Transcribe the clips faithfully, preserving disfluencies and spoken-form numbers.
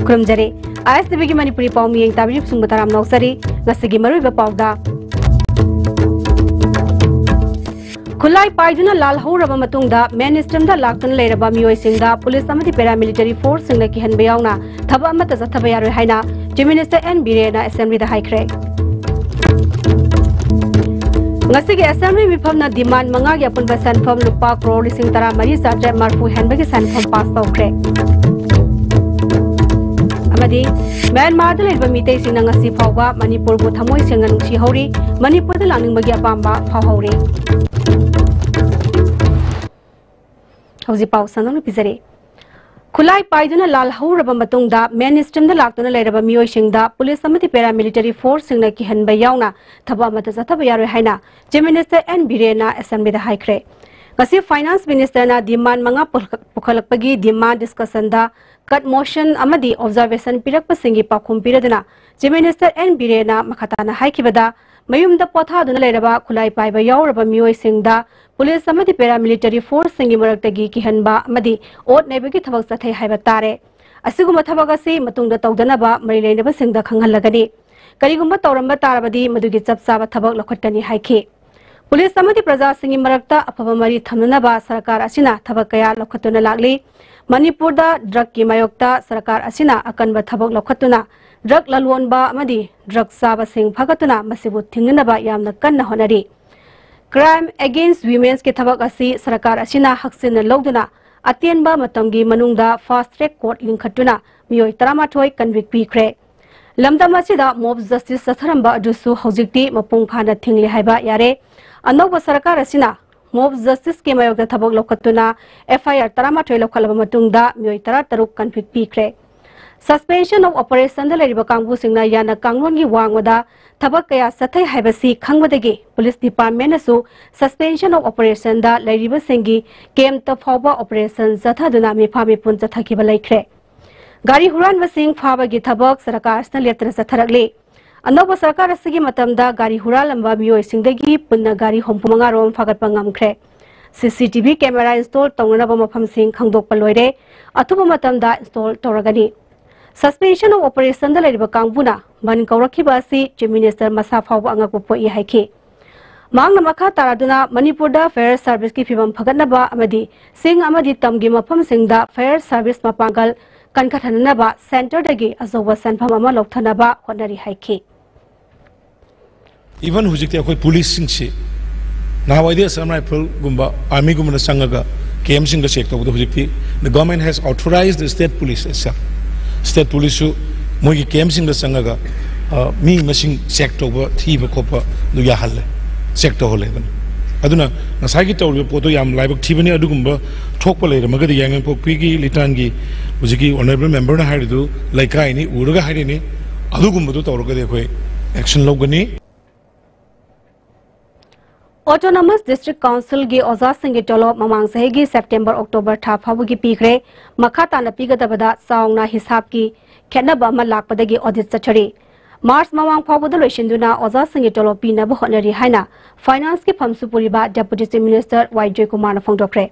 ꯈꯨꯔꯨꯝꯖꯔꯤ꯫ ꯑꯥꯏ ꯑꯦꯁ T ꯚꯤꯒꯤ ꯃꯅꯤꯄꯨꯔꯤ ꯄꯥꯎ ꯃꯤꯌꯦꯡ ꯇꯥꯕꯤꯔꯤꯕꯁꯤꯡꯕꯨ ꯇꯔꯥꯝꯅ ꯑꯣꯛꯆꯔꯤ꯫ ꯉꯁꯤꯒꯤ ꯃꯔꯨꯑꯣꯏꯕ ꯄꯥꯎꯗ, ꯈꯨꯠꯂꯥꯏ ꯄꯥꯏꯗꯨꯅ ꯂꯥꯜꯍꯧꯔꯕ ꯃꯇꯨꯡꯗ ꯃꯦꯟ ꯁ꯭ꯇ꯭ꯔꯤꯝꯗ ꯂꯥꯛꯇꯨꯅ ꯂꯩꯔꯕ ꯃꯤꯑꯣꯏꯁꯤꯡꯗ ꯄꯨꯂꯤꯁ ꯑꯃꯗꯤ ꯄꯦꯔꯥꯃꯤꯂꯤꯇꯔꯤ ꯐꯣꯔꯁꯁꯤꯡꯅ ꯀꯤꯍꯟꯕ ꯌꯥꯎꯅ ꯊꯕꯛ ꯑꯃꯠꯇ ꯆꯠꯊꯕ ꯌꯥꯔꯣꯏ ꯍꯥꯏꯅ ꯆꯤꯐ ꯃꯤꯅꯤꯁꯇꯔ ꯑꯦꯟ ꯕꯤꯔꯦꯟꯅ ꯑꯦꯁꯦꯝꯕ꯭ꯂꯤꯗ ꯍꯥꯏꯈ꯭ꯔꯦ꯫ ꯉꯁꯤꯒꯤ ꯑꯦꯁꯦꯝꯕ꯭ꯂꯤ ꯃꯤꯐꯝꯅ ꯗꯤꯃꯥꯟ ꯃꯉꯥꯒꯤ ꯑꯄꯨꯟꯕ ꯁꯦꯟꯐꯝ ꯂꯨꯄꯥ ꯀ꯭ꯔꯣꯔ ꯂꯤꯁꯤꯡ ꯇꯔꯥꯃꯔꯤ ꯆꯥꯇ꯭ꯔꯦꯠ ꯃꯔꯤꯐꯨ ꯍꯦꯟꯕꯒꯤ ꯁꯦꯟꯐꯝ ꯄꯥꯁ ꯇꯧꯈ꯭ꯔꯦ꯫ ꯑꯃꯗꯤ ꯃ꯭ꯌꯥꯟꯃꯥꯔꯗ ꯂꯩꯔꯤꯕ ꯃꯤꯇꯩꯁꯤꯡꯅ ꯉꯁꯤ ꯐꯥꯎꯕ ꯃꯅꯤꯄꯨꯔꯕꯨ ꯊꯃꯣꯏ ꯁꯦꯡꯅ ꯅꯨꯡꯁꯤꯍꯧꯔꯤ, ꯃꯅꯤꯄꯨꯔꯗ ꯂꯥꯛꯅꯤꯡꯕꯒꯤ ꯑꯄꯥꯝꯕ ꯐꯥꯎꯍꯧꯔꯤ꯫ ꯍꯧꯖꯤꯛ ꯄꯥꯎ ꯁꯟꯗꯣꯛꯅ ꯄꯤꯖꯔꯤ꯫ ꯈꯨꯠꯂꯥꯏ ꯄꯥꯏꯗꯨꯅ ꯂꯥꯜꯍꯧꯔꯕ ꯃꯇꯨꯡꯗ ꯃꯦꯟ ꯁ꯭ꯇ꯭ꯔꯤꯝꯗ ꯂꯥꯛꯇꯨꯅ ꯂꯩꯔꯕ ꯃꯤꯑꯣꯏꯁꯤꯡꯗ ꯄꯨꯂꯤꯁ ꯑꯃꯗꯤ ꯄꯦꯔꯥꯃꯤꯂꯤꯇꯔꯤ ꯐꯣꯔꯁꯁꯤꯡꯅ ꯀꯤꯍꯟꯕ ꯌꯥꯎꯅ ꯊꯕꯛ ꯑꯃꯠꯇ ꯆꯠꯊꯕ ꯌꯥꯔꯣꯏ ꯍꯥꯏꯅ ꯆꯤꯐ ꯃꯤꯅꯤꯁꯇꯔ ꯑꯦꯟ ꯕꯤꯔꯦꯟꯅ ꯑꯦꯁꯦꯝꯕ꯭ꯂꯤꯗ ꯍꯥꯏꯈ꯭ꯔꯦ꯫ ꯉꯁꯤ ꯐꯥꯏꯅꯥꯟꯁ ꯃꯤꯅꯤꯁꯇꯔꯅ ꯗꯤꯃꯥꯟ ꯃꯉꯥ ꯄꯨꯈꯠꯂꯛꯄꯒꯤ ꯗꯤꯃꯥꯟ ꯗꯤꯁꯀꯁꯟꯗ ꯀꯠ ꯃꯣꯁꯟ ꯑꯃꯗꯤ ꯑꯣꯕꯖꯥꯔꯕꯦꯁꯟ ꯄꯤꯔꯛꯄꯁꯤꯡꯒꯤ ꯄꯥꯎꯈꯨꯝ ꯄꯤꯔꯗꯨꯅ ꯆꯤꯐ ꯃꯤꯅꯤꯁꯇꯔ ꯑꯦꯟ ꯕꯤꯔꯦꯟꯅ ꯃꯈꯥ ꯇꯥꯅ ꯍꯥꯏꯈꯤꯕꯗ, ꯃꯌꯨꯝꯗ ꯄꯣꯊꯥꯗꯨꯅ ꯂꯩꯔꯕ ꯈꯨꯠꯂꯥꯏ ꯄꯥꯏꯕ ꯌꯥꯎꯔꯕ ꯃꯤꯑꯣꯏꯁꯤꯡꯗ ꯄꯨꯂꯤꯁ ꯑꯃꯗꯤ ꯄꯦꯔꯥꯃꯤꯂꯤꯇꯔꯤ ꯐꯣꯔꯁꯁꯤꯡꯒꯤ ꯃꯔꯛꯇꯒꯤ ꯀꯤꯍꯟꯕ ꯑꯃꯗꯤ ꯑꯣꯠ ꯅꯩꯕꯒꯤ ꯊꯕꯛ ꯆꯠꯊꯩ ꯍꯥꯏꯕ ꯇꯥꯔꯦ꯫ ꯑꯁꯤꯒꯨꯝꯕ ꯊꯕꯛ ꯑꯁꯤ ꯃꯇꯨꯡꯗ ꯇꯧꯗꯅꯕ ꯃꯔꯤ ꯂꯩꯅꯕꯁꯤꯡꯗ ꯈꯪꯍꯜꯂꯒꯅꯤ꯫ ꯀꯔꯤꯒꯨꯝꯕ ꯇꯧꯔꯝꯕ ꯇꯥꯔꯕꯗꯤ ꯃꯗꯨꯒꯤ ꯆꯞ ꯆꯥꯕ ꯊꯕꯛ ꯂꯧꯈꯠꯀꯅꯤ ꯍꯥꯏꯈꯤ꯫ ꯄꯨꯂꯤꯁ ꯑꯃꯗꯤ ꯄ꯭ꯔꯖꯥꯁꯤꯡꯒꯤ ꯃꯔꯛꯇ ꯑꯐꯕ ꯃꯔꯤ ꯊꯝꯅꯅꯕ ꯁꯔꯀꯥꯔ ꯑꯁꯤꯅ ꯊꯕꯛ ꯀꯌꯥ ꯂꯧꯈꯠꯇꯨꯅ ꯂꯥꯛꯂꯤ꯫ ꯃꯅꯤꯄꯨꯔꯗ ꯗ꯭ꯔꯒꯀꯤ ꯃꯥꯌꯣꯛꯇ ꯁꯔꯀꯥꯔ ꯑꯁꯤꯅ ꯑꯀꯟꯕ ꯊꯕꯛ ꯂꯧꯈꯠꯇꯨꯅ ꯗ꯭ꯔꯒ ꯂꯂꯣꯟꯕ ꯑꯃꯗꯤ ꯗ꯭ꯔꯒ ꯆꯥꯕꯁꯤꯡ ꯐꯒꯠꯇꯨꯅ ꯃꯁꯤꯕꯨ ꯊꯤꯡꯅꯅꯕ ꯌꯥꯝꯅ ꯀꯟꯅ ꯍꯣꯠꯅꯔꯤ꯫ ꯀ꯭ꯔꯥꯏꯝ ꯑꯦꯒꯦꯟꯁ ꯋꯤꯃꯦꯟꯁꯀꯤ ꯊꯕꯛ ꯑꯁꯤ ꯁꯔꯀꯥꯔ ꯑꯁꯤꯅ ꯍꯛꯆꯤꯟꯅ ꯂꯧꯗꯨꯅ ꯑꯇꯦꯟꯕ ꯃꯇꯝꯒꯤ ꯃꯅꯨꯡꯗ ꯐꯥꯁ ꯇ꯭ꯔꯦꯛ ꯀꯣꯔꯠ ꯂꯤꯡꯈꯠꯇꯨꯅ ꯃꯤꯑꯣꯏ ꯇꯔꯥꯃꯥꯊꯣꯏ ꯀꯟꯚꯤꯛ ꯄꯤꯈ꯭ꯔꯦ꯫ ꯂꯝꯗꯝ ꯑꯁꯤꯗ ꯃꯣꯕ ꯖꯁꯇꯤꯁ ꯆꯠꯊꯔꯝꯕ ꯑꯗꯨꯁꯨ ꯍꯧꯖꯤꯛꯇꯤ ꯃꯄꯨꯡ ꯐꯥꯅ ꯊꯤꯡꯂꯦ ꯍꯥꯏꯕ ꯌꯥꯔꯦ꯫ ꯑꯅꯧꯕ ꯁꯔꯀꯥꯔ ꯑꯁꯤꯅ ꯃꯣꯕ ꯖꯁꯇꯤꯁꯀꯤ ꯃꯥꯌꯣꯛꯇ ꯊꯕꯛ ꯂꯧꯈꯠꯇꯨꯅ ꯑꯦꯐ ꯑꯥꯏ ꯑꯥꯔ ꯇꯔꯥꯃꯥꯊꯣꯏ ꯂꯧꯈꯠꯂꯕ ꯃꯇꯨꯡꯗ ꯃꯤꯑꯣꯏ ꯇꯔꯥꯇꯔꯨꯛ ꯀꯟꯚꯤꯛ ꯄꯤꯈ꯭ꯔꯦ꯫ ꯁꯁꯄꯦꯟꯁꯟ ꯑꯣꯐ ꯑꯣꯄꯔꯦꯁꯟꯗ ꯂꯩꯔꯤꯕ ꯀꯥꯡꯕꯨꯁꯤꯡꯅ ꯌꯥꯅ ꯀꯥꯡꯂꯣꯟꯒꯤ ꯋꯥꯡꯃꯗ ꯊꯕꯛ ꯀꯌꯥ ꯆꯠꯊꯩ ꯍꯥꯏꯕꯁꯤ ꯈꯪꯕꯗꯒꯤ ꯄꯨꯂꯤꯁ ꯗꯤꯄꯥꯔꯠꯃꯦꯟꯅꯁꯨ ꯁꯁꯄꯦꯟꯁꯟ ꯑꯣꯐ ꯑꯣꯄꯔꯦꯁꯟꯗ ꯂꯩꯔꯤꯕꯁꯤꯡꯒꯤ ꯀꯦꯝꯞꯇ ꯐꯥꯎꯕ ꯑꯣꯄꯔꯦꯁꯟ ꯆꯠꯊꯗꯨꯅ ꯃꯤꯐꯥ ꯃꯤꯄꯨꯟ ꯆꯠꯊꯈꯤꯕ ꯂꯩꯈ꯭ꯔꯦ꯫ ꯒꯥꯔꯤ ꯍꯨꯔꯥꯟꯕꯁꯤꯡ ꯐꯥꯕꯒꯤ ꯊꯕꯛ ꯁꯔꯀꯥꯔ ꯑꯁꯤꯅ ꯂꯦꯞꯇꯅ ꯆꯠꯊꯔꯛꯂꯤ꯫ ꯑꯅꯧꯕ ꯁꯔꯀꯥꯔ ꯑꯁꯤꯒꯤ ꯃꯇꯝꯗ ꯒꯥꯔꯤ ꯍꯨꯔꯥꯜꯂꯝꯕ ꯃꯤꯑꯣꯏꯁꯤꯡꯗꯒꯤ ꯄꯨꯟꯅ ꯒꯥꯔꯤ ꯍꯨꯝꯐꯨ ꯃꯉꯥ ꯔꯣꯝ ꯐꯥꯒꯠꯄ ꯉꯝꯈ꯭ꯔꯦ꯫ ꯁꯤ C T V camera install ꯇꯧꯅꯅꯕ ꯃꯐꯝꯁꯤꯡ ꯈꯪꯗꯣꯛꯄ ꯂꯣꯏꯔꯦ꯫ ꯑꯊꯨꯕ ꯃꯇꯝꯗ ꯏꯟꯁꯇꯣꯜ ꯇꯧꯔꯒꯅꯤ꯫ Suspension of Operationꯗ ꯂꯩꯔꯤꯕ ꯀꯥꯡꯕꯨꯅ ꯕꯟ ꯀꯧꯔꯛꯈꯤꯕ ꯑꯁꯤ Chief Minister ꯃꯁꯥ ꯐꯥꯎꯕ ꯑꯉꯛꯄ ꯄꯣꯛꯏ ꯍꯥꯏꯈꯤ꯫ ꯃꯍꯥꯛꯅ ꯃꯈꯥ ꯇꯥꯔꯗꯨꯅ ꯃꯅꯤꯄꯨꯔꯗ fire serviceꯀꯤ ꯐꯤꯕꯝ ꯐꯒꯠꯅꯕ ꯑꯃꯗꯤ ꯆꯤꯡ ꯑꯃꯗꯤ ꯇꯝꯒꯤ ꯃꯐꯝꯁꯤꯡꯗ fire service ꯃꯄꯥꯡꯒꯜ ꯀꯟꯈꯠꯍꯟꯅꯕ centreꯗꯒꯤ ꯑꯆꯧꯕ ꯁꯦꯟꯐꯝ ꯑꯃ ꯂꯧꯊꯅꯕ ꯍꯣꯠꯅꯔꯤ ꯍꯥꯏꯈꯤ꯫ Even ꯍꯧꯖꯤꯛꯇꯤ ꯑꯩꯈꯣꯏ ꯄꯨꯂꯤꯁꯁꯤꯡꯁꯤ ꯅꯍꯥꯟꯋꯥꯏꯗꯤ Assam Rifleꯒꯨꯝꯕ Armyꯒꯨꯝꯕꯅ ꯆꯪꯉꯒ campꯁꯤꯡꯗ check ꯇꯧꯕꯗꯣ ꯍꯧꯖꯤꯛꯇꯤ the government has authorized the state police itself. State policeꯁꯨ ꯃꯣꯏꯒꯤ campꯁꯤꯡꯗ ꯆꯪꯉꯒ ꯑ, ꯃꯤ ꯃꯁꯤꯡ check ꯇꯧꯕ ꯊꯤꯕ ꯈꯣꯠꯄ ꯑꯗꯨ ꯌꯥꯍꯜꯂꯦ, check ꯇꯧꯍꯜꯂꯦ꯫ ꯑꯗꯨꯅ ꯑꯗꯨꯅ ꯉꯁꯥꯏꯒꯤ ꯇꯧꯔꯤꯕ ꯄꯣꯠꯇꯣ ꯌꯥꯝ ꯂꯥꯏꯕꯛ ꯊꯤꯕꯅꯤ꯫ ꯑꯗꯨꯒꯨꯝꯕ ꯊꯣꯛꯄ ꯂꯩꯔꯝꯃꯒꯗꯤ ꯌꯥꯏꯉꯪꯄꯣꯛꯄꯤꯒꯤ ꯂꯤꯇꯥꯟꯒꯤ ꯍꯧꯖꯤꯛꯀꯤ honourable memberꯅ ꯍꯥꯏꯔꯤꯗꯨ ꯂꯩꯀꯥꯏꯅꯤ ꯎꯔꯒ ꯍꯥꯏꯔꯤꯅꯤ, ꯑꯗꯨꯒꯨꯝꯕꯗꯨ ꯇꯧꯔꯒꯗꯤ ꯑꯩꯈꯣꯏ action ꯂꯧꯒꯅꯤ꯫ Autonomous District Councilꯒꯤ ꯑꯣꯖꯥꯁꯤꯡꯒꯤ ꯇꯣꯂꯣꯞ ꯃꯃꯥꯡ ꯆꯍꯤꯒꯤ September October ꯊꯥ ꯐꯥꯎꯕꯒꯤ ꯄꯤꯈ꯭ꯔꯦ꯫ ꯃꯈꯥ ꯇꯥꯅ ꯄꯤꯒꯗꯕꯗ ꯆꯥꯎꯅ ꯍꯤꯁꯥꯕꯀꯤ ꯈꯦꯠꯅꯕ ꯑꯃ ꯂꯥꯛꯄꯗꯒꯤ audit ꯆꯠꯊꯔꯤ꯫ March ꯃꯃꯥꯡ ꯐꯥꯎꯕꯗ ꯂꯣꯏꯁꯤꯟꯗꯨꯅ ꯑꯣꯖꯥꯁꯤꯡꯒꯤ ꯇꯣꯂꯣꯞ ꯄꯤꯅꯕ ꯍꯣꯠꯅꯔꯤ ꯍꯥꯏꯅ Financeꯀꯤ ꯐꯝꯁꯨ ꯄꯨꯔꯤꯕ Deputy Chief Minister ꯋꯥꯏ ꯖꯣꯏꯀꯨꯃꯥꯔꯅ ꯐꯣꯡꯗꯣꯛꯈ꯭ꯔꯦ꯫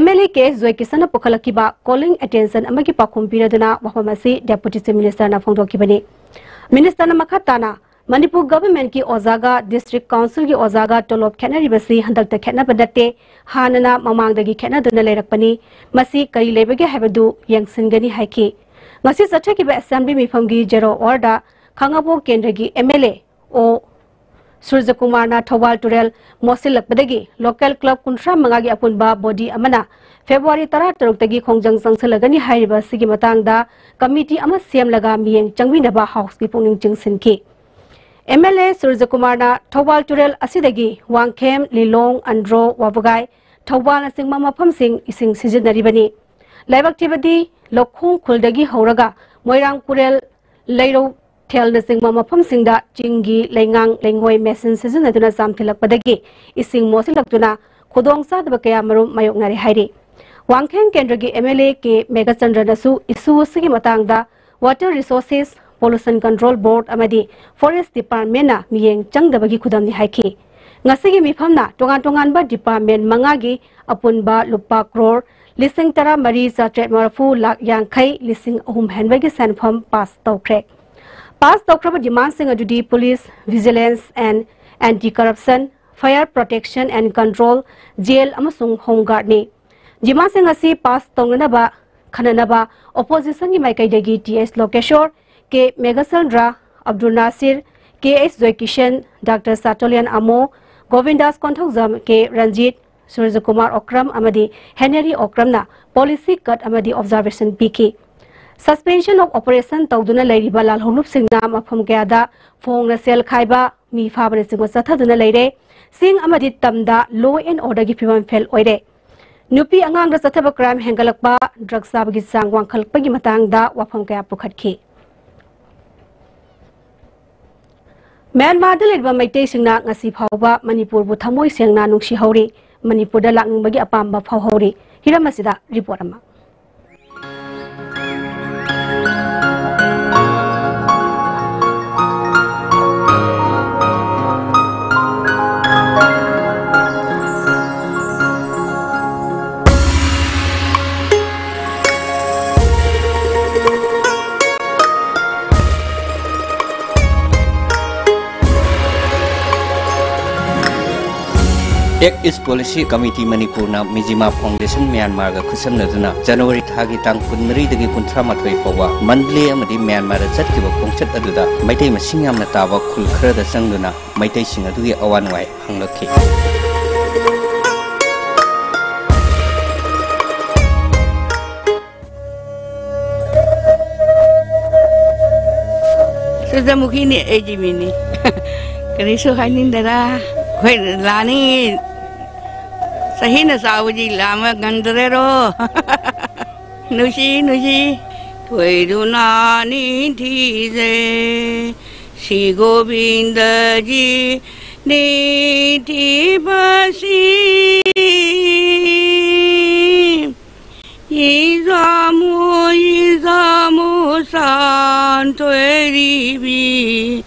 MLA ꯀꯦ ꯑꯦꯁ ꯖꯣꯏꯀꯤꯁꯟꯅ ꯄꯨꯈꯠꯂꯛꯈꯤꯕ calling attention ꯑꯃꯒꯤ ꯄꯥꯎꯈꯨꯝ ꯄꯤꯔꯗꯨꯅ ꯋꯥꯐꯝ ꯑꯁꯤ Deputy Chief Ministerꯅ ꯐꯣꯡꯗꯣꯛꯈꯤꯕꯅꯤ꯫ Ministerꯅ ꯃꯈꯥ ꯇꯥꯅ ꯃꯅꯤꯄꯨꯔ governmentꯀꯤ ꯑꯣꯖꯥꯒ District Councilꯒꯤ ꯑꯣꯖꯥꯒ ꯇꯣꯂꯣꯞ ꯈꯦꯠꯅꯔꯤꯕꯁꯤ ꯍꯟꯗꯛꯇ ꯈꯦꯠꯅꯕ ꯅꯠꯇꯦ, ꯍꯥꯟꯅꯅ ꯃꯃꯥꯡꯗꯒꯤ ꯈꯦꯠꯅꯗꯨꯅ ꯂꯩꯔꯛꯄꯅꯤ꯫ ꯃꯁꯤ ꯀꯔꯤ ꯂꯩꯕꯒꯦ ꯍꯥꯏꯕꯗꯨ ꯌꯦꯡꯁꯤꯟꯒꯅꯤ ꯍꯥꯏꯈꯤ꯫ ꯉꯁꯤ ꯆꯠꯊꯈꯤꯕ Assembly ꯃꯤꯐꯝꯒꯤ zero hourꯗ ꯈꯥꯉꯕꯣꯛ ꯀꯦꯟꯗ꯭ꯔꯒꯤ MLA ꯑꯣ ꯁꯨꯔꯖꯀꯨꯃꯥꯔꯅ ꯊꯧꯕꯥꯜ ꯇꯨꯔꯦꯜ ꯃꯣꯠꯁꯤꯜꯂꯛꯄꯗꯒꯤ local club ꯀꯨꯟꯊ꯭ꯔꯥ ꯃꯉꯥꯒꯤ ꯑꯄꯨꯟꯕ body ꯑꯃꯅ February ꯇꯔꯥꯇꯔꯨꯛꯇꯒꯤ ꯈꯣꯡꯖꯪ ꯆꯪꯁꯤꯜꯂꯒꯅꯤ ꯍꯥꯏꯔꯤꯕ ꯑꯁꯤꯒꯤ ꯃꯇꯥꯡꯗ committee ꯑꯃ ꯁꯦꯝꯂꯒ ꯃꯤꯠꯌꯦꯡ ꯆꯪꯕꯤꯅꯕ Houseꯀꯤ ꯄꯨꯛꯅꯤꯡ ꯆꯤꯡꯁꯤꯟꯈꯤ꯫ MLA ꯁꯨꯔꯖꯀꯨꯃꯥꯔꯅ ꯊꯧꯕꯥꯜ ꯇꯨꯔꯦꯜ ꯑꯁꯤꯗꯒꯤ ꯋꯥꯡꯈꯦꯝ, ꯂꯤꯂꯣꯡ, ꯑꯟꯗ꯭ꯔꯣ, ꯋꯥꯕꯒꯥꯏ, ꯊꯧꯕꯥꯜꯅꯆꯤꯡꯕ ꯃꯐꯝꯁꯤꯡ ꯏꯁꯤꯡ ꯁꯤꯖꯤꯟꯅꯔꯤꯕꯅꯤ꯫ ꯂꯥꯏꯕꯛ ꯊꯤꯕꯗꯤ ꯂꯧꯈꯣꯡ ꯈꯨꯜꯗꯒꯤ ꯍꯧꯔꯒ ꯃꯣꯏꯔꯥꯡ ꯀꯨꯔꯦꯜ, ꯂꯩꯔꯧ ꯊꯦꯜꯅꯆꯤꯡꯕ ꯃꯐꯝꯁꯤꯡꯗ ꯆꯤꯡꯒꯤ ꯂꯩꯉꯥꯡ ꯂꯩꯉꯣꯏ machine ꯁꯤꯖꯤꯟꯅꯗꯨꯅ ꯆꯥꯝꯊꯤꯜꯂꯛꯄꯗꯒꯤ ꯏꯁꯤꯡ ꯃꯣꯠꯁꯤꯜꯂꯛꯇꯨꯅ ꯈꯨꯗꯣꯡ ꯆꯥꯗꯕ ꯀꯌꯥ ꯃꯔꯨꯝ ꯃꯥꯌꯣꯛꯅꯔꯦ ꯍꯥꯏꯔꯤ꯫ ꯋꯥꯡꯈꯦꯝ ꯀꯦꯟꯗ꯭ꯔꯒꯤ MLA ꯀꯦ ꯃꯦꯘꯆꯟꯗ꯭ꯔꯅꯁꯨ issue ꯑꯁꯤꯒꯤ ꯃꯇꯥꯡꯗ Water Resources, Pollution Control Board ꯑꯃꯗꯤ Forest Departmentꯅ ꯃꯤꯠꯌꯦꯡ ꯆꯪꯗꯕꯒꯤ ꯈꯨꯗꯝꯅꯤ ꯍꯥꯏꯈꯤ꯫ ꯉꯁꯤꯒꯤ ꯃꯤꯐꯝꯅ ꯇꯣꯉꯥꯟ ꯇꯣꯉꯥꯟꯕ department ꯃꯉꯥꯒꯤ ꯑꯄꯨꯟꯕ ꯂꯨꯄꯥ crore ꯂꯤꯁꯤꯡ ꯇꯔꯥꯃꯔꯤ ꯆꯥꯇ꯭ꯔꯦꯠ ꯃꯔꯐꯨ ꯂꯥꯈ ꯌꯥꯡꯈꯩ ꯂꯤꯁꯤꯡ ꯑꯍꯨꯝ ꯍꯦꯟꯕꯒꯤ ꯁꯦꯟꯐꯝ ꯄꯥꯁ ꯇꯧꯈ꯭ꯔꯦ꯫ ꯄꯥꯁ ꯇꯧꯈ꯭ꯔꯕ ꯗꯤꯃꯥꯟꯁꯤꯡ ꯑꯗꯨꯗꯤ Police, Vigilance and Anti-Corruption, Fire Protection and Control, Jail ꯑꯃꯁꯨꯡ Home Guardꯅꯤ꯫ ꯗꯤꯃꯥꯟꯁꯤꯡ ꯑꯁꯤ ꯄꯥꯁ ꯇꯧꯅꯅꯕ ꯈꯟꯅꯅꯕ ꯑꯣꯄꯣꯖꯤꯁꯟꯒꯤ ꯃꯥꯏꯀꯩꯗꯒꯤ ꯇꯤ ꯑꯦꯁ ꯂꯣꯀꯦꯁꯣꯔ, ꯀꯦ ꯃꯦꯘꯆꯟꯗ꯭ꯔ, ꯑꯕꯗꯨꯜ ꯅꯥꯁꯤꯔ, ꯀꯦ ꯑꯩꯆ ꯖꯣꯏꯀꯤꯁꯟ, ꯗꯥꯛꯇꯔ ꯁꯥꯇꯣꯂꯤꯌꯥꯟ ꯑꯃꯣ, ꯒꯣꯕꯤꯟꯗꯥꯁ ꯀꯣꯟꯊꯧꯖꯝ, ꯀꯦ ꯔꯟꯖꯤꯠ, ꯁꯨꯔꯖꯀꯨꯃꯥꯔ ꯑꯣꯀ꯭ꯔꯝ ꯑꯃꯗꯤ ꯍꯦꯅꯔꯤ ꯑꯣꯀ꯭ꯔꯝꯅ ꯄꯣꯂꯤꯁꯤ ꯀꯠ ꯑꯃꯗꯤ ꯑꯣꯕꯖꯥꯔꯕꯦꯁꯟ ꯄꯤꯈꯤ꯫ Suspension of Operation ꯇꯧꯗꯨꯅ ꯂꯩꯔꯤꯕ ꯂꯥꯜꯍꯧꯂꯨꯞꯁꯤꯡꯅ ꯃꯐꯝ ꯀꯌꯥꯗ ꯐꯣꯡꯅ ꯁꯦꯜ ꯈꯥꯏꯕ, ꯃꯤ ꯐꯥꯕꯅꯆꯤꯡꯕ ꯆꯠꯊꯗꯨꯅ ꯂꯩꯔꯦ꯫ ꯆꯤꯡ ꯑꯃꯗꯤ ꯇꯝꯗ law and orderꯒꯤ ꯐꯤꯕꯝ ꯐꯦꯜ ꯑꯣꯏꯔꯦ꯫ ꯅꯨꯄꯤ ꯑꯉꯥꯡꯗ ꯆꯠꯊꯕ crime ꯍꯦꯟꯒꯠꯂꯛꯄ, drugs ꯆꯥꯕꯒꯤ ꯆꯥꯡ ꯋꯥꯡꯈꯠꯂꯛꯄꯒꯤ ꯃꯇꯥꯡꯗ ꯋꯥꯐꯝ ꯀꯌꯥ ꯄꯨꯈꯠꯈꯤ꯫ ꯃ꯭ꯌꯥꯟꯃꯥꯔꯗ ꯂꯩꯔꯤꯕ ꯃꯩꯇꯩꯁꯤꯡꯅ ꯉꯁꯤ ꯐꯥꯎꯕ ꯃꯅꯤꯄꯨꯔꯕꯨ ꯊꯃꯣꯏ ꯁꯦꯡꯅ ꯅꯨꯡꯁꯤꯍꯧꯔꯤ, ꯃꯅꯤꯄꯨꯔꯗ ꯂꯥꯛꯅꯤꯡꯕꯒꯤ ꯑꯄꯥꯝꯕ ꯐꯥꯎꯍꯧꯔꯤ꯫ ꯍꯤꯔꯝ ꯑꯁꯤꯗ report ꯑꯃ꯫ Act East Policy Committee ꯃꯅꯤꯄꯨꯔꯅ ꯃꯤꯖꯤꯃꯥ ꯐꯥꯎꯟꯗꯦꯁꯟ ꯃ꯭ꯌꯥꯟꯃꯥꯔꯒ ꯈꯨꯠꯁꯝꯅꯗꯨꯅ ꯖꯅꯋꯥꯔꯤ ꯊꯥꯒꯤ ꯇꯥꯡ ꯀꯨꯟꯃꯔꯤꯗꯒꯤ ꯀꯨꯟꯊ꯭ꯔꯥ ꯃꯥꯊꯣꯏ ꯐꯥꯎꯕ ꯃꯟꯗꯂꯦ ꯑꯃꯗꯤ ꯃ꯭ꯌꯥꯟꯃꯥꯔꯗ ꯆꯠꯈꯤꯕ ꯈꯣꯡꯆꯠ ꯑꯗꯨꯗ ꯃꯩꯇꯩ ꯃꯁꯤꯡ ꯌꯥꯝꯅ ꯇꯥꯕ ꯈꯨꯜ ꯈꯔꯗ ꯆꯪꯗꯨꯅ ꯃꯩꯇꯩꯁꯤꯡ ꯑꯗꯨꯒꯤ ꯑꯋꯥ ꯅꯨꯡꯉꯥꯏ ꯍꯪꯂꯛꯈꯤ꯫ ꯁꯨꯔꯖꯃꯨꯈꯤꯅꯤ ꯑꯩꯒꯤ ꯃꯤꯡꯅꯤ꯫ ꯀꯔꯤꯁꯨ ꯍꯥꯏꯅꯤꯡꯗꯔꯥ? ꯑꯩꯈꯣꯏ ꯂꯥꯛꯅꯤꯡꯉꯤ꯫ ꯆꯍꯤꯅ ꯆꯥꯎꯕꯗꯤ ꯂꯥꯝꯕ ꯉꯝꯗꯔꯦꯔꯣ꯫ ꯅꯨꯡꯁꯤ ꯅꯨꯡꯁꯤ ꯊꯣꯏꯗꯨꯅ ꯅꯤꯡꯊꯤꯖꯩ꯫ ꯁ꯭ꯔꯤ ꯒꯣꯕꯤꯟꯗꯖꯤ ꯅꯤꯡꯊꯤꯕꯁꯤ꯫ ꯏꯖꯥꯃꯨ, ꯏꯖꯥꯃꯨ ꯁꯥꯟꯊꯣꯏꯔꯤꯕꯤ꯫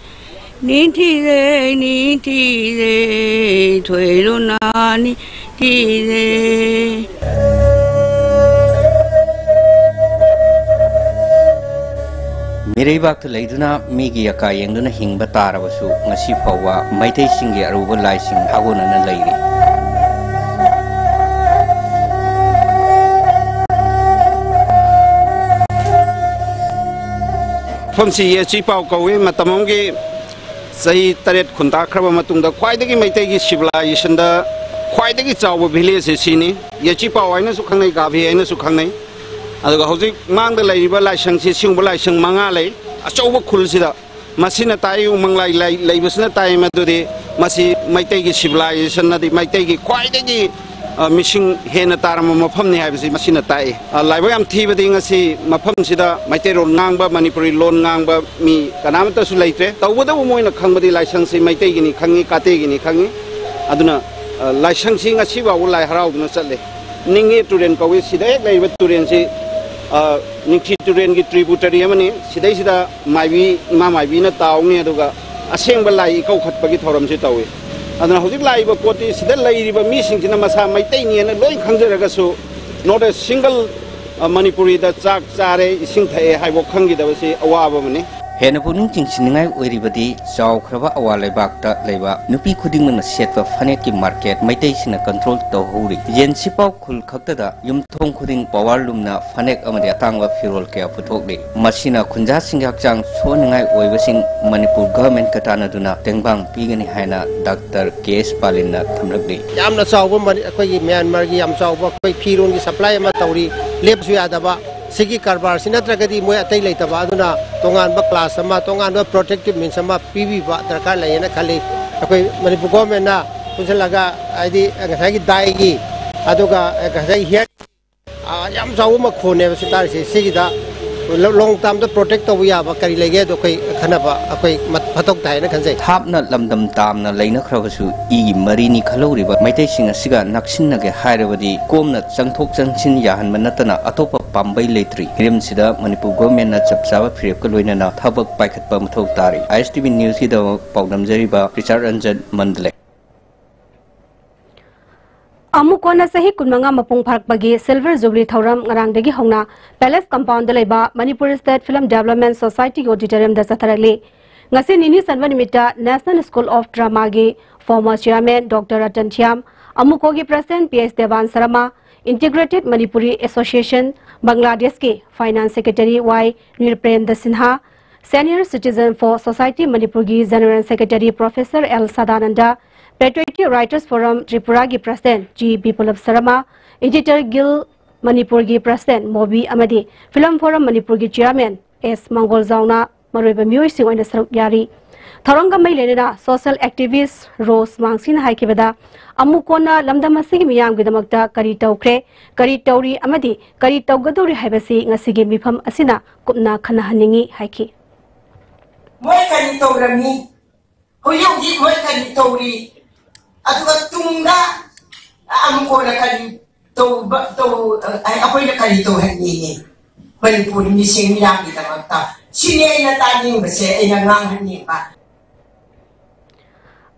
ꯅꯤꯡꯊꯤꯖꯩ, ꯅꯤꯡꯊꯤꯖꯩ, ꯊꯣꯏꯔꯨꯅ ꯅꯤꯡꯊꯤꯖꯩ꯫ ꯏꯔꯩꯕꯥꯛꯇ ꯂꯩꯗꯨꯅ ꯃꯤꯒꯤ ꯑꯀꯥ ꯌꯦꯡꯗꯨꯅ ꯍꯤꯡꯕ ꯇꯥꯔꯕꯁꯨ, ꯉꯁꯤ ꯐꯥꯎꯕ ꯃꯩꯇꯩꯁꯤꯡꯒꯤ ꯑꯔꯨꯕ ꯂꯥꯏꯁꯤꯡ ꯁꯥꯒꯣꯟꯅꯅ ꯂꯩꯔꯤ꯫ ꯃꯐꯝꯁꯤ ꯌꯦꯆꯤꯄꯥꯎ ꯀꯧꯏ꯫ ꯃꯇꯝ ꯑꯃꯒꯤ ꯆꯍꯤ ꯇꯔꯦꯠ ꯈꯨꯟꯇꯥꯈ꯭ꯔꯕ ꯃꯇꯨꯡꯗ ꯈ꯭ꯋꯥꯏꯗꯒꯤ ꯃꯩꯇꯩꯒꯤ ꯁꯤꯚꯤꯂꯥꯏꯖꯦꯁꯟꯗ ꯈ꯭ꯋꯥꯏꯗꯒꯤ ꯆꯥꯎꯕ ꯚꯤꯂꯦꯖꯁꯤ ꯁꯤꯅꯤ꯫ ꯌꯦꯆꯤꯄꯥꯎ ꯍꯥꯏꯅꯁꯨ ꯈꯪꯅꯩ, ꯒꯥꯚꯤ ꯍꯥꯏꯅꯁꯨ ꯈꯪꯅꯩ꯫ ꯑꯗꯨꯒ ꯍꯧꯖꯤꯛ ꯃꯥꯡꯗ ꯂꯩꯔꯤꯕ ꯂꯥꯏꯁꯪꯁꯤ, ꯁꯤꯒꯨꯝꯕ ꯂꯥꯏꯁꯪ ꯃꯉꯥ ꯂꯩ ꯑꯆꯧꯕ ꯈꯨꯜꯁꯤꯗ꯫ ꯃꯁꯤꯅ ꯇꯥꯛꯏ, ꯎꯃꯪ ꯂꯥꯏ ꯂꯩ-, ꯂꯩꯕꯁꯤꯅ ꯇꯥꯛꯏ ꯃꯗꯨꯗꯤ ꯃꯁꯤ ꯃꯩꯇꯩꯒꯤ ꯁꯤꯚꯤꯂꯥꯏꯖꯦꯁꯟ ꯑꯗꯤ ꯃꯩꯇꯩꯒꯤ ꯈ꯭ꯋꯥꯏꯗꯒꯤ, ꯑ, ꯃꯤꯁꯤꯡ ꯍꯦꯟꯅ ꯇꯥꯔꯝꯕ ꯃꯐꯝꯅꯤ ꯍꯥꯏꯕꯁꯤ ꯃꯁꯤꯅ ꯇꯥꯛꯏ꯫ ꯑ, ꯂꯥꯏꯕꯛ ꯌꯥꯝ ꯊꯤꯕꯗꯤ ꯉꯁꯤ ꯃꯐꯝꯁꯤꯗ ꯃꯩꯇꯩꯔꯣꯟ ꯉꯥꯡꯕ, ꯃꯅꯤꯄꯨꯔꯤ ꯂꯣꯟ ꯉꯥꯡꯕ ꯃꯤ ꯀꯅꯥꯃꯠꯇꯁꯨ ꯂꯩꯇ꯭ꯔꯦ꯫ ꯇꯧꯕꯇꯕꯨ ꯃꯣꯏꯅ ꯈꯪꯕꯗꯤ ꯂꯥꯏꯁꯪꯁꯤ ꯃꯩꯇꯩꯒꯤꯅꯤ ꯈꯪꯉꯤ, ꯀꯥꯇꯦꯒꯤꯅꯤ ꯈꯪꯉꯤ꯫ ꯑꯗꯨꯅ, ꯑ, ꯂꯥꯏꯁꯪꯁꯤ ꯉꯁꯤ ꯐꯥꯎꯕ ꯂꯥꯏ ꯍꯔꯥꯎꯗꯨꯅ ꯆꯠꯂꯦ꯫ ꯅꯤꯡꯉꯦ ꯇꯨꯔꯦꯜ ꯀꯧꯏ꯫ ꯁꯤꯗ ꯍꯦꯛ ꯂꯩꯔꯤꯕ ꯇꯨꯔꯦꯜꯁꯤ, ꯑ, ꯅꯤꯡꯊꯤ ꯇꯨꯔꯦꯜꯒꯤ ꯇ꯭ꯔꯤꯕꯨꯇꯔꯤ ꯑꯃꯅꯤ꯫ ꯁꯤꯗꯩꯁꯤꯗ ꯃꯥꯏꯕꯤ, ꯏꯃꯥ ꯃꯥꯏꯕꯤꯅ ꯇꯥꯎꯅꯤ, ꯑꯗꯨꯒ ꯑꯁꯦꯡꯕ ꯂꯥꯏ ꯏꯀꯧꯈꯠꯄꯒꯤ ꯊꯧꯔꯝꯁꯤ ꯇꯧꯏ꯫ ꯑꯗꯨꯅ ꯍꯧꯖꯤꯛ ꯂꯥꯛꯏꯕ ꯄꯣꯠꯇꯤ ꯁꯤꯗ ꯂꯩꯔꯤꯕ ꯃꯤꯁꯤꯡꯁꯤꯅ ꯃꯁꯥ ꯃꯩꯇꯩꯅꯦꯅ ꯂꯣꯏ ꯈꯪꯖꯔꯒꯁꯨ, not a single, ꯑ, ꯃꯅꯤꯄꯨꯔꯤꯗ ꯆꯥꯛ ꯆꯥꯔꯦ, ꯏꯁꯤꯡ ꯊꯛꯑꯦ ꯍꯥꯏꯕ ꯈꯪꯈꯤꯗꯕꯁꯤ ꯑꯋꯥꯕ ꯑꯃꯅꯤ꯫ ꯍꯦꯟꯅ ꯄꯨꯛꯅꯤꯡ ꯆꯤꯡꯁꯤꯟꯅꯤꯡꯉꯥꯏ ꯑꯣꯏꯔꯤꯕꯗꯤ, ꯆꯥꯎꯈ꯭ꯔꯕ ꯑꯋꯥ ꯂꯩꯕꯥꯛꯇ ꯂꯩꯕ ꯅꯨꯄꯤ ꯈꯨꯗꯤꯡꯃꯛꯅ ꯁꯦꯠꯄ ꯐꯅꯦꯛꯀꯤ ꯃꯥꯔꯀꯦꯠ ꯃꯩꯇꯩꯁꯤꯡꯅ ꯀꯟꯇ꯭ꯔꯣꯜ ꯇꯧꯍꯧꯔꯤ꯫ ꯌꯦꯟꯁꯤꯄꯥꯎ ꯈꯨꯜ ꯈꯛꯇꯗ ꯌꯨꯝꯊꯣꯡ ꯈꯨꯗꯤꯡ ꯄꯋꯥꯔ ꯂꯨꯝꯅ ꯐꯅꯦꯛ ꯑꯃꯗꯤ ꯑꯇꯥꯡꯕ ꯐꯤꯔꯣꯜ ꯀꯌꯥ ꯄꯨꯊꯣꯛꯂꯤ꯫ ꯃꯁꯤꯅ ꯈꯨꯟꯖꯥꯁꯤꯡꯒꯤ ꯍꯛꯆꯥꯡ ꯁꯣꯛꯍꯟꯅꯤꯡꯉꯥꯏ ꯑꯣꯏꯕꯁꯤꯡ ꯃꯅꯤꯄꯨꯔ ꯒꯚꯔꯟꯃꯦꯟꯠꯀ ꯇꯥꯟꯅꯗꯨꯅ ꯇꯦꯡꯕꯥꯡ ꯄꯤꯒꯅꯤ ꯍꯥꯏꯅ ꯗꯥꯛꯇꯔ ꯀꯦ ꯑꯦꯁ ꯄꯥꯂꯤꯟꯅ ꯊꯝꯂꯛꯂꯤ꯫ ꯌꯥꯝꯅ ꯆꯥꯎꯕ ꯃꯅꯤ-, ꯑꯩꯈꯣꯏꯒꯤ ꯃ꯭ꯌꯥꯟꯃꯥꯔꯒꯤ ꯌꯥꯝ ꯆꯥꯎꯕ ꯑꯩꯈꯣꯏ ꯐꯤꯔꯣꯜꯒꯤ ꯁꯄ꯭ꯂꯥꯏ ꯑꯃ ꯇꯧꯔꯤ, ꯂꯦꯞꯄꯁꯨ ꯌꯥꯗꯕ꯫ ꯁꯤꯒꯤ ꯀꯔꯕꯥꯔꯁꯤ ꯅꯠꯇ꯭ꯔꯒꯗꯤ ꯃꯣꯏ ꯑꯇꯩ ꯂꯩꯇꯕ, ꯑꯗꯨꯅ ꯇꯣꯉꯥꯟꯕ ꯀ꯭ꯂꯥꯁ ꯑꯃ, ꯇꯣꯉꯥꯟꯕ ꯄ꯭ꯔꯣꯇꯦꯛꯇꯤꯞ ꯃꯤꯟꯁ ꯑꯃ ꯄꯤꯕꯤꯕ ꯗꯔꯀꯥꯔ ꯂꯩꯌꯦꯅ ꯈꯜꯂꯤ꯫ ꯑꯩꯈꯣꯏ ꯃꯅꯤꯄꯨꯔ ꯒꯣꯔꯃꯦꯟꯅ ꯄꯨꯟꯁꯤꯜꯂꯒ, ꯍꯥꯏꯗꯤ ꯉꯁꯥꯏꯒꯤ ꯗꯥꯏꯒꯤ, ꯑꯗꯨꯒ ꯉꯁꯥꯏꯒꯤ ꯍꯤꯌꯔ, ꯑ, ꯌꯥꯝ ꯆꯥꯎꯕ ꯃꯈꯣꯟꯅꯦꯕ ꯁꯤ ꯇꯥꯔꯤꯁꯦ꯫ ꯁꯤꯒꯤꯗ ꯂꯣꯡ ꯇꯥꯝꯗ ꯄ꯭ꯔꯣꯇꯦꯛ ꯇꯧꯕ ꯌꯥꯕ ꯀꯔꯤ ꯂꯩꯒꯦ ꯑꯗꯣ ꯑꯩꯈꯣꯏ ꯈꯟꯅꯕ ꯑꯩꯈꯣꯏ ꯃꯠ-, ꯃꯊꯧ ꯇꯥꯏꯅ ꯈꯟꯖꯩ꯫ ꯊꯥꯞꯅ ꯂꯝꯗꯝ ꯇꯥꯝꯅ ꯂꯩꯅꯈ꯭ꯔꯕꯁꯨ ꯏꯒꯤ ꯃꯔꯤꯅꯤ ꯈꯜꯍꯧꯔꯤꯕ ꯃꯩꯇꯩꯁꯤꯡ ꯑꯁꯤꯒ ꯅꯛꯁꯤꯟꯅꯒꯦ ꯍꯥꯏꯔꯕꯗꯤ ꯀꯣꯝꯅ ꯆꯪꯊꯣꯛ ꯆꯪꯁꯤꯟ ꯌꯥꯍꯟꯕ ꯅꯠꯇꯅ ꯑꯇꯣꯞꯄ ꯄꯥꯝꯕꯩ ꯂꯩꯇ꯭ꯔꯤ꯫ ꯍꯤꯔꯝꯁꯤꯗ ꯃꯅꯤꯄꯨꯔ ꯒꯣꯔꯃꯦꯟꯅ ꯆꯞ ꯆꯥꯕ ꯐꯤꯔꯦꯞꯀ ꯂꯣꯏꯅꯅ ꯊꯕꯛ ꯄꯥꯏꯈꯠꯄ ꯃꯊꯧ ꯇꯥꯔꯤ꯫ ꯑꯥꯏ ꯑꯦꯁ ꯇꯤ ꯚꯤ ꯅ꯭ꯌꯨꯁꯀꯤꯗꯃꯛ ꯄꯥꯎꯗꯝꯖꯔꯤꯕ ꯔꯤꯆꯥꯔꯗ ꯔꯟꯖꯟ, ꯃꯟꯗꯂꯦ꯫ ꯑꯃꯨꯛ ꯀꯣꯟꯅ ꯆꯍꯤ ꯀꯨꯟꯃꯉꯥ ꯃꯄꯨꯡ ꯐꯥꯔꯛꯄꯒꯤ Silver Jubilee ꯊꯧꯔꯝ ꯉꯔꯥꯡꯗꯒꯤ ꯍꯧꯅ Palace Compound ꯗ ꯂꯩꯕ Manipur State Film Development Society ꯒꯤ auditorium ꯗ ꯆꯠꯊꯔꯛꯂꯤ꯫ ꯉꯁꯤ ꯅꯤꯅꯤ ꯆꯟꯕ ꯅꯨꯃꯤꯠꯇ National School of Drama ꯒꯤ former chairman Doctor Ratan Thiam, ꯑꯃꯨꯛ ꯀꯣꯒꯤ president P S Devan Sarama, Integrated Manipuri Association ꯕꯪꯒ꯭ꯂꯥꯗꯦꯁꯀꯤ finance secretary Y Nirprenda Sinha, Senior Citizen for Society ꯃꯅꯤꯄꯨꯔꯒꯤ General Secretary Professor L Sadanand, Patriotic Writers Forum ꯇ꯭ꯔꯤꯄꯨꯔꯥꯒꯤ president G Biplab Sarma, Editor Guild ꯃꯅꯤꯄꯨꯔꯒꯤ president Mobi ꯑꯃꯗꯤ Film Forum ꯃꯅꯤꯄꯨꯔꯒꯤ chairman S ꯃꯪꯒꯣꯜꯖꯥꯎꯅ ꯃꯔꯨꯑꯣꯏꯕ ꯃꯤꯑꯣꯏꯁꯤꯡ ꯑꯣꯏꯅ ꯁꯔꯨꯛ ꯌꯥꯔꯤ꯫ ꯊꯧꯔꯝꯒ ꯃꯔꯤ ꯂꯩꯅꯅ social activist ꯔꯣꯁ ꯃꯥꯡꯁꯤꯅ ꯍꯥꯏꯈꯤꯕꯗ, ꯑꯃꯨꯛ ꯀꯣꯟꯅ ꯂꯝꯗꯝ ꯑꯁꯤꯒꯤ ꯃꯤꯌꯥꯝꯒꯤꯗꯃꯛꯇ ꯀꯔꯤ ꯇꯧꯈ꯭ꯔꯦ, ꯀꯔꯤ ꯇꯧꯔꯤ ꯑꯃꯗꯤ ꯀꯔꯤ ꯇꯧꯒꯗꯧꯔꯤ ꯍꯥꯏꯕꯁꯤ ꯉꯁꯤꯒꯤ ꯃꯤꯐꯝ ꯑꯁꯤꯅ ꯀꯨꯞꯅ ꯈꯟꯅꯍꯟꯅꯤꯡꯏ ꯍꯥꯏꯈꯤ꯫ ꯃꯣꯏ ꯀꯔꯤ ꯇꯧꯔꯝꯃꯤ? ꯍꯧꯖꯤꯛ ꯍꯧꯖꯤꯛ ꯃꯣꯏ ꯀꯔꯤ ꯇꯧꯔꯤ? ꯑꯗꯨꯒ ꯇꯨꯡꯗ ꯑꯃꯨꯛ ꯀꯣꯟꯅ ꯀꯔꯤ ꯇꯧꯕ, ꯇꯧ-, ꯑꯩꯈꯣꯏꯅ ꯀꯔꯤ ꯇꯧꯍꯟꯅꯤꯡꯉꯤ? ꯃꯅꯤꯄꯨꯔ ꯃꯤꯁꯤꯡ ꯃꯤꯌꯥꯝꯒꯤꯗꯃꯛꯇ꯫ ꯁꯤꯅꯤ ꯑꯩꯅ ꯇꯥꯅꯤꯡꯕꯁꯦ, ꯑꯩꯅ ꯉꯥꯡꯍꯟꯅꯤꯡꯕ꯫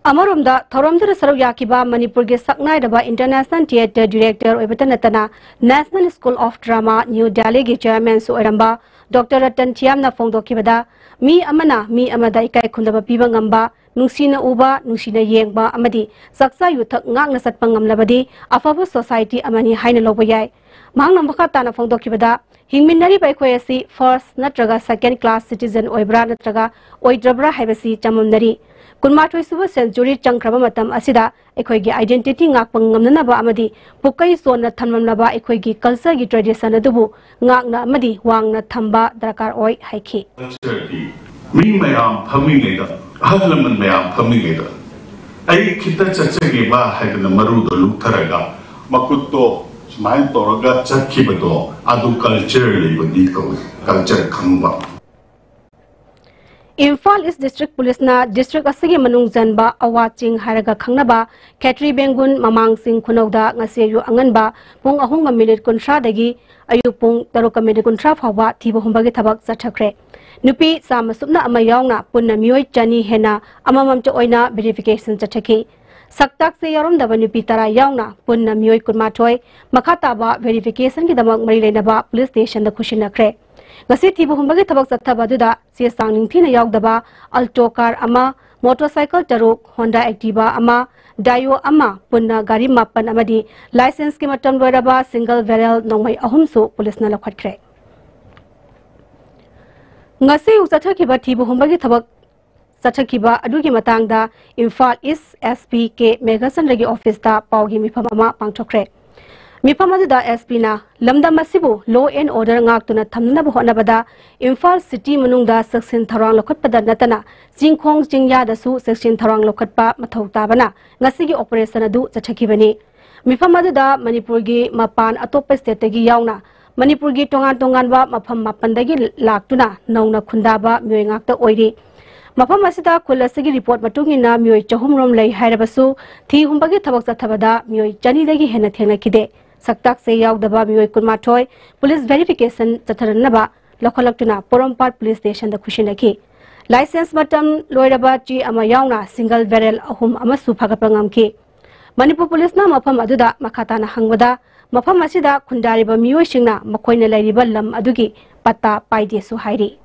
ꯑꯃꯔꯣꯝꯗ, ꯊꯧꯔꯝꯗꯨꯗ ꯁꯔꯨꯛ ꯌꯥꯈꯤꯕ ꯃꯅꯤꯄꯨꯔꯒꯤ ꯁꯛꯅꯥꯏꯔꯕ International Theatre Director ꯑꯣꯏꯕꯇ ꯅꯠꯇꯅ National School of Drama, New Delhi ꯒꯤ chairman ꯁꯨ ꯑꯣꯏꯔꯝꯕ Doctor ꯔꯇꯟ ꯊꯤꯌꯥꯝꯅ ꯐꯣꯡꯗꯣꯛꯈꯤꯕꯗ, ꯃꯤ ꯑꯃꯅ ꯃꯤ ꯑꯃꯗ ꯏꯀꯥꯏ ꯈꯨꯝꯅꯕ ꯄꯤꯕ ꯉꯝꯕ, ꯅꯨꯡꯁꯤꯅ ꯎꯕ, ꯅꯨꯡꯁꯤꯅ ꯌꯦꯡꯕ ꯑꯃꯗꯤ ꯆꯥꯛꯆꯥ ꯌꯨꯊꯛ ꯉꯥꯛꯅ ꯆꯠꯄ ꯉꯝꯂꯕꯗꯤ ꯑꯐꯕ society ꯑꯃꯅꯤ ꯍꯥꯏꯅ ꯂꯧꯕ ꯌꯥꯏ꯫ ꯃꯍꯥꯛꯅ ꯃꯈꯥ ꯇꯥꯅ ꯐꯣꯡꯗꯣꯛꯈꯤꯕꯗ, ꯍꯤꯡꯃꯤꯟꯅꯔꯤꯕ ꯑꯩꯈꯣꯏ ꯑꯁꯤ first ꯅꯠꯇ꯭ꯔꯒ second class citizen ꯑꯣꯏꯕ꯭ꯔꯥ ꯅꯠꯇ꯭ꯔꯒ ꯑꯣꯏꯗ꯭ꯔꯕ꯭ꯔꯥ ꯍꯥꯏꯕꯁꯤ ꯆꯃꯝꯅꯔꯤ꯫ ꯀꯨꯟꯃꯥꯊꯣꯏ ꯁꯨꯕ century ꯆꯪꯈ꯭ꯔꯕ ꯃꯇꯝ ꯑꯁꯤꯗ ꯑꯩꯈꯣꯏꯒꯤ identity ꯉꯥꯛꯄ ꯉꯝꯅꯅꯕ ꯑꯃꯗꯤ ꯄꯨꯀꯩ ꯆꯣꯟꯅ ꯊꯝꯂꯝꯂꯕ ꯑꯩꯈꯣꯏꯒꯤ culture ꯒꯤ tradition ꯑꯗꯨꯕꯨ ꯉꯥꯛꯅ ꯑꯃꯗꯤ ꯋꯥꯡꯅ ꯊꯝꯕ ꯗꯔꯀꯥꯔ ꯑꯣꯏ ꯍꯥꯏꯈꯤ꯫ Culture ꯗꯤ ꯃꯤ ꯃꯌꯥꯝ ꯐꯝꯃꯤꯉꯩꯗ, ꯑꯍꯜ ꯂꯃꯟ ꯃꯌꯥꯝ ꯐꯝꯃꯤꯉꯩꯗ ꯑꯩ ꯈꯤꯇ ꯆꯠꯆꯒꯦꯕ ꯍꯥꯏꯗꯅ ꯃꯔꯨꯗꯣ ꯂꯨꯞꯊꯔꯒ ꯃꯈꯨꯠꯇꯣ ꯁꯨꯃꯥꯏꯅ ꯇꯧꯔꯒ ꯆꯠꯈꯤꯕꯗꯣ, ꯑꯗꯨ culture ꯂꯩꯕꯗꯤ ꯀꯧꯏ, culture ꯈꯪꯕ꯫ ꯏꯝꯐꯥꯜ East District Police ꯅ district ꯑꯁꯤꯒꯤ ꯃꯅꯨꯡ ꯆꯟꯕ ꯑꯋꯥ ꯆꯤꯡ ꯍꯥꯏꯔꯒ ꯈꯪꯅꯕ ꯈꯦꯇ꯭ꯔꯤ ꯕꯦꯡꯒꯨꯟ ꯃꯃꯥꯡ ꯆꯤꯡ ꯈꯨꯅꯧꯗ ꯉꯁꯤ ꯑꯌꯨꯛ ꯑꯉꯟꯕ ꯄꯨꯡ ꯑꯍꯨꯝꯒ minute ꯀꯨꯟꯊ꯭ꯔꯥ ꯗꯒꯤ ꯑꯌꯨꯛ ꯄꯨꯡ ꯇꯔꯨꯛꯀ minute ꯀꯨꯟꯊ꯭ꯔꯥ ꯐꯥꯎꯕ ꯊꯤꯕ ꯍꯨꯝꯕꯒꯤ ꯊꯕꯛ ꯆꯠꯊꯈ꯭ꯔꯦ꯫ ꯅꯨꯄꯤ ꯆꯥꯝꯃ ꯁꯨꯞꯅ ꯑꯃ ꯌꯥꯎꯅ ꯄꯨꯟꯅ ꯃꯤꯑꯣꯏ ꯆꯅꯤ ꯍꯦꯟꯅ ꯑꯃꯃꯝꯇ ꯑꯣꯏꯅ verification ꯆꯠꯊꯈꯤ꯫ ꯁꯛꯇꯥꯛꯁꯦ ꯌꯥꯎꯔꯝꯗꯕ ꯅꯨꯄꯤ ꯇꯔꯥ ꯌꯥꯎꯅ ꯄꯨꯟꯅ ꯃꯤꯑꯣꯏ ꯀꯨꯟꯃꯥꯊꯣꯏ ꯃꯈꯥ ꯇꯥꯕ verification ꯒꯤꯗꯃꯛ ꯃꯔꯤ ꯂꯩꯅꯕ police station ꯗ ꯈꯨꯠꯁꯤꯟꯅꯈ꯭ꯔꯦ꯫ ꯉꯁꯤ ꯊꯤꯕ ꯍꯨꯝꯕꯒꯤ ꯊꯕꯛ ꯆꯠꯊꯕ ꯑꯗꯨꯗ ꯆꯦ ꯆꯥꯡ ꯅꯤꯡꯊꯤꯅ ꯌꯥꯎꯗꯕ Alto car ꯑꯃ, motorcycle ꯇꯔꯨꯛ, Honda Activa ꯑꯃ, Dio ꯑꯃ, ꯄꯨꯟꯅ ꯒꯥꯔꯤ ꯃꯥꯄꯟ ꯑꯃꯗꯤ license ꯀꯤ ꯃꯇꯝ ꯂꯣꯏꯔꯕ single barrel ꯅꯣꯡꯃꯩ ꯑꯍꯨꯝꯁꯨ police ꯅ ꯂꯧꯈꯠꯈ꯭ꯔꯦ꯫ ꯉꯁꯤ ꯑꯌꯨꯛ ꯆꯠꯊꯈꯤꯕ ꯊꯤꯕ ꯍꯨꯝꯕꯒꯤ ꯊꯕꯛ ꯆꯠꯊꯈꯤꯕ ꯑꯗꯨꯒꯤ ꯃꯇꯥꯡꯗ ꯏꯝꯐꯥꯜ East S P ꯀꯦ ꯃꯦꯘꯆꯟꯗ꯭ꯔꯒꯤ office ꯇ ꯄꯥꯎꯒꯤ ꯃꯤꯐꯝ ꯑꯃ ꯄꯥꯡꯊꯣꯛꯈ꯭ꯔꯦ꯫ ꯃꯤꯐꯝ ꯑꯗꯨꯗ S P ꯅ ꯂꯝꯗꯝ ꯑꯁꯤꯕꯨ law and order ꯉꯥꯛꯇꯨꯅ ꯊꯝꯅꯅꯕ ꯍꯣꯠꯅꯕꯗ ꯏꯝꯐꯥꯜ city ꯃꯅꯨꯡꯗ ꯆꯦꯛꯁꯤꯟ ꯊꯧꯔꯥꯡ ꯂꯧꯈꯠꯄꯗ ꯅꯠꯇꯅ ꯆꯤꯡꯈꯣꯡ ꯆꯤꯡꯌꯥꯗꯁꯨ ꯆꯦꯛꯁꯤꯟ ꯊꯧꯔꯥꯡ ꯂꯧꯈꯠꯄ ꯃꯊꯧ ꯇꯥꯕꯅ ꯉꯁꯤꯒꯤ operation ꯑꯗꯨ ꯆꯠꯊꯈꯤꯕꯅꯤ꯫ ꯃꯤꯐꯝ ꯑꯗꯨꯗ ꯃꯅꯤꯄꯨꯔꯒꯤ ꯃꯄꯥꯟ ꯑꯇꯣꯞꯄ state ꯇꯒꯤ ꯌꯥꯎꯅ ꯃꯅꯤꯄꯨꯔꯒꯤ ꯇꯣꯉꯥꯟ ꯇꯣꯉꯥꯟꯕ ꯃꯐꯝ ꯃꯥꯄꯟꯗꯒꯤ ꯂꯥꯛꯇꯨꯅ ꯅꯧꯅ ꯈꯨꯟꯗꯥꯕ ꯃꯤꯑꯣꯏ ꯉꯥꯛꯇ ꯑꯣꯏꯔꯤ꯫ ꯃꯐꯝ ꯑꯁꯤꯗ ꯈꯨꯜ ꯑꯁꯤꯒꯤ report ꯃꯇꯨꯡ ꯏꯟꯅ ꯃꯤꯑꯣꯏ ꯆꯍꯨꯝ ꯔꯣꯝ ꯂꯩ ꯍꯥꯏꯔꯕꯁꯨ ꯊꯤ ꯍꯨꯝꯕꯒꯤ ꯊꯕꯛ ꯆꯠꯊꯕꯗ ꯃꯤꯑꯣꯏ ꯆꯅꯤꯗꯒꯤ ꯍꯦꯟꯅ ꯊꯦꯡꯅꯈꯤꯗꯦ꯫ ꯁꯛꯇꯥꯛꯁꯦ ꯌꯥꯎꯗꯕ ꯃꯤꯑꯣꯏ ꯀꯨꯟꯃꯥꯊꯣꯏ police verification ꯆꯠꯊꯅꯅꯕ ꯂꯧꯈꯠꯂꯛꯇꯨꯅ ꯄꯣꯔꯣꯝꯄꯥꯠ police station ꯗ ꯈꯨꯠꯁꯤꯟꯅꯈꯤ꯫ License ꯃꯇꯝ ꯂꯣꯏꯔꯕ ꯆꯦ ꯑꯃ ꯌꯥꯎꯅ single barrel ꯑꯍꯨꯝ ꯑꯃꯁꯨ ꯐꯥꯒꯠꯄ ꯉꯝꯈꯤ꯫ ꯃꯅꯤꯄꯨꯔ police ꯅ ꯃꯐꯝ ꯑꯗꯨꯗ ꯃꯈꯥ ꯇꯥꯅ ꯍꯪꯕꯗ ꯃꯐꯝ ꯑꯁꯤꯗ ꯈꯨꯟꯗꯥꯔꯤꯕ ꯃꯤꯑꯣꯏꯁꯤꯡꯅ ꯃꯈꯣꯏꯅ ꯂꯩꯔꯤꯕ ꯂꯝ ꯑꯗꯨꯒꯤ ꯄꯠꯇꯥ ꯄꯥꯏꯗꯦꯁꯨ ꯍꯥꯏꯔꯤ꯫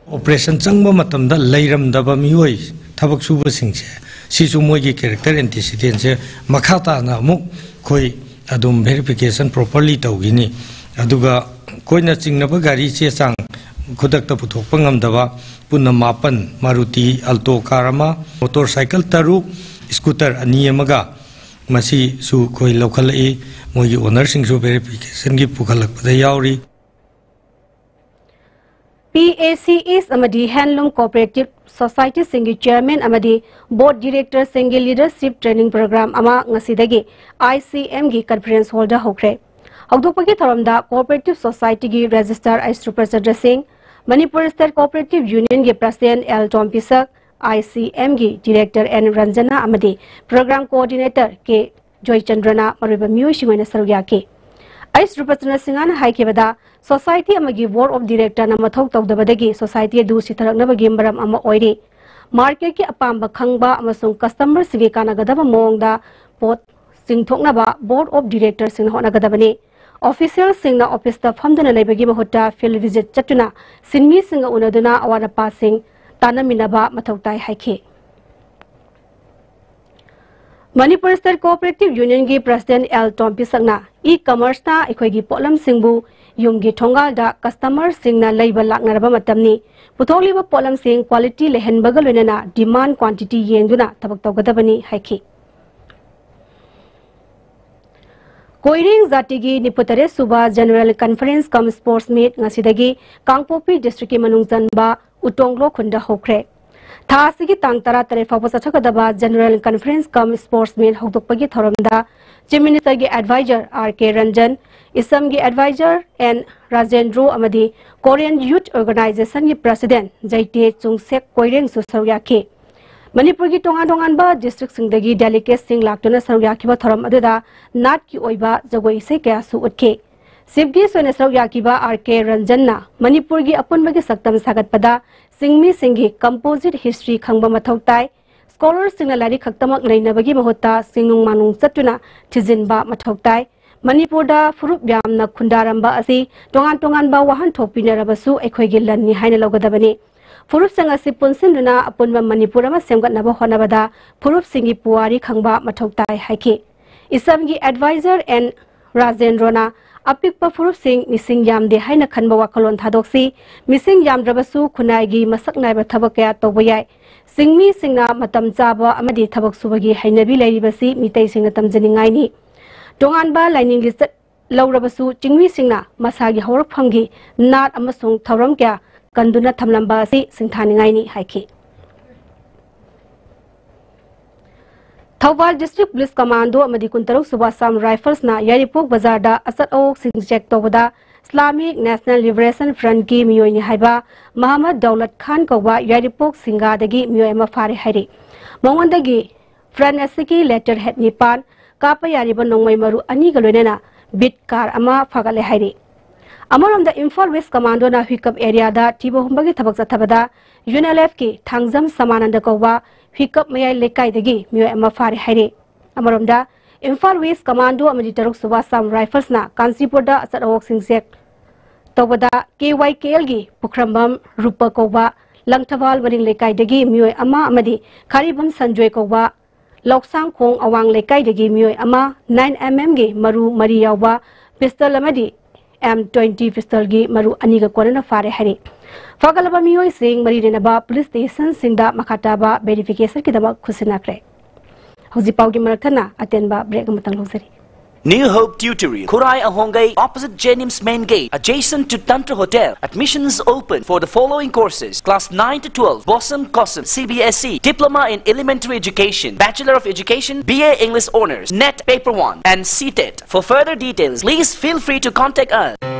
Operation ꯆꯪꯕ ꯃꯇꯝꯗ ꯂꯩꯔꯝꯗꯕ ꯃꯤꯑꯣꯏ ꯊꯕꯛ ꯁꯨꯕꯁꯤꯡꯁꯦ ꯁꯤꯁꯨ ꯃꯣꯏꯒꯤ character antecedent ꯁꯦ ꯃꯈꯥ ꯇꯥꯅ ꯑꯃꯨꯛ ꯑꯩꯈꯣꯏ ꯑꯗꯨꯝ verification properly ꯇꯧꯈꯤꯅꯤ꯫ ꯑꯗꯨꯒ ꯑꯩꯈꯣꯏꯅ ꯆꯤꯡꯅꯕ ꯒꯥꯔꯤ ꯆꯦ ꯆꯥꯡ ꯈꯨꯗꯛꯇ ꯄꯨꯊꯣꯛꯄ ꯉꯝꯗꯕ ꯄꯨꯟꯅ ꯃꯥꯄꯟ, Maruti Alto car ꯑꯃ, motorcycle ꯇꯔꯨꯛ, scooter ꯑꯅꯤ ꯑꯃꯒ ꯃꯁꯤꯁꯨ ꯑꯩꯈꯣꯏ ꯂꯧꯈꯠꯂꯛꯏ꯫ ꯃꯣꯏꯒꯤ owner ꯁꯤꯡꯁꯨ verification ꯒꯤ ꯄꯨꯈꯠꯂꯛꯄꯗ ꯌꯥꯎꯔꯤ꯫ P A C E's ꯑꯃꯗꯤ Handloom Cooperative Society ꯁꯤꯡꯒꯤ chairman ꯑꯃꯗꯤ board director ꯁꯤꯡꯒꯤ leadership training program ꯑꯃ ꯉꯁꯤꯗꯒꯤ I C M ꯒꯤ conference hall ꯗ ꯍꯧꯈ꯭ꯔꯦ꯫ ꯍꯧꯗꯣꯛꯄꯒꯤ ꯊꯧꯔꯝꯗ Cooperative Society ꯒꯤ registrar ꯑꯩꯁ Rupchandra Singh, Manipur State Cooperative Union ꯒꯤ president L Tompisak, I C M ꯒꯤ director ꯑꯦꯟ ꯔꯟꯖꯅꯥ ꯑꯃꯗꯤ program coordinator ꯀꯦ ꯖꯣꯏꯆꯟꯗ꯭ꯔꯅ ꯃꯔꯨꯑꯣꯏꯕ ꯃꯤꯑꯣꯏꯁꯤꯡ ꯑꯣꯏꯅ ꯁꯔꯨꯛ ꯌꯥꯈꯤ꯫ ꯑꯩꯁ ꯔꯨꯄꯆꯟꯗ꯭ꯔ ꯁꯤꯡꯍꯅ ꯍꯥꯏꯈꯤꯕꯗ, society ꯑꯃꯒꯤ board of director ꯅ ꯃꯊꯧ ꯇꯧꯗꯕꯗꯒꯤ society ꯑꯗꯨ ꯁꯤꯊꯔꯛꯅꯕꯒꯤ ꯃꯔꯝ ꯑꯃ ꯑꯣꯏꯔꯤ꯫ ꯃꯥꯔꯀꯦꯠꯀꯤ ꯑꯄꯥꯝꯕ ꯈꯪꯕ ꯑꯃꯁꯨꯡ ꯀꯁꯇꯃꯔꯁꯤꯡꯒꯤ ꯀꯥꯟꯅꯒꯗꯕ ꯃꯑꯣꯡꯗ ꯄꯣꯠ ꯆꯤꯡꯊꯣꯛꯅꯕ Board of Directorꯁꯤꯡꯅ ꯍꯣꯠꯅꯒꯗꯕꯅꯤ꯫ ꯑꯣꯐꯤꯁꯤꯌꯦꯜꯁꯤꯡꯅ ꯑꯣꯐꯤꯁꯇ ꯐꯝꯗꯨꯅ ꯂꯩꯕꯒꯤ ꯃꯍꯨꯠꯇ field visit ꯆꯠꯇꯨꯅ ꯁꯤꯟꯃꯤꯁꯤꯡꯒ ꯎꯅꯗꯨꯅ ꯑꯋꯥꯠ ꯑꯄꯥꯁꯤꯡ ꯇꯥꯟꯅꯃꯤꯟꯅꯕ ꯃꯊꯧ ꯇꯥꯏ ꯍꯥꯏꯈꯤ꯫ Manipur State Cooperative Unionꯒꯤ President L ꯇꯣꯝꯕꯤꯁꯛꯅ e-commerceꯅ ꯑꯩꯈꯣꯏꯒꯤ ꯄꯣꯠꯂꯝꯁꯤꯡꯕꯨ ꯌꯨꯝꯒꯤ ꯊꯣꯡꯒꯥꯜꯗ ꯀꯁꯇꯃꯔꯁꯤꯡꯅ ꯂꯩꯕ ꯂꯥꯛꯅꯔꯕ ꯃꯇꯝꯅꯤ꯫ ꯄꯨꯊꯣꯛꯂꯤꯕ ꯄꯣꯠꯂꯝꯁꯤꯡ quality ꯂꯩꯍꯟꯕꯒ ꯂꯣꯏꯅꯅ demand quantity ꯌꯦꯡꯗꯨꯅ ꯊꯕꯛ ꯇꯧꯒꯗꯕꯅꯤ ꯍꯥꯏꯈꯤ꯫ ꯀꯣꯏꯔꯦꯡ ꯖꯥꯇꯤꯒꯤ ꯅꯤꯐꯨꯇꯔꯦꯠ ꯁꯨꯕ General Conference cum Sports Meet ꯉꯁꯤꯗꯒꯤ ꯀꯥꯡꯄꯣꯛꯄꯤ districtꯀꯤ ꯃꯅꯨꯡ ꯆꯟꯕ ꯎꯇꯣꯡꯂꯣ ꯈꯨꯟꯗ ꯍꯧꯈ꯭ꯔꯦ꯫ ꯊꯥ ꯑꯁꯤꯒꯤ ꯇꯥꯡ ꯇꯔꯥꯇꯔꯦꯠ ꯐꯥꯎꯕ ꯆꯠꯊꯒꯗꯕ General Conference cum Sports Meet ꯍꯧꯗꯣꯛꯄꯒꯤ ꯊꯧꯔꯝꯗ Chief Ministerꯒꯤ advisor R K Ranjan, ꯏꯁꯝꯒꯤ advisor N Rajendro ꯑꯃꯗꯤ Korean Youth Organizationꯒꯤ President ꯖꯩꯇꯦ ꯆꯨꯡꯁꯦꯛ ꯀꯣꯏꯔꯦꯡꯁꯨ ꯁꯔꯨꯛ ꯌꯥꯈꯤ꯫ ꯃꯅꯤꯄꯨꯔꯒꯤ ꯇꯣꯉꯥꯟ ꯇꯣꯉꯥꯟꯕ districtꯁꯤꯡꯗꯒꯤ delegatesꯁꯤꯡ ꯂꯥꯛꯇꯨꯅ ꯁꯔꯨꯛ ꯌꯥꯈꯤꯕ ꯊꯧꯔꯝ ꯑꯗꯨꯗ ꯅꯥꯠꯀꯤ ꯑꯣꯏꯕ ꯖꯒꯣꯏ ꯏꯁꯩ ꯀꯌꯥꯁꯨ ꯎꯠꯈꯤ꯫ Chief guest ꯑꯣꯏꯅ ꯁꯔꯨꯛ ꯌꯥꯈꯤꯕ R K ꯔꯟꯖꯟꯅ ꯃꯅꯤꯄꯨꯔꯒꯤ ꯑꯄꯨꯟꯕꯒꯤ ꯁꯛꯇꯝ ꯁꯥꯒꯠꯄꯗ ꯆꯤꯡꯃꯤꯁꯤꯡꯒꯤ composite history ꯈꯪꯕ ꯃꯊꯧ ꯇꯥꯏ꯫ Scholarꯁꯤꯡꯅ ꯂꯥꯏꯔꯤꯛ ꯈꯛꯇꯃꯛ ꯅꯩꯅꯕꯒꯤ ꯃꯍꯨꯠꯇ ꯆꯤꯡꯅꯨꯡ ꯃꯥꯅꯨꯡ ꯆꯠꯇꯨꯅ ꯊꯤꯖꯤꯟꯕ ꯃꯊꯧ ꯇꯥꯏ꯫ ꯃꯅꯤꯄꯨꯔꯗ ꯐꯨꯔꯨꯞ ꯌꯥꯝꯅ ꯈꯨꯟꯗꯥꯔꯝꯕ ꯑꯁꯤ ꯇꯣꯉꯥꯟ ꯇꯣꯉꯥꯟꯕ ꯋꯥꯍꯟꯊꯣꯛ ꯄꯤꯅꯔꯕꯁꯨ ꯑꯩꯈꯣꯏꯒꯤ ꯂꯟꯅꯤ ꯍꯥꯏꯅ ꯂꯧꯒꯗꯕꯅꯤ꯫ ꯐꯨꯔꯨꯞꯁꯤꯡ ꯑꯁꯤ ꯄꯨꯟꯁꯤꯟꯗꯨꯅ ꯑꯄꯨꯟꯕ ꯃꯅꯤꯄꯨꯔ ꯑꯃ ꯁꯦꯝꯒꯠꯅꯕ ꯍꯣꯠꯅꯕꯗ ꯐꯨꯔꯨꯞꯁꯤꯡꯒꯤ ꯄꯨꯋꯥꯔꯤ ꯈꯪꯕ ꯃꯊꯧ ꯇꯥꯏ ꯍꯥꯏꯈꯤ꯫ ꯏꯁꯝꯒꯤ advisor N ꯔꯥꯖꯦꯟꯗ꯭ꯔꯣꯅ ꯑꯄꯤꯛꯄ ꯐꯨꯔꯨꯞꯁꯤꯡ ꯃꯤꯁꯤꯡ ꯌꯥꯝꯗꯦ ꯍꯥꯏꯅ ꯈꯟꯕ ꯋꯥꯈꯜꯂꯣꯟ ꯊꯥꯗꯣꯛꯁꯤ꯫ ꯃꯤꯁꯤꯡ ꯌꯥꯝꯗ꯭ꯔꯕꯁꯨ ꯈꯨꯟꯅꯥꯏꯒꯤ ꯃꯁꯛ ꯅꯥꯏꯕ ꯊꯕꯛ ꯀꯌꯥ ꯇꯧꯕ ꯌꯥꯏ꯫ ꯆꯤꯡꯃꯤꯁꯤꯡꯅ ꯃꯇꯝ ꯆꯥꯕ ꯑꯃꯗꯤ ꯊꯕꯛ ꯁꯨꯕꯒꯤ ꯍꯩꯅꯕꯤ ꯂꯩꯔꯤꯕꯁꯤ ꯃꯤꯇꯩꯁꯤꯡꯅ ꯇꯝꯖꯅꯤꯡꯉꯥꯏꯅꯤ꯫ ꯇꯣꯉꯥꯟꯕ ꯂꯥꯏꯅꯤꯡ ꯂꯤꯆꯠ ꯂꯧꯔꯕꯁꯨ ꯆꯤꯡꯃꯤꯁꯤꯡꯅ ꯃꯁꯥꯒꯤ ꯍꯧꯔꯛꯐꯝꯒꯤ ꯅꯥꯠ ꯑꯃꯁꯨꯡ ꯊꯧꯔꯝ ꯀꯌꯥ ꯀꯟꯗꯨꯅ ꯊꯝꯂꯝꯕ ꯑꯁꯤ ꯁꯤꯡꯊꯥꯅꯤꯡꯉꯥꯏꯅꯤ ꯍꯥꯏꯈꯤ꯫ ꯊꯧꯕꯥꯜ District Police Commando ꯑꯃꯗꯤ ꯀꯨꯟꯇꯔꯨꯛ ꯁꯨꯕ Assam Riflesꯅ ꯌꯥꯏꯔꯤꯄꯣꯛ ꯕꯖꯥꯔꯗ ꯑꯆꯠ ꯑꯋꯣꯛꯁꯤꯡ check ꯇꯧꯕꯗ Islamic National Liberation Frontꯀꯤ ꯃꯤꯑꯣꯏꯅꯤ ꯍꯥꯏꯕ ꯃꯍꯃꯗ ꯗꯧꯂꯠ ꯈꯥꯟ ꯀꯧꯕ ꯌꯥꯏꯔꯤꯄꯣꯛ ꯁꯤꯡꯒꯥꯗꯒꯤ ꯃꯤꯑꯣꯏ ꯑꯃ ꯐꯥꯔꯦ ꯍꯥꯏꯔꯤ꯫ ꯃꯉꯣꯟꯗꯒꯤ front ꯑꯁꯤꯒꯤ letterhead ꯅꯤꯄꯥꯟ, ꯀꯥꯞꯄ ꯌꯥꯔꯤꯕ ꯅꯣꯡꯃꯩ ꯃꯔꯨ ꯑꯅꯤꯒ ꯂꯣꯏꯅꯅ beat car ꯑꯃ ꯐꯥꯒꯠꯂꯦ ꯍꯥꯏꯔꯤ꯫ ꯑꯃꯔꯣꯝꯗ ꯏꯝꯐꯥꯜ ꯋꯦꯁ ꯀꯃꯥꯟꯗꯣꯅ ꯍꯨꯏꯀꯞ ꯑꯦꯔꯤꯌꯥꯗ ꯊꯤꯕ ꯍꯨꯝꯕꯒꯤ ꯊꯕꯛ ꯆꯠꯊꯕꯗ UNLFꯀꯤ ꯊꯥꯡꯖꯝ ꯁꯃꯥꯅꯟꯗ ꯀꯧꯕ ꯍꯨꯏꯀꯞ ꯃꯌꯥꯏ ꯂꯩꯀꯥꯏꯗꯒꯤ ꯃꯤꯑꯣꯏ ꯑꯃ ꯐꯥꯔꯦ ꯍꯥꯏꯔꯦ꯫ ꯑꯃꯔꯣꯝꯗ ꯏꯝꯐꯥꯜ ꯋꯦꯁ ꯀꯃꯥꯟꯗꯣ ꯑꯃꯗꯤ ꯇꯔꯨꯛ ꯁꯨꯕ ꯑꯁꯥꯝ ꯔꯥꯏꯐꯜꯁꯅ ꯀꯥꯟꯆꯤꯄꯨꯔꯗ ꯑꯆꯠ ꯑꯋꯣꯛꯁꯤꯡ ꯆꯦꯛ ꯇꯧꯕꯗ KYKLꯒꯤ ꯄꯨꯈ꯭ꯔꯝꯕꯝ ꯔꯨꯄ ꯀꯧꯕ ꯂꯪꯊꯕꯥꯜ ꯃꯅꯤꯡ ꯂꯩꯀꯥꯏꯗꯒꯤ ꯃꯤꯑꯣꯏ ꯑꯃ ꯑꯃꯗꯤ ꯈꯥꯔꯤꯕꯝ ꯁꯟꯖꯣꯏ ꯀꯧꯕ ꯂꯧꯁꯥꯡꯈꯣꯡ ꯑꯋꯥꯡ ꯂꯩꯀꯥꯏꯗꯒꯤ ꯃꯤꯑꯣꯏ ꯑꯃ nine MM ꯒꯤ ꯃꯔꯨ ꯃꯔꯤ ꯌꯥꯎꯕ ꯄꯤꯁꯇꯜ ꯑꯃꯗꯤ M twenty ꯄꯤꯁꯇꯜꯒꯤ ꯃꯔꯨ ꯑꯅꯤꯒ ꯀꯣꯟꯅꯅ ꯐꯥꯔꯦ ꯍꯥꯏꯔꯤ꯫ ꯐꯥꯒꯠꯂꯕ ꯃꯤꯑꯣꯏꯁꯤꯡ ꯃꯔꯤ ꯂꯩꯅꯕ ꯄꯨꯂꯤꯁ ꯁ꯭ꯇꯦꯁꯟꯁꯤꯡꯗ ꯃꯈꯥ ꯇꯥꯕ ꯚꯦꯔꯤꯐꯤꯀꯦꯁꯟꯒꯤꯗꯃꯛ ꯈꯨꯠꯁꯤꯟꯅꯈ꯭ꯔꯦ꯫ ꯍꯧꯖꯤꯛ ꯄꯥꯎꯒꯤ ꯃꯔꯛꯊꯠꯅ ꯑꯇꯦꯟꯕ ꯕ꯭ꯔꯦꯛ ꯑꯃꯇꯪ ꯂꯧꯖꯔꯤ꯫ New Hope Tutorial, Khurai Ahongai, opposite JNIMS main gate, adjacent to Tantra Hotel. Admissions open for the following courses: Class nine to twelve, BOSM, COSM, CBSE, Diploma in Elementary Education, Bachelor of Education, BA English Honours, NET Paper one, and CTET. For further details, please feel free to contact us.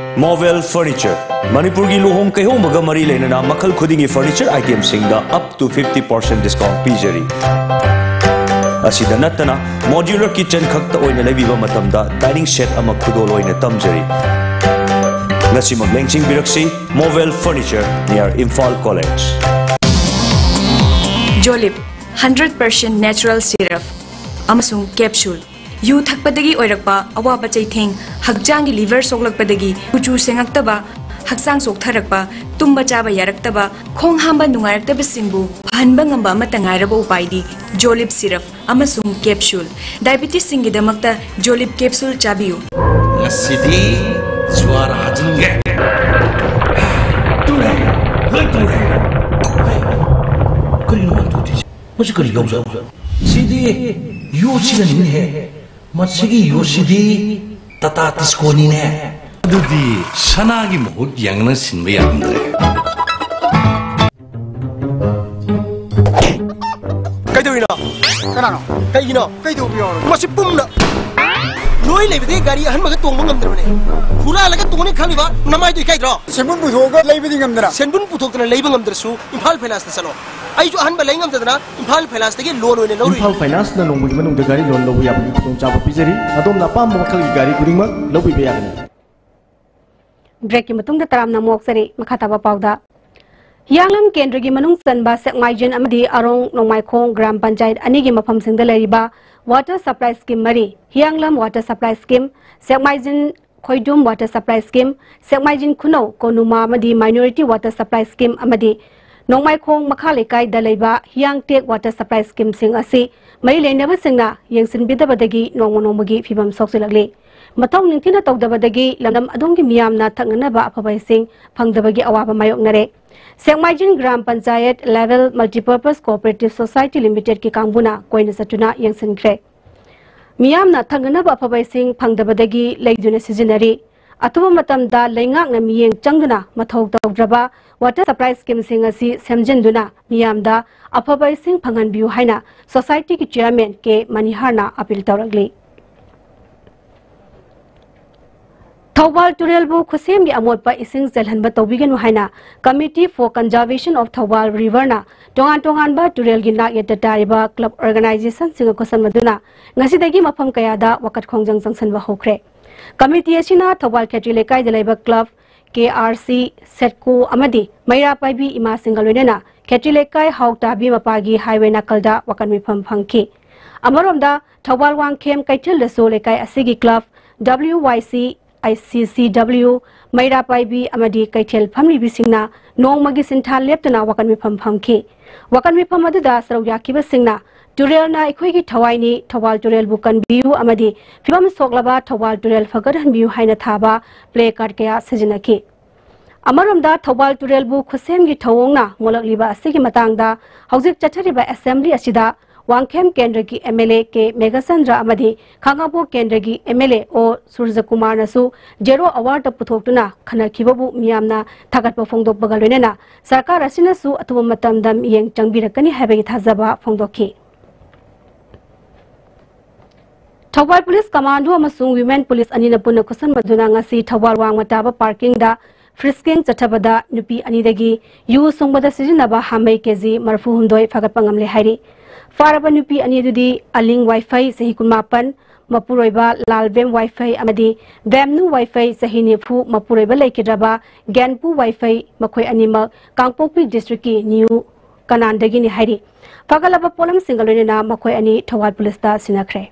Movel Furniture, ꯃꯅꯤꯄꯨꯔꯒꯤ ꯂꯨꯍꯣꯡ ꯀꯩꯍꯣꯡꯕꯒ ꯃꯔꯤ ꯂꯩꯅꯅ ꯃꯈꯜ ꯈꯨꯗꯤꯡꯒꯤ furniture itemꯁꯤꯡꯗ up to fifty percent discount ꯄꯤꯖꯔꯤ꯫ ꯑꯁꯤꯗ ꯅꯠꯇꯅ modular kitchen ꯈꯛꯇ ꯑꯣꯏꯅ ꯂꯩꯕꯤꯕ ꯃꯇꯝꯗ dining set ꯑꯃ ꯈꯨꯗꯣꯜ ꯑꯣꯏꯅ ꯇꯝꯖꯔꯤ꯫ ꯉꯁꯤꯃꯛ ꯂꯦꯡꯁꯤꯟꯕꯤꯔꯛꯁꯤ, Movel Furniture, near Imphal College. Jolip, hundred percent natural syrup ꯑꯃꯁꯨꯡ capsule꯫ ꯌꯨ ꯊꯛꯄꯗꯒꯤ ꯑꯣꯏꯔꯛꯄ ꯑꯋꯥꯕ ꯆꯩꯊꯦꯡ, ꯍꯛꯆꯥꯡꯒꯤ liver ꯁꯣꯛꯂꯛꯄꯗꯒꯤ ꯀꯨꯆꯨ ꯁꯦꯡꯉꯛꯇꯕ, ꯍꯛꯆꯥꯡ ꯆꯣꯛꯊꯔꯛꯄ, ꯇꯨꯝꯕ ꯆꯥꯕ ꯌꯥꯔꯛꯇꯕ, ꯈꯣꯡ ꯍꯥꯝꯕ ꯅꯨꯡꯉꯥꯏꯔꯛꯇꯕꯁꯤꯡꯕꯨ ꯐꯍꯟꯕ ꯉꯝꯕ ꯑꯃꯠꯇ ꯉꯥꯏꯔꯕ ꯎꯄꯥꯏꯗꯤ Jolip syrup ꯑꯃꯁꯨꯡ capsule꯫ Diabetesꯁꯤꯡꯒꯤꯗꯃꯛꯇ Jolip capsule ꯆꯥꯕꯤꯌꯨ꯫ ꯉꯁꯤꯗꯤ ꯖ꯭ꯋꯥꯔ ꯍꯥꯖꯤꯟꯒꯦ꯫ ꯇꯨꯔꯦ, ꯂꯣꯏ ꯇꯨꯔꯦ꯫ ꯍꯩ, ꯀꯔꯤꯅꯣ ꯃꯥꯅ ꯇꯧꯗꯣꯏꯁꯦ? ꯃꯁꯤ ꯀꯔꯤ ꯂꯧꯖꯥꯠꯅꯣ? ꯁꯤꯗꯤ ꯌꯣꯠꯁꯤꯅꯅꯤꯅꯦꯍꯦ꯫ ꯃꯁꯤꯒꯤ ꯌꯣꯠꯁꯤꯗꯤ ꯇꯥꯇꯥ ꯇꯤꯁꯀꯣꯅꯤꯅꯦ꯫ ꯑꯗꯨꯗꯤ ꯁꯅꯥꯒꯤ ꯃꯍꯨꯠ ꯌꯦꯡꯅ ꯁꯤꯟꯕ ꯌꯥꯔꯝꯗ꯭ꯔꯦ꯫ ꯀꯩꯗꯧꯔꯤꯅꯣ? ꯀꯅꯥꯅꯣ? ꯀꯩꯒꯤꯅꯣ? ꯀꯩꯗꯧꯕ ꯌꯥꯎꯔꯒꯦ? ꯃꯁꯤ ꯄꯨꯝꯅ ꯂꯣꯏ ꯂꯩꯕꯗꯤ ꯒꯥꯔꯤ ꯑꯍꯟꯕꯒ ꯇꯣꯡꯕ ꯉꯝꯗ꯭ꯔꯕꯅꯦ꯫ ꯍꯨꯔꯥꯜꯂꯒ ꯇꯣꯡꯅꯤ ꯈꯜꯂꯤꯕ ꯅꯃꯥꯏꯗꯣ ꯏꯀꯥꯏꯗ꯭ꯔꯣ? ꯁꯦꯟꯕꯨꯟ ꯄꯨꯊꯣꯛꯑꯒ ꯂꯩꯕꯗꯤ ꯉꯝꯗꯅ꯫ ꯁꯦꯟꯕꯨꯟ ꯄꯨꯊꯣꯛꯇꯅ ꯂꯩꯕ ꯉꯝꯗ꯭ꯔꯁꯨ ꯏꯝꯐꯥꯜ ꯐꯥꯏꯅꯥꯟꯁꯇ ꯆꯠꯂꯣ꯫ ꯑꯩꯁꯨ ꯑꯍꯟꯕ ꯂꯩ ꯉꯝꯗꯗꯅ ꯏꯝꯐꯥꯜ ꯐꯥꯏꯅꯥꯟꯁꯇꯒꯤ ꯂꯣꯟ ꯑꯣꯏꯅ ꯂꯧꯔꯨꯏ꯫ ꯏꯝꯐꯥꯜ ꯐꯥꯏꯅꯥꯟꯁꯅ ꯅꯣꯡꯃꯒꯤ ꯃꯅꯨꯡꯗ ꯒꯥꯔꯤ ꯂꯣꯟ ꯂꯧꯕ ꯌꯥꯕꯒꯤ ꯈꯨꯗꯣꯡꯆꯥꯕ ꯄꯤꯖꯔꯤ꯫ ꯑꯗꯣꯝꯅ ꯑꯄꯥꯝꯕ ꯃꯈꯜꯒꯤ ꯒꯥꯔꯤ ꯈꯨꯗꯤꯡꯃꯛ ꯂꯧꯕꯤꯕ ꯌꯥꯒꯅꯤ꯫ Breakꯀꯤ ꯃꯇꯨꯡꯗ ꯇꯔꯥꯝꯅ ꯑꯃꯨꯛ ꯑꯣꯛꯆꯔꯤ꯫ ꯃꯈꯥ ꯇꯥꯕ ꯄꯥꯎꯗ, ꯍꯤꯌꯥꯡꯂꯝ ꯀꯦꯟꯗ꯭ꯔꯒꯤ ꯃꯅꯨꯡ ꯆꯟꯕ ꯁꯦꯛꯃꯥꯏꯖꯤꯟ ꯑꯃꯗꯤ ꯑꯔꯣꯡ ꯅꯣꯡꯃꯥꯏꯈꯣꯡ ꯒ꯭ꯔꯥꯝ ꯄꯟꯆꯥꯌꯠ ꯑꯅꯤꯒꯤ ꯃꯐꯝꯁꯤꯡꯗ ꯂꯩꯔꯤꯕ water supply scheme ꯃꯔꯤ, ꯍꯤꯌꯥꯡꯂꯝ water supply scheme, ꯁꯦꯛꯃꯥꯏꯖꯤꯟ ꯈꯣꯏꯗꯨꯝ water supply scheme, ꯁꯦꯛꯃꯥꯏꯖꯤꯟ ꯈꯨꯅꯧ ꯀꯣꯅꯨꯃꯥ ꯑꯃꯗꯤ minority water supply scheme ꯑꯃꯗꯤ ꯅꯣꯡꯃꯥꯏꯈꯣꯡ ꯃꯈꯥ ꯂꯩꯀꯥꯏꯗ ꯂꯩꯕ ꯍꯤꯌꯥꯡꯇꯦꯛ water supply schemeꯁꯤꯡ ꯑꯁꯤ ꯃꯔꯤ ꯂꯩꯅꯕꯁꯤꯡꯅ ꯌꯦꯡꯁꯤꯟꯕꯤꯗꯕꯗꯒꯤ ꯅꯣꯡꯃ ꯅꯣꯡꯃꯒꯤ ꯐꯤꯕꯝ ꯁꯣꯛꯆꯤꯜꯂꯛꯂꯤ꯫ ꯃꯊꯧ ꯅꯤꯡꯊꯤꯅ ꯇꯧꯗꯕꯗꯒꯤ ꯂꯝꯗꯝ ꯑꯗꯣꯝꯒꯤ ꯃꯤꯌꯥꯝꯅ ꯊꯛꯅꯅꯕ ꯑꯐꯕ ꯏꯁꯤꯡ ꯐꯪꯗꯕꯒꯤ ꯑꯋꯥꯕ ꯃꯥꯌꯣꯛꯅꯔꯦ꯫ Sekmaijin gram panchayat level multipurpose cooperative society limitedꯀꯤ ꯀꯥꯡꯕꯨꯅ ꯀꯣꯏꯅ ꯆꯠꯇꯨꯅ ꯌꯦꯡꯁꯤꯟꯈ꯭ꯔꯦ꯫ ꯃꯤꯌꯥꯝꯅ ꯊꯛꯅꯅꯕ ꯑꯐꯕ ꯏꯁꯤꯡ ꯐꯪꯗꯕꯗꯒꯤ ꯂꯩꯗꯨꯅ ꯁꯤꯖꯤꯟꯅꯔꯤ꯫ ꯑꯊꯨꯕ ꯃꯇꯝꯗ ꯂꯩꯉꯥꯛꯅ ꯃꯤꯠꯌꯦꯡ ꯆꯪꯗꯨꯅ ꯃꯊꯧ ꯇꯧꯗ꯭ꯔꯕ water supply schemeꯁꯤꯡ ꯑꯁꯤ ꯁꯦꯝꯖꯤꯟꯗꯨꯅ ꯃꯤꯌꯥꯝꯗ ꯑꯐꯕ ꯏꯁꯤꯡ ꯐꯪꯍꯟꯕꯤꯌꯨ ꯍꯥꯏꯅ societyꯒꯤ chairman ꯀꯦ ꯃꯅꯤꯍꯥꯔꯅ appeal ꯇꯧꯔꯛꯂꯤ꯫ ꯊꯧꯕꯥꯜ ꯇꯨꯔꯦꯜꯕꯨ ꯈꯨꯠꯁꯦꯝꯒꯤ ꯑꯃꯣꯠꯄ ꯏꯁꯤꯡ ꯆꯦꯜꯍꯟꯕ ꯇꯧꯕꯤꯒꯅꯨ ꯍꯥꯏꯅ Committee for Conservation of Thoubal Riverꯅ ꯇꯣꯉꯥꯟ ꯇꯣꯉꯥꯟꯕ ꯇꯨꯔꯦꯜꯒꯤ ꯅꯥꯛ ꯌꯦꯠꯇ ꯇꯥꯔꯤꯕ club organizationꯁꯤꯡꯒ ꯈꯨꯠꯁꯝꯅꯗꯨꯅ ꯉꯁꯤꯗꯒꯤ ꯃꯐꯝ ꯀꯌꯥꯗ ꯋꯥꯀꯠ ꯈꯣꯡꯖꯪ ꯆꯪꯁꯤꯟꯕ ꯍꯧꯈ꯭ꯔꯦ꯫ Committee ꯑꯁꯤꯅ ꯊꯧꯕꯥꯜ ꯈꯦꯇ꯭ꯔꯤ ꯂꯩꯀꯥꯏꯗ ꯂꯩꯕ club, ꯀꯦ ꯑꯥꯔ ꯁꯤ, ꯁꯦꯠꯀꯣ ꯑꯃꯗꯤ ꯃꯩꯔꯥ ꯄꯥꯏꯕꯤ ꯏꯃꯥꯁꯤꯡꯒ ꯂꯣꯏꯅꯅ ꯈꯦꯇ꯭ꯔꯤ ꯂꯩꯀꯥꯏ ꯍꯥꯎ ꯇꯥꯕꯤ ꯃꯄꯥꯒꯤ highway ꯅꯥꯀꯜꯗ ꯋꯥꯀꯠ ꯃꯤꯐꯝ ꯐꯝꯈꯤ꯫ ꯑꯃꯔꯣꯝꯗ ꯊꯧꯕꯥꯜ ꯋꯥꯡꯈꯦꯝ ꯀꯩꯊꯦꯜꯗꯁꯨ ꯂꯩꯀꯥꯏ ꯑꯁꯤꯒꯤ club, ꯗꯕ꯭ꯂꯤꯌꯨ ꯋꯥꯏ ꯁꯤ, ꯑꯥꯏ ꯁꯤ ꯁꯤ ꯗꯕ꯭ꯂꯤꯌꯨ, ꯃꯩꯔꯥ ꯄꯥꯏꯕꯤ ꯑꯃꯗꯤ ꯀꯩꯊꯦꯜ ꯐꯝꯂꯤꯕꯤꯁꯤꯡꯅ ꯅꯣꯡꯃꯒꯤ ꯁꯤꯟꯊꯥ ꯂꯦꯞꯇꯅ ꯋꯥꯀꯠ ꯃꯤꯐꯝ ꯐꯝꯈꯤ꯫ ꯋꯥꯀꯠ ꯃꯤꯐꯝ ꯑꯗꯨꯗ ꯁꯔꯨꯛ ꯌꯥꯈꯤꯕꯁꯤꯡꯅ "ꯇꯨꯔꯦꯜꯅ ꯑꯩꯈꯣꯏꯒꯤ ꯊꯋꯥꯏꯅꯤ, ꯊꯧꯕꯥꯜ ꯇꯨꯔꯦꯜꯕꯨ ꯀꯟꯕꯤꯌꯨ" ꯑꯃꯗꯤ "ꯐꯤꯕꯝ ꯁꯣꯛꯂꯕ ꯊꯧꯕꯥꯜ ꯇꯨꯔꯦꯜ ꯐꯒꯠꯍꯟꯕꯤꯌꯨ" ꯍꯥꯏꯅ ꯊꯥꯕ placard ꯀꯌꯥ ꯁꯤꯖꯤꯟꯅꯈꯤ꯫ ꯑꯃꯔꯣꯝꯗ ꯊꯧꯕꯥꯜ ꯇꯨꯔꯦꯜꯕꯨ ꯈꯨꯠꯁꯦꯝꯒꯤ ꯊꯧꯑꯣꯡꯅ ꯃꯣꯠꯂꯛꯂꯤꯕ ꯑꯁꯤꯒꯤ ꯃꯇꯥꯡꯗ ꯍꯧꯖꯤꯛ ꯆꯠꯊꯔꯤꯕ assembly ꯑꯁꯤꯗ ꯋꯥꯡꯈꯦꯝ ꯀꯦꯟꯗ꯭ꯔꯒꯤ M L A K Meghachandra ꯑꯃꯗꯤ ꯈꯥꯉꯕꯣꯛ ꯀꯦꯟꯗ꯭ꯔꯒꯤ ꯑꯦꯝ ꯑꯦꯜ ꯑꯦ ꯑꯣ ꯁꯨꯔꯖꯀꯨꯃꯥꯔꯅꯁꯨ zero hourꯗ ꯄꯨꯊꯣꯛꯇꯨꯅ ꯈꯟꯅꯈꯤꯕꯕꯨ ꯃꯤꯌꯥꯝꯅ ꯊꯥꯒꯠꯄ ꯐꯣꯡꯗꯣꯛꯄꯒ ꯂꯣꯏꯅꯅ ꯁꯔꯀꯥꯔ ꯑꯁꯤꯅꯁꯨ ꯑꯊꯨꯕ ꯃꯇꯝꯗ ꯃꯤꯠꯌꯦꯡ ꯆꯪꯕꯤꯔꯛꯀꯅꯤ ꯍꯥꯏꯕꯒꯤ ꯊꯥꯖꯕ ꯐꯣꯡꯗꯣꯛꯈꯤ꯫ ꯊꯧꯕꯥꯜ ꯄꯨꯂꯤꯁ ꯀꯃꯥꯟꯗꯣ ꯑꯃꯁꯨꯡ women ꯄꯨꯂꯤꯁ ꯑꯅꯤꯅ ꯄꯨꯟꯅ ꯈꯨꯠꯁꯝꯅꯗꯨꯅ ꯉꯁꯤ ꯊꯧꯕꯥꯜ ꯋꯥꯡꯃ ꯇꯥꯕ parkingꯗ frisking ꯆꯠꯊꯕꯗ ꯅꯨꯄꯤ ꯑꯅꯤꯗꯒꯤ ꯌꯨ ꯁꯨꯡꯕꯗ ꯁꯤꯖꯤꯟꯅꯕ ꯍꯥꯃꯩ ꯀꯦꯖꯤ ꯃꯔꯐꯨ ꯍꯨꯝꯗꯣꯏ ꯐꯥꯒꯠꯄ ꯉꯝꯂꯦ ꯍꯥꯏꯔꯤ꯫ ꯐꯥꯔꯕ ꯅꯨꯄꯤ ꯑꯅꯤ ꯑꯗꯨꯗꯤ ꯑꯂꯤꯡ ꯋꯥꯏꯐꯩ, ꯆꯍꯤ ꯀꯨꯟꯃꯥꯄꯟ, ꯃꯄꯨꯔꯣꯏꯕ ꯂꯥꯜꯕꯦꯝ ꯋꯥꯏꯐꯩ ꯑꯃꯗꯤ ꯕꯦꯝꯅꯨ ꯋꯥꯏꯐꯩ ꯆꯍꯤ ꯅꯤꯐꯨ ꯃꯄꯨꯔꯣꯏꯕ ꯂꯩꯈꯤꯗ꯭ꯔꯕ ꯒ꯭ꯌꯥꯟꯄꯨ ꯋꯥꯏꯐꯩ, ꯃꯈꯣꯏ ꯑꯅꯤꯃꯛ ꯀꯥꯡꯄꯣꯛꯄꯤ district ꯀꯤ ꯅ꯭ꯌꯨ ꯀꯅꯥꯟꯗꯒꯤꯅꯤ ꯍꯥꯏꯔꯤ꯫ ꯐꯒꯠꯂꯕ ꯄꯣꯠꯂꯝꯁꯤꯡꯒ ꯂꯣꯏꯅꯅ ꯃꯈꯣꯏ ꯑꯅꯤ ꯊꯧꯕꯥꯜ police ꯇ ꯁꯤꯟꯅꯈ꯭ꯔꯦ꯫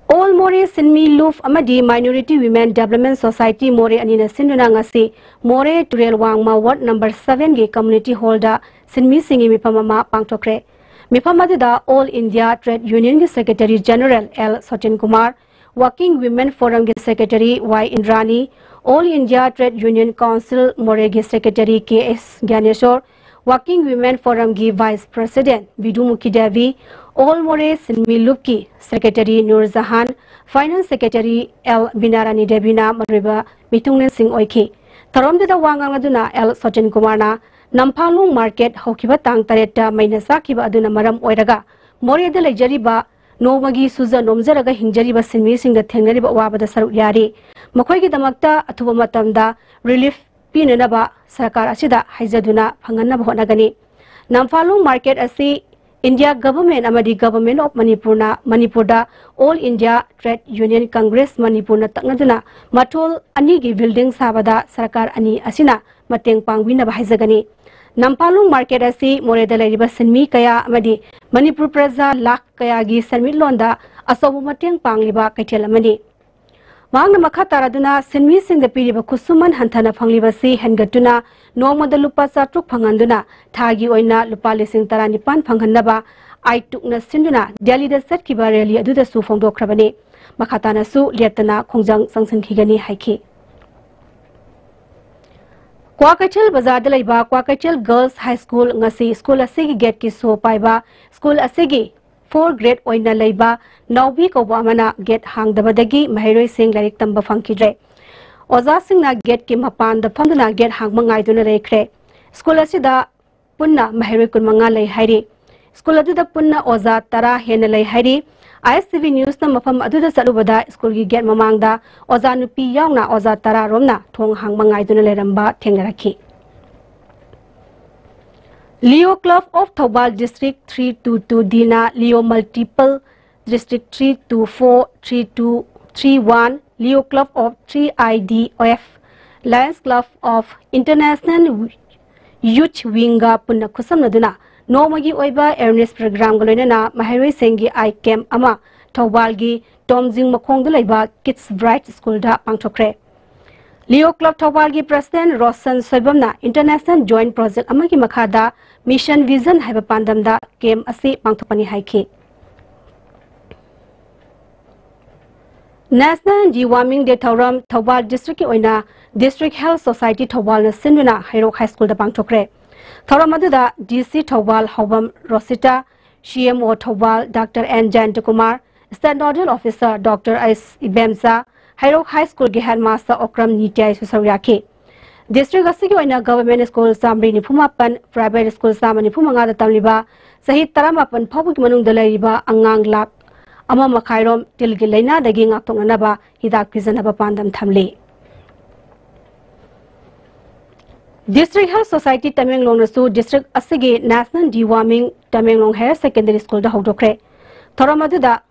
All Moreh Sinmi Lup ꯑꯃꯗꯤ Minority Women Development Society Moreh ꯑꯅꯤꯅ ꯁꯤꯟꯗꯨꯅ ꯉꯁꯤ ꯃꯣꯔꯦ ꯇꯨꯔꯦꯜ ꯋꯥꯡꯃ ward number seven ꯒꯤ community hall ꯗ ꯁꯤꯟꯃꯤꯁꯤꯡꯒꯤ ꯃꯤꯐꯝ ꯑꯃ ꯄꯥꯡꯊꯣꯛꯈ꯭ꯔꯦ꯫ ꯃꯤꯐꯝ ꯑꯗꯨꯗ All India Trade Union ꯒꯤ Secretary General L Sotin Kumar, Working Women Forum ꯒꯤ Secretary Y Indrani, All India Trade Union Council ꯃꯣꯔꯦꯒꯤ Secretary K S Gyaneshor, Working Women Forum ꯒꯤ Vice President Bidumukhi Devi, All Moreh Sinmi Lup ꯀꯤ Secretary Nur Jahan, Finance Secretary L Binarani ꯗꯦꯕꯤꯅ ꯃꯔꯨꯑꯣꯏꯕ ꯃꯤꯊꯨꯡꯂꯦꯟꯁꯤꯡ ꯑꯣꯏꯈꯤ꯫ ꯊꯧꯔꯝꯗꯨꯗ ꯋꯥ ꯉꯥꯡꯂꯗꯨꯅ ꯑꯦꯜ ꯁꯣꯇꯤꯟ ꯀꯨꯃꯥꯔꯅ ꯅꯝꯐꯥꯂꯣꯡ market ꯍꯧꯈꯤꯕ ꯇꯥꯡ ꯇꯔꯦꯠꯇ ꯃꯩꯅ ꯆꯥꯛꯈꯤꯕ ꯑꯗꯨꯅ ꯃꯔꯝ ꯑꯣꯏꯔꯒ ꯃꯣꯔꯦꯗ ꯂꯩꯖꯔꯤꯕ ꯅꯣꯡꯃꯒꯤ ꯁꯨꯖ ꯅꯣꯝꯖꯔꯒ ꯍꯤꯡꯖꯔꯤꯕ ꯁꯤꯟꯃꯤꯁꯤꯡꯗ ꯊꯦꯡꯅꯔꯤꯕ ꯑꯋꯥꯕꯗ ꯁꯔꯨꯛ ꯌꯥꯔꯤ꯫ ꯃꯈꯣꯏꯒꯤꯗꯃꯛꯇ ꯑꯊꯨꯕ ꯃꯇꯝꯗ relief ꯄꯤꯅꯅꯕ ꯁꯔꯀꯥꯔ ꯑꯁꯤꯗ ꯍꯥꯏꯖꯗꯨꯅ ꯐꯪꯍꯟꯅꯕ ꯍꯣꯠꯅꯒꯅꯤ꯫ ꯅꯝꯐꯥꯂꯣꯡ market ꯑꯁꯤ India Government ꯑꯃꯗꯤ Government of ꯃꯅꯤꯄꯨꯔꯅ ꯃꯅꯤꯄꯨꯔꯗ All India Trade Union Congress ꯃꯅꯤꯄꯨꯔꯅ ꯇꯛꯅꯗꯨꯅ ꯃꯊꯣꯜ ꯑꯅꯤꯒꯤ building ꯁꯥꯕꯗ ꯁꯔꯀꯥꯔ ꯑꯅꯤ ꯑꯁꯤꯅ ꯃꯇꯦꯡ ꯄꯥꯡꯕꯤꯅꯕ ꯍꯥꯏꯖꯒꯅꯤ꯫ ꯅꯝꯐꯥꯂꯣꯡ market ꯑꯁꯤ ꯃꯣꯔꯦꯗ ꯂꯩꯔꯤꯕ ꯁꯤꯟꯃꯤ ꯀꯌꯥ ꯑꯃꯗꯤ ꯃꯅꯤꯄꯨꯔ ꯄ꯭ꯔꯖꯥ ꯂꯥꯈ ꯀꯌꯥꯒꯤ ꯁꯦꯟꯃꯤꯠꯂꯣꯟꯗ ꯑꯆꯧꯕ ꯃꯇꯦꯡ ꯄꯥꯡꯂꯤꯕ ꯀꯩꯊꯦꯜ ꯑꯃꯅꯤ꯫ ꯃꯍꯥꯛꯅ ꯃꯈꯥ ꯇꯥꯔꯗꯨꯅ ꯁꯤꯟꯃꯤꯁꯤꯡꯗ ꯄꯤꯔꯤꯕ ꯈꯨꯠꯁꯨꯃꯟ ꯍꯟꯊꯅ ꯐꯪꯂꯤꯕꯁꯤ ꯍꯦꯟꯒꯠꯇꯨꯅ ꯅꯣꯡꯃꯗ ꯂꯨꯄꯥ ꯆꯥꯇ꯭ꯔꯨꯛ ꯐꯪꯍꯟꯗꯨꯅ ꯊꯥꯒꯤ ꯑꯣꯏꯅ ꯂꯨꯄꯥ ꯂꯤꯁꯤꯡ ꯇꯔꯥꯅꯤꯄꯥꯟ ꯐꯪꯍꯟꯅꯕ ꯑꯥꯏ ꯇꯨꯛꯅ ꯁꯤꯟꯗꯨꯅ ꯗꯦꯜꯂꯤꯗ ꯆꯠꯈꯤꯕ rally ꯑꯗꯨꯗꯁꯨ ꯐꯣꯡꯗꯣꯛꯈ꯭ꯔꯕꯅꯤ꯫ ꯃꯈꯥ ꯇꯥꯅꯁꯨ ꯂꯦꯞꯇꯅ ꯈꯣꯡꯖꯪ ꯆꯪꯁꯤꯟꯈꯤꯒꯅꯤ ꯍꯥꯏꯈꯤ꯫ ꯀ꯭ꯋꯥꯀꯩꯊꯦꯜ ꯕꯖꯥꯔꯗ ꯂꯩꯕ ꯀ꯭ꯋꯥꯀꯩꯊꯦꯜ Girls High School ꯉꯁꯤ school ꯑꯁꯤꯒꯤ gate ꯀꯤ ꯁꯣ ꯄꯥꯏꯕ school ꯑꯁꯤꯒꯤ four grade ꯑꯣꯏꯅ ꯂꯩꯕ ꯅꯥꯎꯕꯤ ꯀꯧꯕ ꯑꯃꯅ gate ꯍꯥꯡꯗꯕꯗꯒꯤ ꯃꯍꯩꯔꯣꯏꯁꯤꯡ ꯂꯥꯏꯔꯤꯛ ꯇꯝꯕ ꯐꯪꯈꯤꯗ꯭ꯔꯦ꯫ ꯑꯣꯖꯥꯁꯤꯡꯅ gate ꯀꯤ ꯃꯄꯥꯟꯗ ꯐꯝꯗꯨꯅ gate ꯍꯥꯡꯕ ꯉꯥꯏꯗꯨꯅ ꯂꯩꯈ꯭ꯔꯦ꯫ School ꯑꯁꯤꯗ ꯄꯨꯟꯅ ꯃꯍꯩꯔꯣꯏ ꯀꯨꯟꯃꯉꯥ ꯂꯩ ꯍꯥꯏꯔꯤ꯫ School ꯑꯗꯨꯗ ꯄꯨꯟꯅ ꯑꯣꯖꯥ ꯇꯔꯥ ꯍꯦꯟꯅ ꯂꯩ ꯍꯥꯏꯔꯤ꯫ ISTV News ꯅ ꯃꯐꯝ ꯑꯗꯨꯗ ꯆꯠꯂꯨꯕꯗ school ꯒꯤ gate ꯃꯃꯥꯡꯗ ꯑꯣꯖꯥ ꯅꯨꯄꯤ ꯌꯥꯎꯅ ꯑꯣꯖꯥ ꯇꯔꯥ ꯔꯣꯝꯅ ꯊꯣꯡ ꯍꯥꯡꯕ ꯉꯥꯏꯗꯨꯅ ꯂꯩꯔꯝꯕ ꯊꯦꯡꯅꯔꯛꯈꯤ꯫ Leo Club of Thoubal District three two two D ꯅ Leo Multiple District three two four, three two three one, Leo Club of three I D F, Lions Club of International Youth Wingꯒ ꯄꯨꯟꯅ ꯈꯨꯠꯁꯝꯅꯗꯨꯅ ꯅꯣꯡꯃꯒꯤ ꯑꯣꯏꯕ awareness programꯒ ꯂꯣꯏꯅꯅ ꯃꯍꯩꯔꯣꯏꯁꯤꯡꯒꯤ eye camp ꯑꯃ ꯊꯧꯕꯥꯜꯒꯤ ꯇꯣꯝꯖꯤꯡ ꯃꯈꯣꯡꯗ ꯂꯩꯕ Kids Bright Schoolꯗ ꯄꯥꯡꯊꯣꯛꯈ꯭ꯔꯦ꯫ Leo Club ꯊꯧꯕꯥꯜꯒꯤ President Roshan ꯁꯣꯏꯕꯝꯅ International Joint Project ꯑꯃꯒꯤ ꯃꯈꯥꯗ Mission Vision ꯍꯥꯏꯕ ꯄꯥꯟꯗꯝꯗ camp ꯑꯁꯤ ꯄꯥꯡꯊꯣꯛꯄꯅꯤ ꯍꯥꯏꯈꯤ꯫ National Deworming Day ꯊꯧꯔꯝ ꯊꯧꯕꯥꯜ districtꯀꯤ ꯑꯣꯏꯅ District Health Society ꯊꯧꯕꯥꯜꯅ ꯁꯤꯟꯗꯨꯅ ꯍꯩꯔꯣꯛ High Schoolꯗ ꯄꯥꯡꯊꯣꯛꯈ꯭ꯔꯦ꯫ ꯊꯧꯔꯝ ꯑꯗꯨꯗ D C Thoubal ꯍꯥꯎꯕꯝ ꯔꯣꯁꯤꯇꯥ, C M O Thoubal Doctor N ꯖꯌꯟꯇꯀꯨꯃꯥꯔ, State Nodal Officer Doctor S ꯏꯕꯦꯝꯆꯥ, ꯍꯩꯔꯣꯛ High Schoolꯒꯤ Headmaster ꯑꯣꯀ꯭ꯔꯝ ꯅꯤꯇ꯭ꯌꯥꯏꯁꯨ ꯁꯔꯨꯛ ꯌꯥꯈꯤ꯫ District ꯑꯁꯤꯒꯤ ꯑꯣꯏꯅ Government School ꯆꯥꯃꯔꯤ ꯅꯤꯐꯨ ꯃꯥꯄꯟ, Private School ꯆꯥꯝꯃ ꯅꯤꯐꯨ ꯃꯉꯥꯗ ꯇꯝꯂꯤꯕ ꯆꯍꯤ ꯇꯔꯥꯃꯥꯄꯟ ꯐꯥꯎꯕꯒꯤ ꯃꯅꯨꯡꯗ ꯂꯩꯔꯤꯕ ꯑꯉꯥꯡ ꯂꯥꯈ ꯑꯃ ꯃꯈꯥꯏꯔꯣꯝ ꯇꯤꯜꯒꯤ ꯂꯥꯏꯅꯥꯗꯒꯤ ꯉꯥꯛꯊꯣꯛꯅꯅꯕ ꯍꯤꯗꯥꯛ ꯄꯤꯖꯅꯕ ꯄꯥꯟꯗꯝ ꯊꯝꯂꯤ꯫ District Health Society ꯇꯃꯦꯡꯂꯣꯡꯅꯁꯨ district ꯑꯁꯤꯒꯤ National Deworming Tamenglong Higher Secondary Schoolꯗ ꯍꯧꯗꯣꯛꯈ꯭ꯔꯦ꯫ ꯊꯧꯔꯝ ꯑꯗꯨꯗ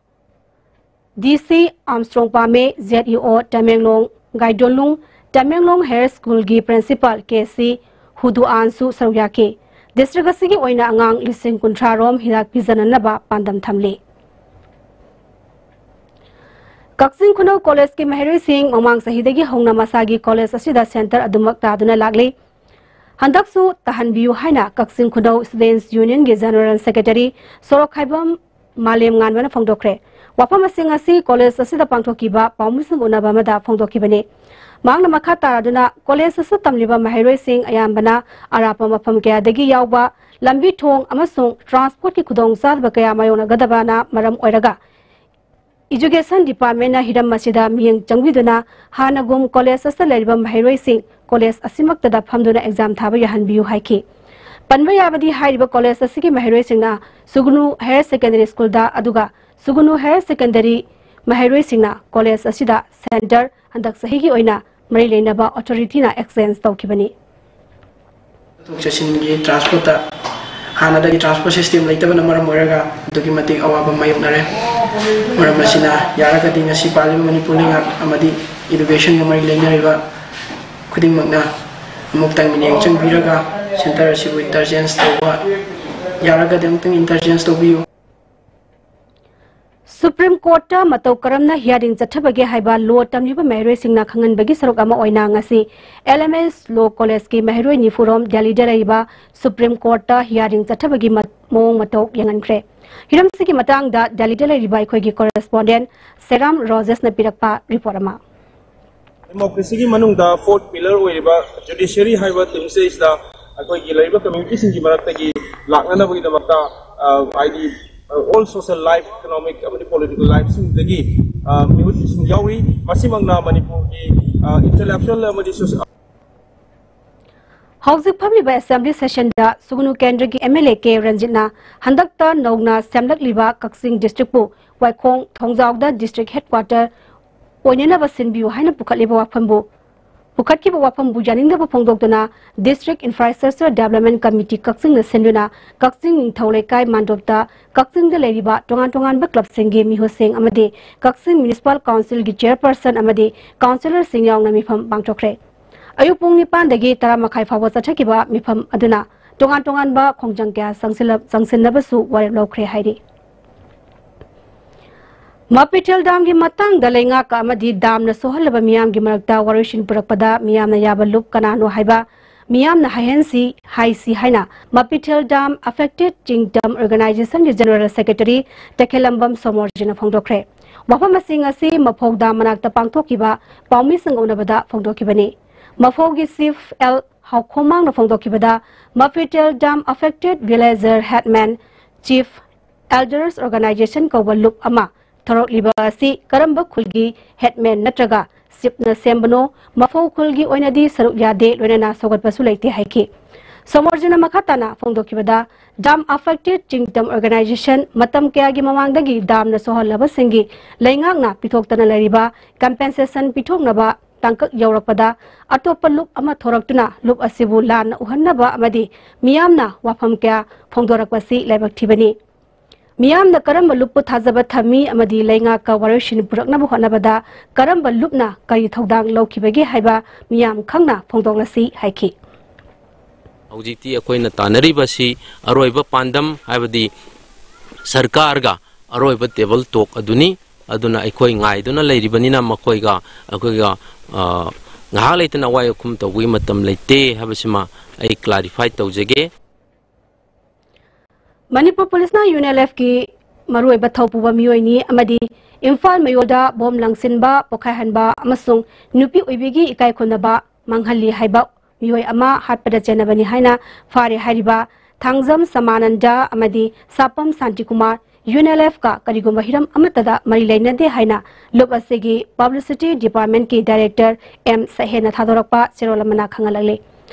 D C ꯑꯥꯝꯁꯇ꯭ꯔꯣꯡ ꯄꯥꯃꯦ, Z E O Tamenglong ꯒꯥꯏꯗꯣꯂꯨꯡ, Tamenglong Higher Schoolꯒꯤ Principal K C ꯍꯨꯗꯨꯑꯥꯟꯁꯨ ꯁꯔꯨꯛ ꯌꯥꯈꯤ꯫ District ꯑꯁꯤꯒꯤ ꯑꯣꯏꯅ ꯑꯉꯥꯡ ꯂꯤꯁꯤꯡ ꯀꯨꯟꯊ꯭ꯔꯥ ꯔꯣꯝ ꯍꯤꯗꯥꯛ ꯄꯤꯖꯅꯅꯕ ꯄꯥꯟꯗꯝ ꯊꯝꯂꯤ꯫ ꯀꯛꯆꯤꯡ ꯈꯨꯅꯧ Collegeꯀꯤ ꯃꯍꯩꯔꯣꯏꯁꯤꯡ ꯃꯃꯥꯡ ꯆꯍꯤꯗꯒꯤ ꯍꯧꯅ ꯃꯁꯥꯒꯤ college ꯑꯁꯤꯗ center ꯑꯗꯨꯃꯛ ꯇꯥꯗꯨꯅ ꯂꯥꯛꯂꯤ꯫ ꯍꯟꯗꯛꯁꯨ ꯇꯥꯍꯟꯕꯤꯌꯨ ꯍꯥꯏꯅ ꯀꯛꯆꯤꯡ ꯈꯨꯅꯧ Students Unionꯒꯤ General Secretary ꯁꯣꯔꯣꯛꯈꯥꯏꯕꯝ ꯃꯥꯂꯦꯝ ꯉꯥꯟꯕꯅ ꯐꯣꯡꯗꯣꯛꯈ꯭ꯔꯦ꯫ ꯋꯥꯐꯝꯁꯤꯡ ꯑꯁꯤ college ꯑꯁꯤꯗ ꯄꯥꯡꯊꯣꯛꯈꯤꯕ ꯄꯥꯎꯃꯤꯁꯤꯡ ꯎꯅꯕ ꯑꯃꯗ ꯐꯣꯡꯗꯣꯛꯈꯤꯕꯅꯤ꯫ ꯃꯍꯥꯛꯅ ꯃꯈꯥ ꯇꯥꯔꯗꯨꯅ, college ꯑꯁꯤꯗ ꯇꯝꯂꯤꯕ ꯃꯍꯩꯔꯣꯏꯁꯤꯡ ꯑꯌꯥꯝꯕꯅ ꯑꯔꯥꯞꯄ ꯃꯐꯝ ꯀꯌꯥꯗꯒꯤ ꯌꯥꯎꯕ, ꯂꯝꯕꯤ ꯊꯣꯡ ꯑꯃꯁꯨꯡ transportꯀꯤ ꯈꯨꯗꯣꯡꯆꯥꯗꯕ ꯀꯌꯥ ꯃꯥꯌꯣꯛꯅꯒꯗꯕꯅ ꯃꯔꯝ ꯑꯣꯏꯔꯒ, Education Departmentꯅ ꯍꯤꯔꯝ ꯑꯁꯤꯗ ꯃꯤꯠꯌꯦꯡ ꯆꯪꯕꯤꯗꯨꯅ ꯍꯥꯟꯅꯒꯨꯝ college ꯑꯁꯤꯗ ꯂꯩꯔꯤꯕ ꯃꯍꯩꯔꯣꯏꯁꯤꯡ college ꯑꯁꯤꯃꯛꯇꯗ ꯐꯝꯗꯨꯅ exam ꯊꯥꯕ ꯌꯥꯍꯟꯕꯤꯌꯨ ꯍꯥꯏꯈꯤ꯫ ꯄꯟꯕ ꯌꯥꯕꯗꯤ, ꯍꯥꯏꯔꯤꯕ college ꯑꯁꯤꯒꯤ ꯃꯍꯩꯔꯣꯏꯁꯤꯡꯅ ꯁꯨꯒꯨꯅꯨ Higher Secondary Schoolꯗ, ꯑꯗꯨꯒ ꯁꯨꯒꯨꯅꯨ Higher Secondary ꯃꯍꯩꯔꯣꯏꯁꯤꯡꯅ college ꯑꯁꯤꯗ center ꯍꯟꯗꯛ ꯆꯍꯤꯒꯤ ꯑꯣꯏꯅ ꯃꯔꯤ ꯂꯩꯅꯕ authorityꯅ exchange ꯇꯧꯈꯤꯕꯅꯤ꯫ ꯆꯠꯊꯣꯛ ꯆꯠꯁꯤꯟꯒꯤ transportꯇ ꯍꯥꯟꯅꯗꯒꯤ ꯇ꯭ꯔꯥꯟꯁꯄꯣꯔꯠ ꯁꯤꯁꯇꯦꯝ ꯂꯩꯇꯕꯅ ꯃꯔꯝ ꯑꯣꯏꯔꯒ ꯑꯗꯨꯛꯀꯤ ꯃꯇꯤꯛ ꯑꯋꯥꯕ ꯃꯥꯌꯣꯛꯅꯔꯦ꯫ ꯃꯔꯝ ꯑꯁꯤꯅ ꯌꯥꯔꯒꯗꯤ ꯉꯁꯤ ꯄꯥꯜꯂꯤꯕ ꯃꯅꯤꯄꯨꯔ ꯂꯩꯉꯥꯛ ꯑꯃꯗꯤ ꯏꯗꯨꯀꯦꯁꯟꯒ ꯃꯔꯤ ꯂꯩꯅꯔꯤꯕ ꯈꯨꯗꯤꯡꯃꯛꯅ ꯑꯃꯨꯛꯇꯪ ꯃꯤꯠꯌꯦꯡ ꯆꯪꯕꯤꯔꯒ ꯁꯦꯟꯇꯔ ꯑꯁꯤꯕꯨ ꯏꯟꯇꯔꯆꯦꯟꯖ ꯇꯧꯕ ꯌꯥꯔꯒꯗꯤ ꯑꯃꯨꯛꯇꯪ ꯏꯟꯇꯔꯆꯦꯟꯖ ꯇꯧꯕꯤꯌꯨ꯫ ꯁꯨꯄ꯭ꯔꯤꯝ ꯀꯣꯔꯠꯇ ꯃꯇꯧ ꯀꯔꯝꯅ ꯍꯤꯌꯥꯔꯤꯡ ꯆꯠꯊꯕꯒꯦ ꯍꯥꯏꯕ ꯂꯣ ꯇꯝꯂꯤꯕ ꯃꯍꯩꯔꯣꯏꯁꯤꯡꯅ ꯈꯪꯍꯟꯕꯒꯤ ꯁꯔꯨꯛ ꯑꯃ ꯑꯣꯏꯅ ꯉꯁꯤ ꯑꯦꯜ ꯑꯦꯝ ꯑꯦꯁ ꯂꯣ ꯀꯣꯂꯦꯖꯀꯤ ꯃꯍꯩꯔꯣꯏ ꯅꯤꯐꯨꯔꯣꯝ ꯗꯦꯜꯂꯤꯗ ꯂꯩꯔꯤꯕ ꯁꯨꯄ꯭ꯔꯤꯝ ꯀꯣꯔꯠꯇ ꯍꯤꯌꯥꯔꯤꯡ ꯆꯠꯊꯕꯒꯤ ꯃ-, ꯃꯑꯣꯡ ꯃꯇꯧ ꯌꯦꯡꯍꯟꯈ꯭ꯔꯦ꯫ ꯍꯤꯔꯝꯁꯤꯒꯤ ꯃꯇꯥꯡꯗ ꯗꯦꯜꯂꯤꯗ ꯂꯩꯔꯤꯕ ꯑꯩꯈꯣꯏꯒꯤ ꯀꯣꯔꯦꯁꯄꯣꯟꯗꯦꯟ ꯁꯦꯔꯥꯝ ꯔꯣꯖꯦꯁꯅ ꯄꯤꯔꯛꯄ ꯔꯤꯄꯣꯔꯠ ꯑꯃ꯫ ꯗꯦꯃꯣꯀ꯭ꯔꯦꯁꯤꯒꯤ ꯃꯅꯨꯡꯗ ꯐꯣꯔꯠ ꯄꯤꯂꯔ ꯑꯣꯏꯔꯤꯕ ꯖꯨꯗꯤꯁꯤꯌꯔꯤ ꯍꯥꯏꯕ ꯇꯤꯝꯁꯤꯗꯩꯁꯤꯗ ꯑꯩꯈꯣꯏꯒꯤ ꯂꯩꯔꯤꯕ ꯀꯝꯃ꯭ꯌꯨꯅꯤꯇꯤꯁꯤꯡꯒꯤ ꯃꯔꯛꯇꯒꯤ ꯂꯥꯛꯅꯅꯕꯒꯤꯗꯃꯛꯇ, ꯑ, ꯍꯥꯏꯗꯤ, ꯑ, ꯑꯣꯜ ꯁꯣꯁꯤꯌꯦꯜ ꯂꯥꯏꯐ, ꯏꯀꯣꯅꯣꯃꯤꯛ ꯑꯃꯗꯤ ꯄꯣꯂꯤꯇꯤꯀꯦꯜ ꯂꯥꯏꯐꯁꯤꯡꯗꯒꯤ, ꯑ, ꯃꯤꯍꯨꯠꯁꯤꯡ ꯌꯥꯎꯔꯤ꯫ ꯃꯁꯤꯃꯛꯅ ꯃꯅꯤꯄꯨꯔꯒꯤ, ꯑ, ꯏꯟꯇꯦꯂꯦꯛꯆꯨꯋꯦꯜ ꯑꯃꯗꯤ ꯁꯣꯁꯤꯌꯦꯜ ꯍꯧꯖꯤꯛ ꯐꯝꯂꯤꯕ ꯑꯦꯁꯦꯝꯕ꯭ꯂꯤ ꯁꯦꯁꯟꯗ ꯁꯨꯒꯅꯨ ꯀꯦꯟꯗ꯭ꯔꯒꯤ ꯑꯦꯝ ꯑꯦꯜ ꯑꯦ ꯀꯦ ꯔꯟꯖꯤꯠꯅ ꯍꯟꯗꯛꯇ ꯅꯧꯅ ꯁꯦꯝꯂꯛꯂꯤꯕ ꯀꯛꯆꯤꯡ ꯗꯤꯁꯇ꯭ꯔꯤꯛꯄꯨ ꯋꯥꯏꯈꯣꯡ ꯊꯣꯡꯖꯥꯎꯗ ꯗꯤꯁꯇ꯭ꯔꯤꯛ ꯍꯦꯗꯀ꯭ꯋꯥꯇꯔ ꯑꯣꯏꯅꯅꯕ ꯁꯤꯟꯕꯤꯌꯨ ꯍꯥꯏꯅ ꯄꯨꯈꯠꯂꯤꯕ ꯋꯥꯐꯝꯕꯨ, ꯄꯨꯈꯠꯈꯤꯕ ꯋꯥꯐꯝꯕꯨ ꯌꯥꯅꯤꯡꯗꯕ ꯐꯣꯡꯗꯣꯛꯇꯨꯅ ꯗꯤꯁꯇ꯭ꯔꯤꯛ ꯏꯟꯐ꯭ꯔꯥꯁ꯭ꯇ꯭ꯔꯛꯆꯔ ꯗꯦꯕꯂꯞꯃꯦꯟ ꯀꯃꯤꯇꯤ ꯀꯛꯆꯤꯡꯅ ꯁꯤꯟꯗꯨꯅ ꯀꯛꯆꯤꯡ ꯅꯤꯡꯊꯧ ꯂꯩꯀꯥꯏ ꯃꯥꯟꯗꯣꯞꯇ ꯀꯛꯆꯤꯡꯗ ꯂꯩꯔꯤꯕ ꯇꯣꯉꯥꯟ ꯇꯣꯉꯥꯟꯕ ꯀ꯭ꯂꯕꯁꯤꯡꯒꯤ ꯃꯤꯍꯨꯠꯁꯤꯡ ꯑꯃꯗꯤ ꯀꯛꯆꯤꯡ ꯃ꯭ꯌꯨꯅꯤꯁꯤꯄꯥꯜ ꯀꯥꯎꯟꯁꯤꯜꯒꯤ ꯆꯦꯌꯔꯄꯔꯁꯟ ꯑꯃꯗꯤ ꯀꯥꯎꯟꯁꯤꯂꯔꯁꯤꯡ ꯌꯥꯎꯅ ꯃꯤꯐꯝ ꯄꯥꯡꯊꯣꯛꯈ꯭ꯔꯦ꯫ ꯑꯌꯨꯛ ꯄꯨꯡ ꯅꯤꯄꯥꯟꯗꯒꯤ ꯇꯔꯥ ꯃꯈꯥꯏ ꯐꯥꯎꯕ ꯆꯠꯊꯈꯤꯕ ꯃꯤꯐꯝ ꯑꯗꯨꯅ ꯇꯣꯉꯥꯟ ꯇꯣꯉꯥꯟꯕ ꯈꯣꯡꯖꯪ ꯀꯌꯥ ꯆꯪꯁꯤꯜꯂ-, ꯆꯪꯁꯤꯟꯅꯕꯁꯨ ꯋꯥꯔꯦꯞ ꯂꯧꯈ꯭ꯔꯦ ꯍꯥꯏꯔꯤ꯫ ꯃꯐꯤꯇꯦꯜ ꯗꯥꯝꯒꯤ ꯃꯇꯥꯡꯗ ꯂꯩꯉꯥꯛꯀ ꯑꯃꯗꯤ ꯗꯥꯝꯅ ꯁꯣꯛꯍꯜꯂꯕ ꯃꯤꯌꯥꯝꯒꯤ ꯃꯔꯛꯇ ꯋꯥꯔꯣꯏꯁꯤꯟ ꯄꯨꯔꯛꯄꯗ ꯃꯤꯌꯥꯝꯅ ꯌꯥꯕ ꯂꯨꯞ ꯀꯅꯥꯅꯣ ꯍꯥꯏꯕ ꯃꯤꯌꯥꯝꯅ ꯍꯥꯏꯍꯟꯁꯤ ꯍꯥꯏꯁꯤ ꯍꯥꯏꯅ ꯃꯐꯤꯇꯦꯜ ꯗꯥꯝ ꯑꯐꯦꯛꯇꯦꯗ ꯆꯤꯡꯗꯝ ꯑꯣꯔꯒꯅꯥꯏꯖꯦꯁꯟꯒꯤ ꯖꯦꯅꯔꯦꯜ ꯁꯦꯀ꯭ꯔꯦꯇꯔꯤ ꯇꯈꯦꯂꯝꯕꯝ ꯁꯣꯃꯣꯔꯖꯤꯅ ꯐꯣꯡꯗꯣꯛꯈ꯭ꯔꯦ꯫ ꯋꯥꯐꯝꯁꯤꯡ ꯑꯁꯤ ꯃꯐꯧ ꯗꯥꯝ ꯃꯅꯥꯛꯇ ꯄꯥꯡꯊꯣꯛꯈꯤꯕ ꯄꯥꯎꯃꯤꯁꯤꯡ ꯎꯅꯕꯗ ꯐꯣꯡꯗꯣꯛꯈꯤꯕꯅꯤ꯫ ꯃꯐꯧꯒꯤ ꯆꯤꯐ ꯑꯦꯜ ꯍꯥꯎꯈꯣꯡꯃꯥꯡꯅ ꯐꯣꯡꯗꯣꯛꯈꯤꯕꯗ, Mapithel dam affected villager headmen chief elders organisation ꯀꯧꯕ ꯂꯨꯞ ꯑꯃ ꯊꯣꯔꯛꯂꯤꯕ ꯑꯁꯤ ꯀꯔꯝꯕ ꯈꯨꯜꯒꯤ ꯍꯦꯗꯃꯦꯟ ꯅꯠꯇ꯭ꯔꯒ ꯆꯤꯐꯅ ꯁꯦꯝꯕꯅꯣ? ꯃꯐꯧ ꯈꯨꯜꯒꯤ ꯑꯣꯏꯅꯗꯤ ꯁꯔꯨꯛ ꯌꯥꯗꯦ, ꯂꯣꯏꯅꯅ ꯁꯧꯒꯠꯄꯁꯨ ꯂꯩꯇꯦ ꯍꯥꯏꯈꯤ꯫ ꯁꯣꯃꯣꯔꯖꯤꯅ ꯃꯈꯥ ꯇꯥꯅ ꯐꯣꯡꯗꯣꯛꯈꯤꯕꯗ, ꯗꯥꯝ ꯑꯐꯦꯛꯇꯦꯗ ꯆꯤꯡꯗꯝ ꯑꯣꯔꯒꯅꯥꯏꯖꯦꯁꯟ ꯃꯇꯝ ꯀꯌꯥꯒꯤ ꯃꯃꯥꯡꯗꯒꯤ ꯗꯥꯝꯅ ꯁꯣꯛꯍꯜꯂꯕꯁꯤꯡꯒꯤ ꯂꯩꯉꯥꯛꯅ ꯄꯤꯊꯣꯛꯇꯅ ꯂꯩꯔꯤꯕ ꯀꯝꯄꯦꯟꯁꯦꯁꯟ ꯄꯤꯊꯣꯛꯅꯕ ꯇꯥꯡꯀꯛ ꯌꯧꯔꯛꯄꯗ ꯑꯇꯣꯞꯄ ꯂꯨꯞ ꯑꯃ ꯊꯣꯔꯛꯇꯨꯅ ꯂꯨꯞ ꯑꯁꯤꯕꯨ ꯂꯥꯟꯅ ꯎꯍꯟꯅꯕ ꯑꯃꯗꯤ ꯃꯤꯌꯥꯝꯅ ꯋꯥꯐꯝ ꯀꯌꯥ ꯐꯣꯡꯗꯣꯔꯛꯄꯁꯤ ꯂꯥꯏꯕꯛ ꯊꯤꯕꯅꯤ꯫ ꯃꯤꯌꯥꯝꯅ ꯀꯔꯝꯕ ꯂꯨꯞꯄꯨ ꯊꯥꯖꯕ ꯊꯝꯃꯤ ꯑꯃꯗꯤ ꯂꯩꯉꯥꯛꯀ ꯋꯥꯔꯣꯏꯁꯤꯟ ꯄꯨꯔꯛꯅꯕ ꯍꯣꯠꯅꯕꯗ ꯀꯔꯝꯕ ꯂꯨꯞꯅ ꯀꯔꯤ ꯊꯧꯗꯥꯡ ꯂꯧꯈꯤꯕꯒꯦ ꯍꯥꯏꯕ ꯃꯤꯌꯥꯝ ꯈꯪꯅ ꯐꯣꯡꯗꯣꯛꯂꯁꯤ ꯍꯥꯏꯈꯤ꯫ ꯍꯧꯖꯤꯛꯇꯤ ꯑꯩꯈꯣꯏꯅ ꯇꯥꯟꯅꯔꯤꯕꯁꯤ ꯑꯔꯣꯏꯕ ꯄꯥꯟꯗꯝ, ꯍꯥꯏꯕꯗꯤ ꯁꯔꯀꯥꯔꯒ ꯑꯔꯣꯏꯕ ꯇꯦꯕꯜ ꯇꯣꯛ ꯑꯗꯨꯅꯤ꯫ ꯑꯗꯨꯅ ꯑꯩꯈꯣꯏ ꯉꯥꯏꯗꯨꯅ ꯂꯩꯔꯤꯕꯅꯤꯅ ꯃꯈꯣꯏꯒ ꯑꯩꯈꯣꯏꯒ, ꯑ, ꯉꯥꯏꯍꯥꯛ ꯂꯩꯇꯅ ꯑꯋꯥꯏ ꯑꯈꯨꯝ ꯇꯧꯕꯒꯤ ꯃꯇꯝ ꯂꯩꯇꯦ ꯍꯥꯏꯕꯁꯤꯃ ꯑꯩ ꯀ꯭ꯂꯥꯔꯤꯐꯥꯏ ꯇꯧꯖꯒꯦ꯫ ꯃꯅꯤꯄꯨꯔ ꯄꯨꯂꯤꯁꯅ UNLFꯀꯤ ꯃꯔꯨꯑꯣꯏꯕ ꯊꯧꯄꯨꯕ ꯃꯤꯑꯣꯏꯅꯤ ꯑꯃꯗꯤ ꯏꯝꯐꯥꯜ ꯃꯌꯣꯜꯗ ꯕꯣꯝ ꯂꯪꯁꯤꯟꯕ, ꯄꯣꯈꯥꯏꯍꯟꯕ ꯑꯃꯁꯨꯡ ꯅꯨꯄꯤ ꯑꯣꯏꯕꯤꯒꯤ ꯏꯀꯥꯏ ꯈꯨꯝꯅꯕ ꯃꯥꯡꯍꯜꯂꯤ ꯍꯥꯏꯕ ꯃꯤꯑꯣꯏ ꯑꯃ ꯍꯥꯠꯄꯗ ꯆꯦꯟꯅꯕꯅꯤ ꯍꯥꯏꯅ ꯐꯥꯔꯦ ꯍꯥꯏꯔꯤꯕ ꯊꯥꯡꯖꯝ ꯁꯃꯥꯅꯟꯗ ꯑꯃꯗꯤ ꯁꯥꯄꯝ ꯁꯥꯟꯇꯤꯀꯨꯃꯥꯔ UNLFꯀ ꯀꯔꯤꯒꯨꯝꯕ ꯍꯤꯔꯝ ꯑꯃꯠꯇꯗ ꯃꯔꯤ ꯂꯩꯅꯗꯦ ꯍꯥꯏꯅ ꯂꯨꯞ ꯑꯁꯤꯒꯤ Publicity Departmentꯀꯤ Director M ꯁꯍꯦꯟꯅ ꯊꯥꯗꯣꯔꯛꯄ ꯆꯦꯔꯣꯜ ꯑꯃꯅ ꯈꯪꯍꯜꯂꯛꯂꯤ꯫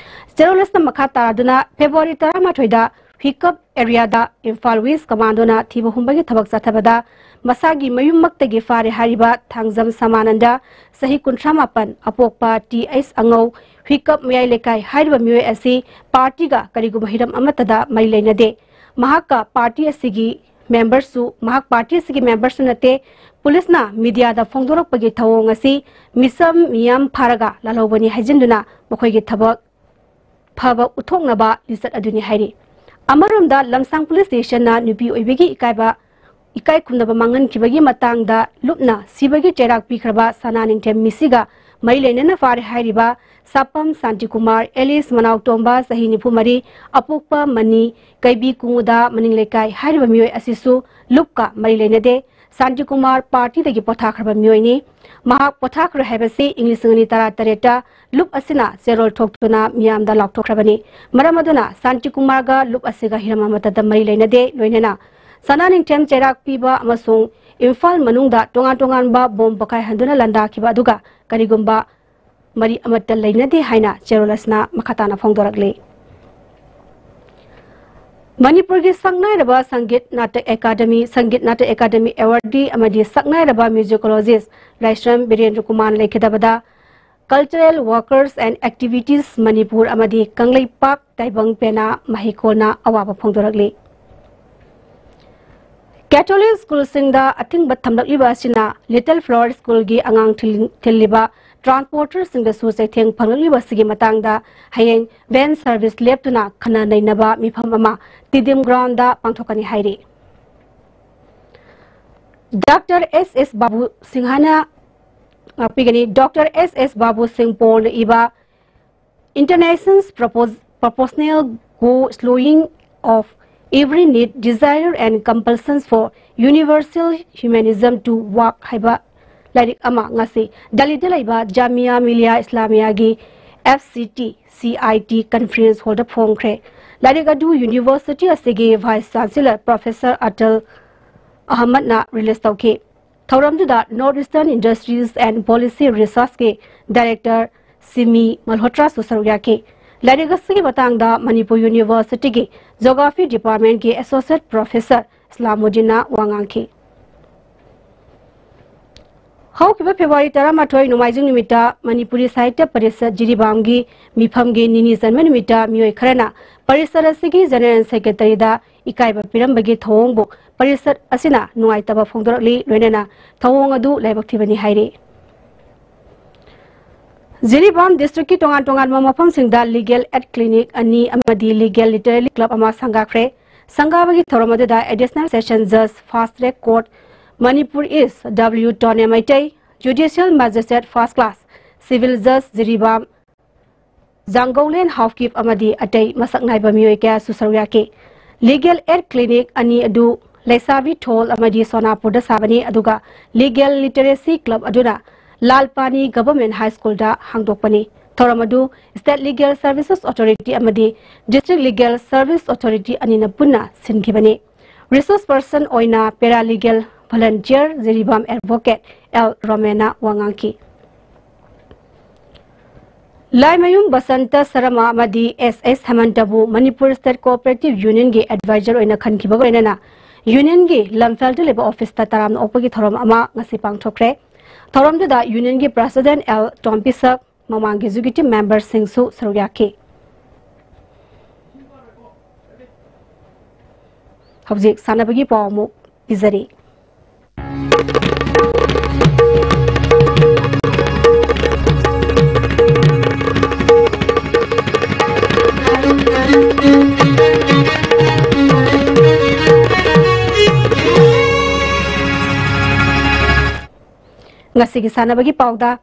ꯆꯦꯔꯣꯜ ꯑꯁꯤꯅ ꯃꯈꯥ ꯇꯥꯗꯨꯅ ꯐꯦꯕ꯭ꯔꯨꯋꯥꯔꯤ ꯇꯔꯥꯃꯥꯊꯣꯏꯗ ꯍꯨꯏꯀꯞ ꯑꯦꯔꯤꯌꯥꯗ ꯏꯝꯐꯥꯜ ꯋꯦꯁ ꯀꯃꯥꯟꯗꯣꯅ ꯊꯤꯕ ꯍꯨꯝꯕꯒꯤ ꯊꯕꯛ ꯆꯠꯊꯕꯗ ꯃꯁꯥꯒꯤ ꯃꯌꯨꯝꯃꯛꯇꯒꯤ ꯐꯥꯔꯦ ꯍꯥꯏꯔꯤꯕ ꯊꯥꯡꯖꯝ ꯁꯃꯥꯅꯟꯗ, ꯆꯍꯤ ꯀꯨꯟꯊ꯭ꯔꯥ ꯃꯥꯄꯟ, ꯑꯄꯣꯛꯄ ꯇꯤ ꯑꯩꯆ ꯑꯉꯧ, ꯍꯨꯏꯀꯞ ꯃꯌꯥꯏ ꯂꯩꯀꯥꯏ ꯍꯥꯏꯔꯤꯕ ꯃꯤꯑꯣꯏ ꯑꯁꯤ ꯄꯥꯔꯇꯤꯒ ꯀꯔꯤꯒꯨꯝꯕ ꯍꯤꯔꯝ ꯑꯃꯠꯇꯗ ꯃꯔꯤ ꯂꯩꯅꯗꯦ꯫ ꯃꯍꯥꯛꯀ ꯄꯥꯔꯇꯤ ꯑꯁꯤꯒꯤ ꯃꯦꯝꯕꯔꯁꯨ, ꯃꯍꯥꯛ ꯄꯥꯔꯇꯤ ꯑꯁꯤꯒꯤ ꯃꯦꯝꯕꯔꯁꯨ ꯅꯠꯇꯦ꯫ ꯄꯨꯂꯤꯁꯅ ꯃꯤꯗꯤꯌꯥꯗ ꯐꯣꯡꯗꯣꯔꯛꯄꯒꯤ ꯊꯧꯑꯣꯡ ꯑꯁꯤ ꯃꯤꯆꯝ ꯃꯤꯌꯥꯝ ꯐꯥꯔꯒ ꯂꯥꯜꯍꯧꯕꯅꯤ ꯍꯥꯏꯖꯤꯟꯗꯨꯅ ꯃꯈꯣꯏꯒꯤ ꯊꯕꯛ ꯐꯕ ꯎꯠꯊꯣꯛꯅꯕ ꯂꯤꯆꯠ ꯑꯗꯨꯅꯤ ꯍꯥꯏꯔꯤ꯫ ꯑꯃꯔꯣꯝꯗ ꯂꯝꯁꯥꯡ ꯄꯨꯂꯤꯁ ꯁ꯭ꯇꯦꯁꯟꯅ ꯅꯨꯄꯤ ꯑꯣꯏꯕꯤꯒꯤ ꯏꯀꯥꯏꯕ, ꯏꯀꯥꯏ ꯈꯨꯝꯅꯕ ꯃꯥꯡꯍꯟꯈꯤꯕꯒꯤ ꯃꯇꯥꯡꯗ ꯂꯨꯞꯅ ꯁꯤꯕꯒꯤ ꯆꯩꯔꯥꯛ ꯄꯤꯈ꯭ꯔꯕ ꯁꯅꯥꯅꯤꯡꯊꯦꯝ ꯃꯤꯁꯤꯒ ꯃꯔꯤ ꯂꯩꯅꯅ ꯐꯥꯔꯦ ꯍꯥꯏꯔꯤꯕ ꯁꯥꯄꯝ ꯁꯥꯟꯇꯤꯀꯨꯃꯥꯔ ꯑꯦꯂꯤꯁ ꯃꯅꯥꯎꯇꯣꯝꯕ ꯆꯍꯤ ꯅꯤꯐꯨ ꯃꯔꯤ, ꯑꯄꯣꯛꯄ ꯃꯅꯤ, ꯀꯩꯕꯤ ꯀꯨꯡꯉꯨꯗ ꯃꯅꯤꯡ ꯂꯩꯀꯥꯏ ꯍꯥꯏꯔꯤꯕ ꯃꯤꯑꯣꯏ ꯑꯁꯤꯁꯨ ꯂꯨꯞꯀ ꯃꯔꯤ ꯂꯩꯅꯗꯦ꯫ ꯁꯥꯟꯇꯤꯀꯨꯃꯥꯔ ꯄꯥꯔꯇꯤꯗꯒꯤ ꯄꯣꯊꯥꯈ꯭ꯔꯕ ꯃꯤꯑꯣꯏꯅꯤ꯫ ꯃꯍꯥꯛ ꯄꯣꯊꯥꯈ꯭ꯔꯦ ꯍꯥꯏꯕꯁꯤ ꯏꯪ ꯂꯤꯁꯤꯡ ꯑꯅꯤ ꯇꯔꯥ ꯇꯔꯦꯠꯇ ꯂꯨꯞ ꯑꯁꯤꯅ ꯆꯦꯔꯣꯜ ꯊꯣꯛꯇꯨꯅ ꯃꯤꯌꯥꯝꯗ ꯂꯥꯎꯊꯣꯛꯈ꯭ꯔꯕꯅꯤ꯫ ꯃꯔꯝ ꯑꯗꯨꯅ ꯁꯥꯟꯇꯤꯀꯨꯃꯥꯔꯒ ꯂꯨꯞ ꯑꯁꯤꯒ ꯍꯤꯔꯝ ꯑꯃꯠꯇꯗ ꯃꯔꯤ ꯂꯩꯅꯗꯦ꯫ ꯂꯣꯏꯅꯅ ꯁꯅꯥꯅꯤꯡꯊꯦꯝ ꯆꯩꯔꯥꯛ ꯄꯤꯕ ꯑꯃꯁꯨꯡ ꯏꯝꯐꯥꯜ ꯃꯅꯨꯡꯗ ꯇꯣꯉꯥꯟ ꯇꯣꯉꯥꯟꯕ ꯕꯣꯝ ꯄꯣꯈꯥꯏꯍꯟꯗꯨꯅ ꯂꯥꯟꯗꯥꯈꯤꯕ ꯑꯗꯨꯒ ꯀꯔꯤꯒꯨꯝꯕ ꯃꯔꯤ ꯑꯃꯠꯇ ꯂꯩꯅꯗꯦ ꯍꯥꯏꯅ ꯆꯦꯔꯣꯜ ꯑꯁꯤꯅ ꯃꯈꯥ ꯇꯥꯅ ꯐꯣꯡꯗꯣꯔꯛꯂꯤ꯫ ꯃꯅꯤꯄꯨꯔꯒꯤ ꯁꯛꯅꯥꯏꯔꯕ ꯁꯪꯒꯤꯠ ꯅꯥꯇꯛ ꯑꯦꯀꯥꯗꯃꯤ, ꯁꯪꯒꯤꯠ ꯅꯥꯇꯛ ꯑꯦꯀꯥꯗꯃꯤ ꯑꯦꯋꯥꯔꯗꯤ ꯑꯃꯗꯤ ꯁꯛꯅꯥꯏꯔꯕ ꯃ꯭ꯌꯨꯖꯤꯀꯣꯂꯣꯖꯤꯁ ꯂꯥꯏꯁ꯭ꯔꯝ ꯕꯤꯔꯦꯟꯗ꯭ꯔ ꯀꯨꯃꯥꯔꯅ ꯂꯩꯈꯤꯗꯕꯗ Cultural Workers and Activities Manipur ꯑꯃꯗꯤ ꯀꯪꯂꯩꯄꯥꯛ ꯇꯥꯏꯕꯪ ꯄꯦꯅꯥ ꯃꯍꯩꯀꯣꯜꯅ ꯑꯋꯥꯕ ꯐꯣꯡꯗꯣꯔꯛꯂꯤ꯫ ꯀꯦꯊꯣꯂꯤꯛ ꯁ꯭ꯀꯨꯜꯁꯤꯡꯗ ꯑꯊꯤꯡꯕ ꯊꯝꯂꯛꯂꯤꯕ ꯑꯁꯤꯅ Little Flower ꯁ꯭ꯀꯨꯜꯒꯤ ꯑꯉꯥꯡ ꯊꯤꯜ-, ꯊꯤꯜꯂꯤꯕ ꯇ꯭ꯔꯥꯟꯁꯄꯣꯔꯇꯔꯁꯤꯡꯗꯁꯨ ꯆꯩꯊꯦꯡ ꯐꯪꯂꯛꯂꯤꯕ ꯑꯁꯤꯒꯤ ꯃꯇꯥꯡꯗ ꯍꯌꯦꯡ ꯚꯦꯟ ꯁꯔꯚꯤꯁ ꯂꯦꯞꯇꯨꯅ ꯈꯟꯅ ꯅꯩꯅꯕ ꯃꯤꯐꯝ ꯑꯃ ꯇꯤꯗꯤꯝ ꯒ꯭ꯔꯥꯎꯟꯗ ꯄꯥꯡꯊꯣꯛꯀꯅꯤ ꯍꯥꯏꯔꯤ꯫ ꯗꯣꯛꯇꯔ ꯑꯦꯁ ꯑꯦꯁ ꯕꯥꯕꯨ ꯁꯤꯡꯍꯅ ꯉꯥꯛꯄꯤꯒꯅꯤ꯫ ꯗꯣꯛꯇꯔ ꯑꯦꯁ ꯑꯦꯁ ꯕꯥꯕꯨ ꯁꯤꯡ ꯄꯣꯜꯅ ꯏꯕ Internation's Propos-, Proportional Go Slowing of Every Need, Desire and Compulsions for Universal Humanism to Work ꯍꯥꯏꯕ ꯂꯥꯏꯔꯤꯛ ꯑꯃ ꯉꯁꯤ ꯗꯦꯜꯂꯤꯗ ꯂꯩꯕ Jamia Millia ꯏꯁꯂꯥꯃꯤꯌꯥꯒꯤ F C T C I T conference hall ꯗ ꯐꯣꯡꯈ꯭ꯔꯦ꯫ ꯂꯥꯏꯔꯤꯛ ꯑꯗꯨ ꯌꯨꯅꯤꯚꯔꯁꯤꯇꯤ ꯑꯁꯤꯒꯤ Vice Chancellor Professor ꯑꯇꯜ ꯑꯍꯃꯗꯅ ꯔꯤꯂꯤꯖ ꯇꯧꯈꯤ꯫ ꯊꯧꯔꯝꯗꯨꯗ North Eastern Industries and Policy Research ꯀꯤ Director ꯁꯤꯃꯤ ꯃꯜꯍꯣꯇ꯭ꯔꯥꯁꯨ ꯁꯔꯨꯛ ꯌꯥꯈꯤ꯫ ꯂꯥꯏꯔꯤꯛ ꯑꯁꯤꯒꯤ ꯃꯇꯥꯡꯗ ꯃꯅꯤꯄꯨꯔ ꯌꯨꯅꯤꯚꯔꯁꯤꯇꯤꯒꯤ Geography Department ꯀꯤ Associate Professor ꯏꯁꯂꯥꯃꯨꯗꯤꯟꯅ ꯋꯥ ꯉꯥꯡꯈꯤ꯫ ꯍꯧꯈꯤꯕ ꯐꯦꯕ꯭ꯔꯨꯋꯥꯔꯤ ꯇꯔꯥꯃꯥꯊꯣꯏ ꯅꯣꯡꯃꯥꯏꯖꯤꯡ ꯅꯨꯃꯤꯠꯇ ꯃꯅꯤꯄꯨꯔꯤ ꯁꯥꯍꯤꯇ꯭ꯌ ꯄꯔꯤꯁꯠ ꯖꯤꯔꯤꯕꯥꯝꯒꯤ ꯃꯤꯐꯝꯒꯤ ꯅꯤꯅꯤ ꯆꯟꯕ ꯅꯨꯃꯤꯠꯇ ꯃꯤꯑꯣꯏ ꯈꯔꯅ ꯄꯔꯤꯁꯠ ꯑꯁꯤꯒꯤ General Secretary ꯗ ꯏꯀꯥꯏꯕ ꯄꯤꯔꯝꯕꯒꯤ ꯊꯧꯑꯣꯡꯕꯨ ꯄꯔꯤꯁꯠ ꯑꯁꯤꯅ ꯅꯨꯡꯉꯥꯏꯇꯕ ꯐꯣꯡꯗꯣꯔꯛꯂꯤ, ꯂꯣꯏꯅꯅ ꯊꯧꯑꯣꯡ ꯑꯗꯨ ꯂꯥꯏꯕꯛ ꯊꯤꯕꯅꯤ ꯍꯥꯏꯔꯤ꯫ ꯖꯤꯔꯤꯕꯥꯝ district ꯀꯤ ꯇꯣꯉꯥꯟ ꯇꯣꯉꯥꯟꯕ ꯃꯐꯝꯁꯤꯡꯗ Legal Aid Clinic ꯑꯅꯤ ꯑꯃꯗꯤ Legal Literary Club ꯑꯃ ꯁꯪꯒꯥꯈ꯭ꯔꯦ꯫ ꯁꯪꯒꯥꯕꯒꯤ ꯊꯧꯔꯝ ꯑꯗꯨꯗ Additional Session Judge Fast Track Court Manipur East W ꯇꯣꯅꯦ Meitei, Judicial Magistrate First Class, Civil Judge Jiribam ꯖꯥꯡꯒꯧꯂꯦꯟ Haokip ꯑꯃꯗꯤ ꯑꯇꯩ ꯃꯁꯛ ꯅꯥꯏꯕ ꯃꯤꯑꯣꯏ ꯀꯌꯥꯁꯨ ꯁꯔꯨꯛ ꯌꯥꯈꯤ꯫ Legal Aid Clinic ꯑꯅꯤ ꯑꯗꯨ ꯂꯩꯁꯥꯕꯤ ꯊꯣꯜ ꯑꯃꯗꯤ ꯁꯣꯅꯥꯄꯨꯔꯗ ꯁꯥꯕꯅꯤ, ꯑꯗꯨꯒ Legal Literacy Club ꯑꯗꯨꯅ ꯂꯥꯜꯄꯥꯅꯤ Government High School ꯗ ꯍꯥꯡꯗꯣꯛꯄꯅꯤ꯫ ꯊꯧꯔꯝ ꯑꯗꯨ State Legal Services Authority ꯑꯃꯗꯤ District Legal Service Authority ꯑꯅꯤꯅ ꯄꯨꯟꯅ ꯁꯤꯟꯈꯤꯕꯅꯤ꯫ Resource person ꯑꯣꯏꯅ Paralegal Volunteer Jiribam Advocate L ꯔꯣꯃꯦꯟꯅ ꯋꯥ ꯉꯥꯡꯈꯤ꯫ ꯂꯥꯏꯃꯌꯨꯝ ꯕꯁꯟꯇ ꯁꯔꯃ ꯑꯃꯗꯤ ꯑꯦꯁ ꯑꯦꯁ ꯍꯦꯃꯟꯇꯕꯨ ꯃꯅꯤꯄꯨꯔ State Cooperative Union ꯒꯤ Advisor ꯑꯣꯏꯅ ꯈꯟꯈꯤꯕꯒ ꯂꯣꯏꯅꯅ Union ꯒꯤ ꯂꯝꯐꯦꯜꯗ ꯂꯩꯕ office ꯇ ꯇꯔꯥꯝꯅ ꯑꯣꯛꯄꯒꯤ ꯊꯧꯔꯝ ꯑꯃ ꯉꯁꯤ ꯄꯥꯡꯊꯣꯛꯈ꯭ꯔꯦ꯫ ꯊꯧꯔꯝꯗꯨꯗ ꯌꯨꯅꯤꯌꯟꯒꯤ ꯄ꯭ꯔꯦꯁꯤꯗꯦꯟꯠ ꯑꯦꯜ ꯇꯣꯝꯕꯤꯁꯛ, ꯃꯃꯥꯡꯒꯤ ꯑꯦꯛꯖꯤꯀ꯭ꯌꯨꯇꯤꯚ ꯃꯦꯝꯕꯔꯁꯤꯡꯁꯨ ꯁꯔꯨꯛ ꯌꯥꯈꯤ꯫ ꯍꯧꯖꯤꯛ ꯁꯥꯟꯅꯕꯒꯤ ꯄꯥꯎ ꯑꯃꯨꯛ ꯄꯤꯖꯔꯤ꯫ ꯉꯁꯤꯒꯤ ꯁꯥꯟꯅꯕꯒꯤ ꯄꯥꯎꯗ,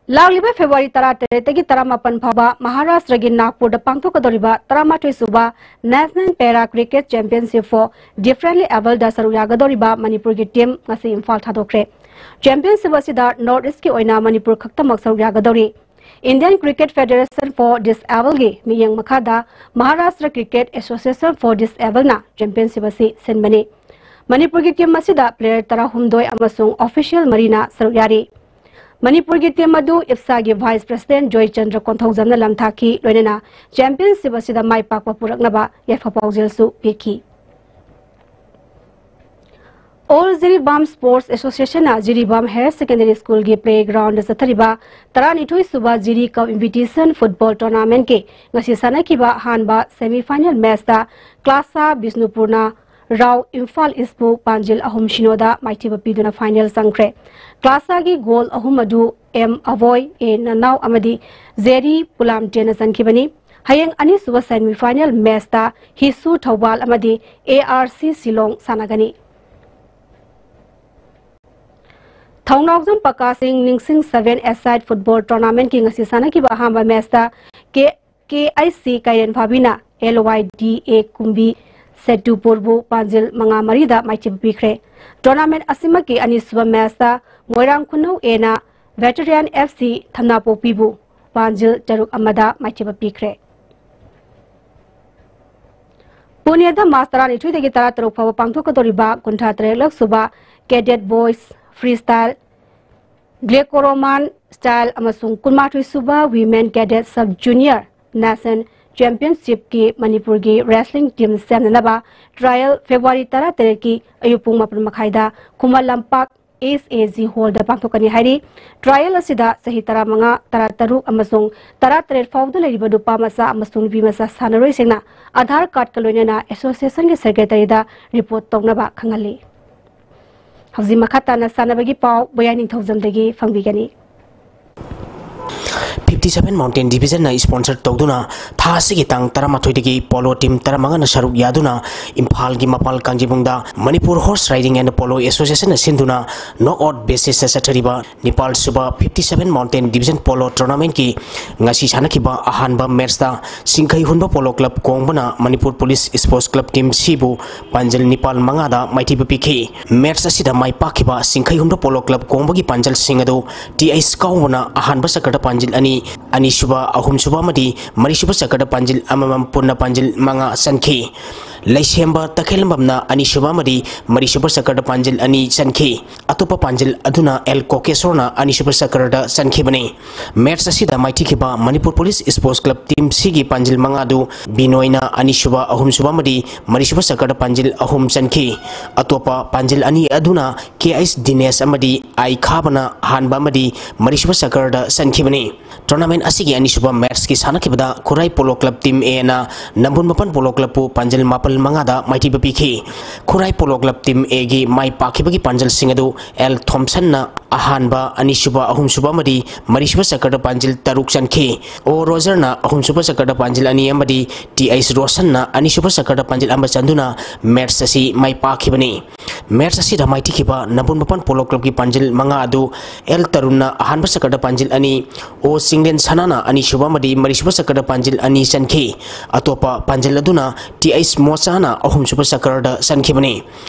ꯂꯥꯛꯂꯤꯕ ꯐꯦꯕ꯭ꯔꯨꯋꯥꯔꯤ ꯇꯔꯥꯇꯔꯦꯠꯇꯒꯤ ꯇꯔꯥꯃꯥꯄꯟ ꯐꯥꯎꯕ ꯃꯍꯥꯔꯥꯁꯇ꯭ꯔꯒꯤ ꯅꯥꯒꯄꯨꯔꯗ ꯄꯥꯡꯊꯣꯛꯀꯗꯧꯔꯤꯕ ꯇꯔꯥꯃꯥꯊꯣꯏ ꯁꯨꯕ National Para Cricket Championship for Differently Abledꯗ ꯁꯔꯨꯛ ꯌꯥꯒꯗꯧꯔꯤꯕ ꯃꯅꯤꯄꯨꯔꯒꯤ ꯇꯤꯝ ꯉꯁꯤ ꯏꯝꯐꯥꯜ ꯊꯥꯗꯣꯛꯈ꯭ꯔꯦ꯫ ꯆꯦꯝꯄꯤꯌꯟꯁꯤꯞ ꯑꯁꯤꯗ ꯅꯣꯔꯠ ꯏꯁ꯭ꯠꯀꯤ ꯑꯣꯏꯅ ꯃꯅꯤꯄꯨꯔ ꯈꯛꯇꯃꯛ ꯁꯔꯨꯛ ꯌꯥꯒꯗꯧꯔꯤ꯫ Indian Cricket Federation for Disabled ꯒꯤ ꯃꯤꯠꯌꯦꯡ ꯃꯈꯥꯗ Maharashtra Cricket Association for Disabled ꯅ ꯆꯦꯝꯄꯤꯌꯟꯁꯤꯞ ꯑꯁꯤ ꯁꯤꯟꯕꯅꯤ꯫ ꯃꯅꯤꯄꯨꯔꯒꯤ ꯇꯤꯝ ꯑꯁꯤꯗ ꯄ꯭ꯂꯦꯌꯔ ꯇꯔꯥꯍꯨꯝꯗꯣꯏ ꯑꯃꯁꯨꯡ ꯑꯣꯐꯤꯁꯤꯌꯦꯜ ꯃꯔꯤꯅ ꯁꯔꯨꯛ ꯌꯥꯔꯤ꯫ ꯃꯅꯤꯄꯨꯔꯒꯤ ꯇꯤꯝ ꯑꯗꯨ ꯏꯞꯁꯥꯒꯤ ꯚꯥꯏꯁ ꯄ꯭ꯔꯦꯁꯤꯗꯦꯟꯠ ꯖꯣꯏꯆꯟꯗ꯭ꯔ ꯀꯣꯟꯊꯧꯖꯝꯅ ꯂꯝꯊꯥꯈꯤ, ꯂꯣꯏꯅꯅ ꯆꯦꯝꯄꯤꯌꯟꯁꯤꯞ ꯑꯁꯤꯗ ꯃꯥꯏ ꯄꯥꯛꯄ ꯄꯨꯔꯛꯅꯕ ꯌꯥꯏꯐ ꯄꯥꯎꯖꯦꯜꯁꯨ ꯄꯤꯈꯤ꯫ All Jiribam Sports Association ꯅ ꯖꯤꯔꯤꯕꯥꯝ ꯍꯥꯌꯔ ꯁꯦꯀꯦꯟꯗꯔꯤ ꯁ꯭ꯀꯨꯜꯒꯤ ꯄ꯭ꯂꯦꯒ꯭ꯔꯥꯎꯟꯗ ꯆꯠꯊꯔꯤꯕ ꯇꯔꯥꯅꯤꯊꯣꯏ ꯁꯨꯕ ꯖꯤꯔꯤ ꯀꯞ ꯏꯟꯚꯤꯇꯦꯁꯟ ꯐꯨꯠꯕꯣꯜ ꯇꯣꯔꯅꯥꯃꯦꯟꯠꯀꯤ ꯉꯁꯤ ꯁꯥꯟꯅꯈꯤꯕ ꯑꯍꯥꯟꯕ ꯁꯦꯃꯤ ꯐꯥꯏꯅꯦꯜ ꯃꯦꯆꯇ ꯀ꯭ꯂꯥꯁꯥ ꯕꯤꯁꯅꯨꯄꯨꯔꯅ ꯔꯥꯎ ꯏꯝꯐꯥꯜ ꯏꯁ꯭ꯠꯄꯨ ꯄꯥꯟꯖꯤꯜ ꯑꯍꯨꯝ ꯁꯤꯅꯣꯗ ꯃꯥꯏꯊꯤꯕ ꯄꯤꯗꯨꯅ ꯐꯥꯏꯅꯦꯜ ꯆꯪꯈ꯭ꯔꯦ꯫ ꯀ꯭ꯂꯥꯁꯥꯒꯤ ꯒꯣꯜ ꯑꯍꯨꯝ ꯑꯗꯨ ꯑꯦꯝ ꯑꯕꯣꯏ, ꯑꯦ ꯅꯅꯥꯎ ꯑꯃꯗꯤ ꯖꯦꯔꯤ ꯄꯨꯂꯥꯝꯇꯦꯅ ꯆꯟꯈꯤꯕꯅꯤ꯫ ꯍꯌꯦꯡ ꯑꯅꯤꯁꯨꯕ ꯁꯦꯃꯤ ꯐꯥꯏꯅꯦꯜ ꯃꯦꯆꯇ ꯍꯤꯁꯨ ꯊꯧꯕꯥꯜ ꯑꯃꯗꯤ ꯑꯦ ꯑꯥꯔ ꯁꯤ ꯁꯤꯂꯣꯡ ꯁꯥꯟꯅꯒꯅꯤ꯫ ꯊꯧꯅꯥꯎꯖꯝ ꯄꯀꯥ ꯁꯤꯡ ꯅꯤꯡꯁꯤꯡ ꯁꯚꯦꯟ ꯑꯦꯁꯥꯏꯠ ꯐꯨꯠꯕꯣꯜ ꯇꯣꯔꯅꯥꯃꯦꯟꯠꯀꯤ ꯉꯁꯤ ꯁꯥꯟꯅꯈꯤꯕ ꯑꯍꯥꯟꯕ ꯃꯦꯆꯇ ꯀꯦ, ꯀꯦ ꯑꯥꯏ ꯁꯤ ꯀꯩꯔꯦꯟ ꯐꯥꯕꯤꯅ ꯑꯦꯜ ꯋꯥꯏ ꯗꯤ ꯑꯦ ꯀꯨꯝꯕꯤ ꯁꯦꯇꯨꯄꯨꯔꯕꯨ ꯄꯥꯟꯖꯤꯜ ꯃꯉꯥ ꯃꯔꯤꯗ ꯃꯥꯏꯊꯤꯕ ꯄꯤꯈ꯭ꯔꯦ꯫ ꯇꯣꯔꯅꯥꯃꯦꯟꯠ ꯑꯁꯤꯃꯛꯀꯤ ꯑꯅꯤꯁꯨꯕ ꯃꯦꯆꯇ ꯃꯣꯏꯔꯥꯡ ꯈꯨꯅꯧ ꯑꯦꯅ ꯚꯦꯇꯔꯤꯌꯥꯟ ꯑꯦꯐ ꯁꯤ ꯊꯝꯅꯥꯄꯣꯛꯄꯤꯕꯨ ꯄꯥꯟꯖꯤꯜ ꯇꯔꯨꯛ ꯑꯃꯗ ꯃꯥꯏꯊꯤꯕ ꯄꯤꯈ꯭ꯔꯦ꯫ ꯄꯨꯅꯦꯗ ꯃꯥꯔꯆ ꯇꯔꯥꯅꯤꯊꯣꯏꯗꯒꯤ ꯇꯔꯥꯇꯔꯨꯛ ꯐꯥꯎꯕ ꯄꯥꯡꯊꯣꯛꯀꯗꯧꯔꯤꯕ ꯀꯨꯟꯊ꯭ꯔꯥ ꯇꯔꯦꯠꯂꯛ ꯁꯨꯕ cadet boys free style, Greco Roman style ꯑꯃꯁꯨꯡ ꯀꯨꯟꯃꯥꯊꯣꯏ ꯁꯨꯕ women cadet sub junior national ꯆꯦꯝꯄꯤꯌꯟꯁꯤꯞꯀꯤ ꯃꯅꯤꯄꯨꯔꯒꯤ ꯔꯦꯁꯂꯤꯡ ꯇꯤꯝ ꯁꯦꯝꯅꯅꯕ ꯇ꯭ꯔꯥꯏꯌꯦꯜ ꯐꯦꯕ꯭ꯔꯨꯋꯥꯔꯤ ꯇꯔꯥꯇꯔꯦꯠꯀꯤ ꯑꯌꯨꯛ ꯄꯨꯡ ꯃꯥꯄꯟ ꯃꯈꯥꯏꯗ ꯈꯨꯃꯟ ꯂꯝꯄꯥꯛ ꯑꯦꯁ ꯑꯦ ꯖꯤ ꯍꯣꯜꯗ ꯄꯥꯡꯊꯣꯛꯀꯅꯤ ꯍꯥꯏꯔꯤ꯫ ꯇ꯭ꯔꯥꯌꯦꯜ ꯑꯁꯤꯗ ꯆꯍꯤ ꯇꯔꯥꯃꯉꯥ, ꯇꯔꯥꯇꯔꯨꯛ ꯑꯃꯁꯨꯡ ꯇꯔꯥꯇꯔꯦꯠ ꯐꯥꯎꯕꯗ ꯂꯩꯔꯤꯕ ꯅꯨꯄꯥ ꯃꯆꯥ ꯑꯃꯁꯨꯡ ꯅꯨꯄꯤ ꯃꯆꯥ ꯁꯥꯟꯅꯔꯣꯏꯁꯤꯡꯅ ꯑꯙꯥꯔ ꯀꯥꯔꯗꯀ ꯂꯣꯏꯅꯅ ꯑꯦꯁꯣꯁꯤꯌꯦꯁꯟꯒꯤ ꯁꯦꯀ꯭ꯔꯦꯇꯔꯤꯗ ꯔꯤꯄꯣꯔꯠ ꯇꯧꯅꯕ ꯈꯪꯍꯜꯂꯤ꯫ ꯍꯧꯖꯤꯛ ꯃꯈꯥ ꯇꯥꯅ ꯁꯥꯟꯅꯕꯒꯤ ꯄꯥꯎ ꯕꯣꯌꯥꯏ ꯅꯤꯡꯊꯧꯖꯝꯗꯒꯤ ꯐꯪꯕꯤꯒꯅꯤ꯫ ꯐꯤꯐꯇꯤ ꯁꯚꯦꯟ Mountain Divisionꯅ sponsor ꯇꯧꯗꯨꯅ ꯊꯥ ꯑꯁꯤꯒꯤ ꯇꯥꯡ ꯇꯔꯥꯃꯥꯊꯣꯏꯗꯒꯤ polo team ꯇꯔꯥꯃꯉꯥꯅ ꯁꯔꯨꯛ ꯌꯥꯗꯨꯅ ꯏꯝꯐꯥꯜꯒꯤ ꯃꯄꯥꯜ ꯀꯥꯡꯖꯩꯕꯨꯡꯗ Manipur Horse Riding and Polo Associationꯅ ꯁꯤꯟꯗꯨꯅ knockout basisꯇ ꯆꯠꯊꯔꯤꯕ ꯅꯤꯄꯥꯜ ꯁꯨꯕ fifty seven Mountain Division Polo Tournamentꯀꯤ ꯉꯁꯤ ꯁꯥꯟꯅꯈꯤꯕ ꯑꯍꯥꯟꯕ matchꯇ ꯆꯤꯡꯈꯩ ꯍꯨꯟꯕ Polo Club ꯀꯣꯡꯕꯅ Manipur Police Sports Club Team Cꯕꯨ ꯄꯥꯟꯖꯜ ꯅꯤꯄꯥꯜ ꯃꯉꯥꯗ ꯃꯥꯏꯊꯤꯕ ꯄꯤꯈꯤ꯫ Match ꯑꯁꯤꯗ ꯃꯥꯏ ꯄꯥꯛꯈꯤꯕ ꯆꯤꯡꯈꯩ ꯍꯨꯟꯕ Polo Club ꯀꯣꯡꯕꯒꯤ ꯄꯥꯟꯖꯜꯁꯤꯡ ꯑꯗꯨ ꯇꯤ ꯑꯩꯁ ꯀꯥꯎꯕꯅ ꯑꯍꯥꯟꯕ ꯆꯀꯔꯗ ꯄꯥꯟꯖꯜ ꯑꯅꯤ, ꯑꯅꯤꯁꯨꯕ, ꯑꯍꯨꯝꯁꯨꯕ ꯑꯃꯗꯤ ꯃꯔꯤꯁꯨꯕ ꯆꯀꯔꯗ ꯄꯥꯟꯖꯜ ꯑꯃꯃꯝ ꯄꯨꯟꯅ ꯄꯥꯟꯖꯜ ꯃꯉꯥ ꯆꯟꯈꯤ꯫ ꯂꯩꯁꯦꯝꯕ ꯇꯈꯦꯜꯂꯝꯕꯝꯅ ꯑꯅꯤꯁꯨꯕ ꯑꯃꯗꯤ ꯃꯔꯤꯁꯨꯕ ꯆꯀꯔꯗ ꯄꯥꯟꯖꯜ ꯑꯅꯤ ꯆꯟꯈꯤ꯫ ꯑꯇꯣꯞꯄ ꯄꯥꯟꯖꯜ ꯑꯗꯨꯅ ꯑꯦꯜ ꯀꯣꯀꯦꯁꯣꯔꯅ ꯑꯅꯤꯁꯨꯕ ꯆꯀꯔꯗ ꯆꯟꯈꯤꯕꯅꯤ꯫ Match ꯑꯁꯤꯗ ꯃꯥꯏꯊꯤꯈꯤꯕ Manipur Police Sports Club Team Cꯒꯤ ꯄꯥꯟꯖꯜ ꯃꯉꯥ ꯑꯗꯨ ꯕꯤꯅꯣꯏꯅ ꯑꯅꯤꯁꯨꯕ, ꯑꯍꯨꯝꯁꯨꯕ ꯑꯃꯗꯤ ꯃꯔꯤꯁꯨꯕ ꯆꯀꯔꯗ ꯄꯥꯟꯖꯜ ꯑꯍꯨꯝ ꯆꯟꯈꯤ꯫ ꯑꯇꯣꯞꯄ ꯄꯥꯟꯖꯜ ꯑꯅꯤ ꯑꯗꯨꯅ ꯀꯦ ꯑꯩꯁ ꯗꯤꯅꯦꯁ ꯑꯃꯗꯤ ꯑꯥꯏ ꯈꯥꯕꯅ ꯑꯍꯥꯟꯕ ꯑꯃꯗꯤ ꯃꯔꯤꯁꯨꯕ ꯆꯀꯔꯗ ꯆꯟꯈꯤꯕꯅꯤ꯫ Tournament ꯑꯁꯤꯒꯤ ꯑꯅꯤꯁꯨꯕ matchꯀꯤ ꯁꯥꯟꯅꯈꯤꯕꯗ ꯈꯨꯔꯥꯏ Polo Club Team Aꯅ ꯅꯝꯕꯨꯜ ꯃꯄꯥꯟ Polo Clubꯄꯨ ꯄꯥꯟꯖꯜ ꯃꯥꯄꯜ ꯃꯉꯥꯗ ꯃꯥꯏꯊꯤꯕ ꯄꯤꯈꯤ꯫ ꯈꯨꯔꯥꯏ Polo Club Team Aꯒꯤ ꯃꯥꯏ ꯄꯥꯛꯈꯤꯕꯒꯤ ꯄꯥꯟꯖꯜꯁꯤꯡ ꯑꯗꯨ ꯑꯦꯜ ꯊꯣꯝꯁꯟꯅ ꯑꯍꯥꯟꯕ, ꯑꯅꯤꯁꯨꯕ, ꯑꯍꯨꯝꯁꯨꯕ ꯑꯃꯗꯤ ꯃꯔꯤꯁꯨꯕ ꯆꯀꯔꯗ ꯄꯥꯟꯖꯜ ꯇꯔꯨꯛ ꯆꯟꯈꯤ꯫ ꯑꯣ ꯔꯣꯖꯔꯅ ꯑꯍꯨꯝꯁꯨꯕ ꯆꯀꯔꯗ ꯄꯥꯟꯖꯜ ꯑꯅꯤ ꯑꯃꯗꯤ ꯇꯤ ꯑꯩꯁ ꯔꯣꯁꯟꯅ ꯑꯅꯤꯁꯨꯕ ꯆꯀꯔꯗ ꯄꯥꯟꯖꯜ ꯑꯃ ꯆꯟꯗꯨꯅ match ꯑꯁꯤ ꯃꯥꯏ ꯄꯥꯛꯈꯤꯕꯅꯤ꯫ Match ꯑꯁꯤꯗ ꯃꯥꯏꯊꯤꯈꯤꯕ ꯅꯝꯕꯨꯜ ꯃꯄꯥꯟ Polo Clubꯀꯤ ꯄꯥꯟꯖꯜ ꯃꯉꯥ ꯑꯗꯨ ꯑꯦꯜ ꯇꯔꯨꯟꯅ ꯑꯍꯥꯟꯕ ꯆꯀꯔꯗ ꯄꯥꯟꯖꯜ ꯑꯅꯤ, ꯑꯣ ꯆꯤꯡꯂꯦꯟ ꯁꯅꯥꯅ ꯑꯅꯤꯁꯨꯕ ꯑꯃꯗꯤ ꯃꯔꯤꯁꯨꯕ ꯆꯀꯔꯗ ꯄꯥꯟꯖꯜ ꯑꯅꯤ ꯆꯟꯈꯤ꯫ ꯑꯇꯣꯞꯄ ꯄꯥꯟꯖꯜ ꯑꯗꯨꯅ ꯇꯤ ꯑꯩꯁ ꯃꯣꯆꯥꯅ ꯑꯍꯨꯝꯁꯨꯕ ꯆꯀꯔꯗ ꯆꯟꯈꯤꯕꯅꯤ꯫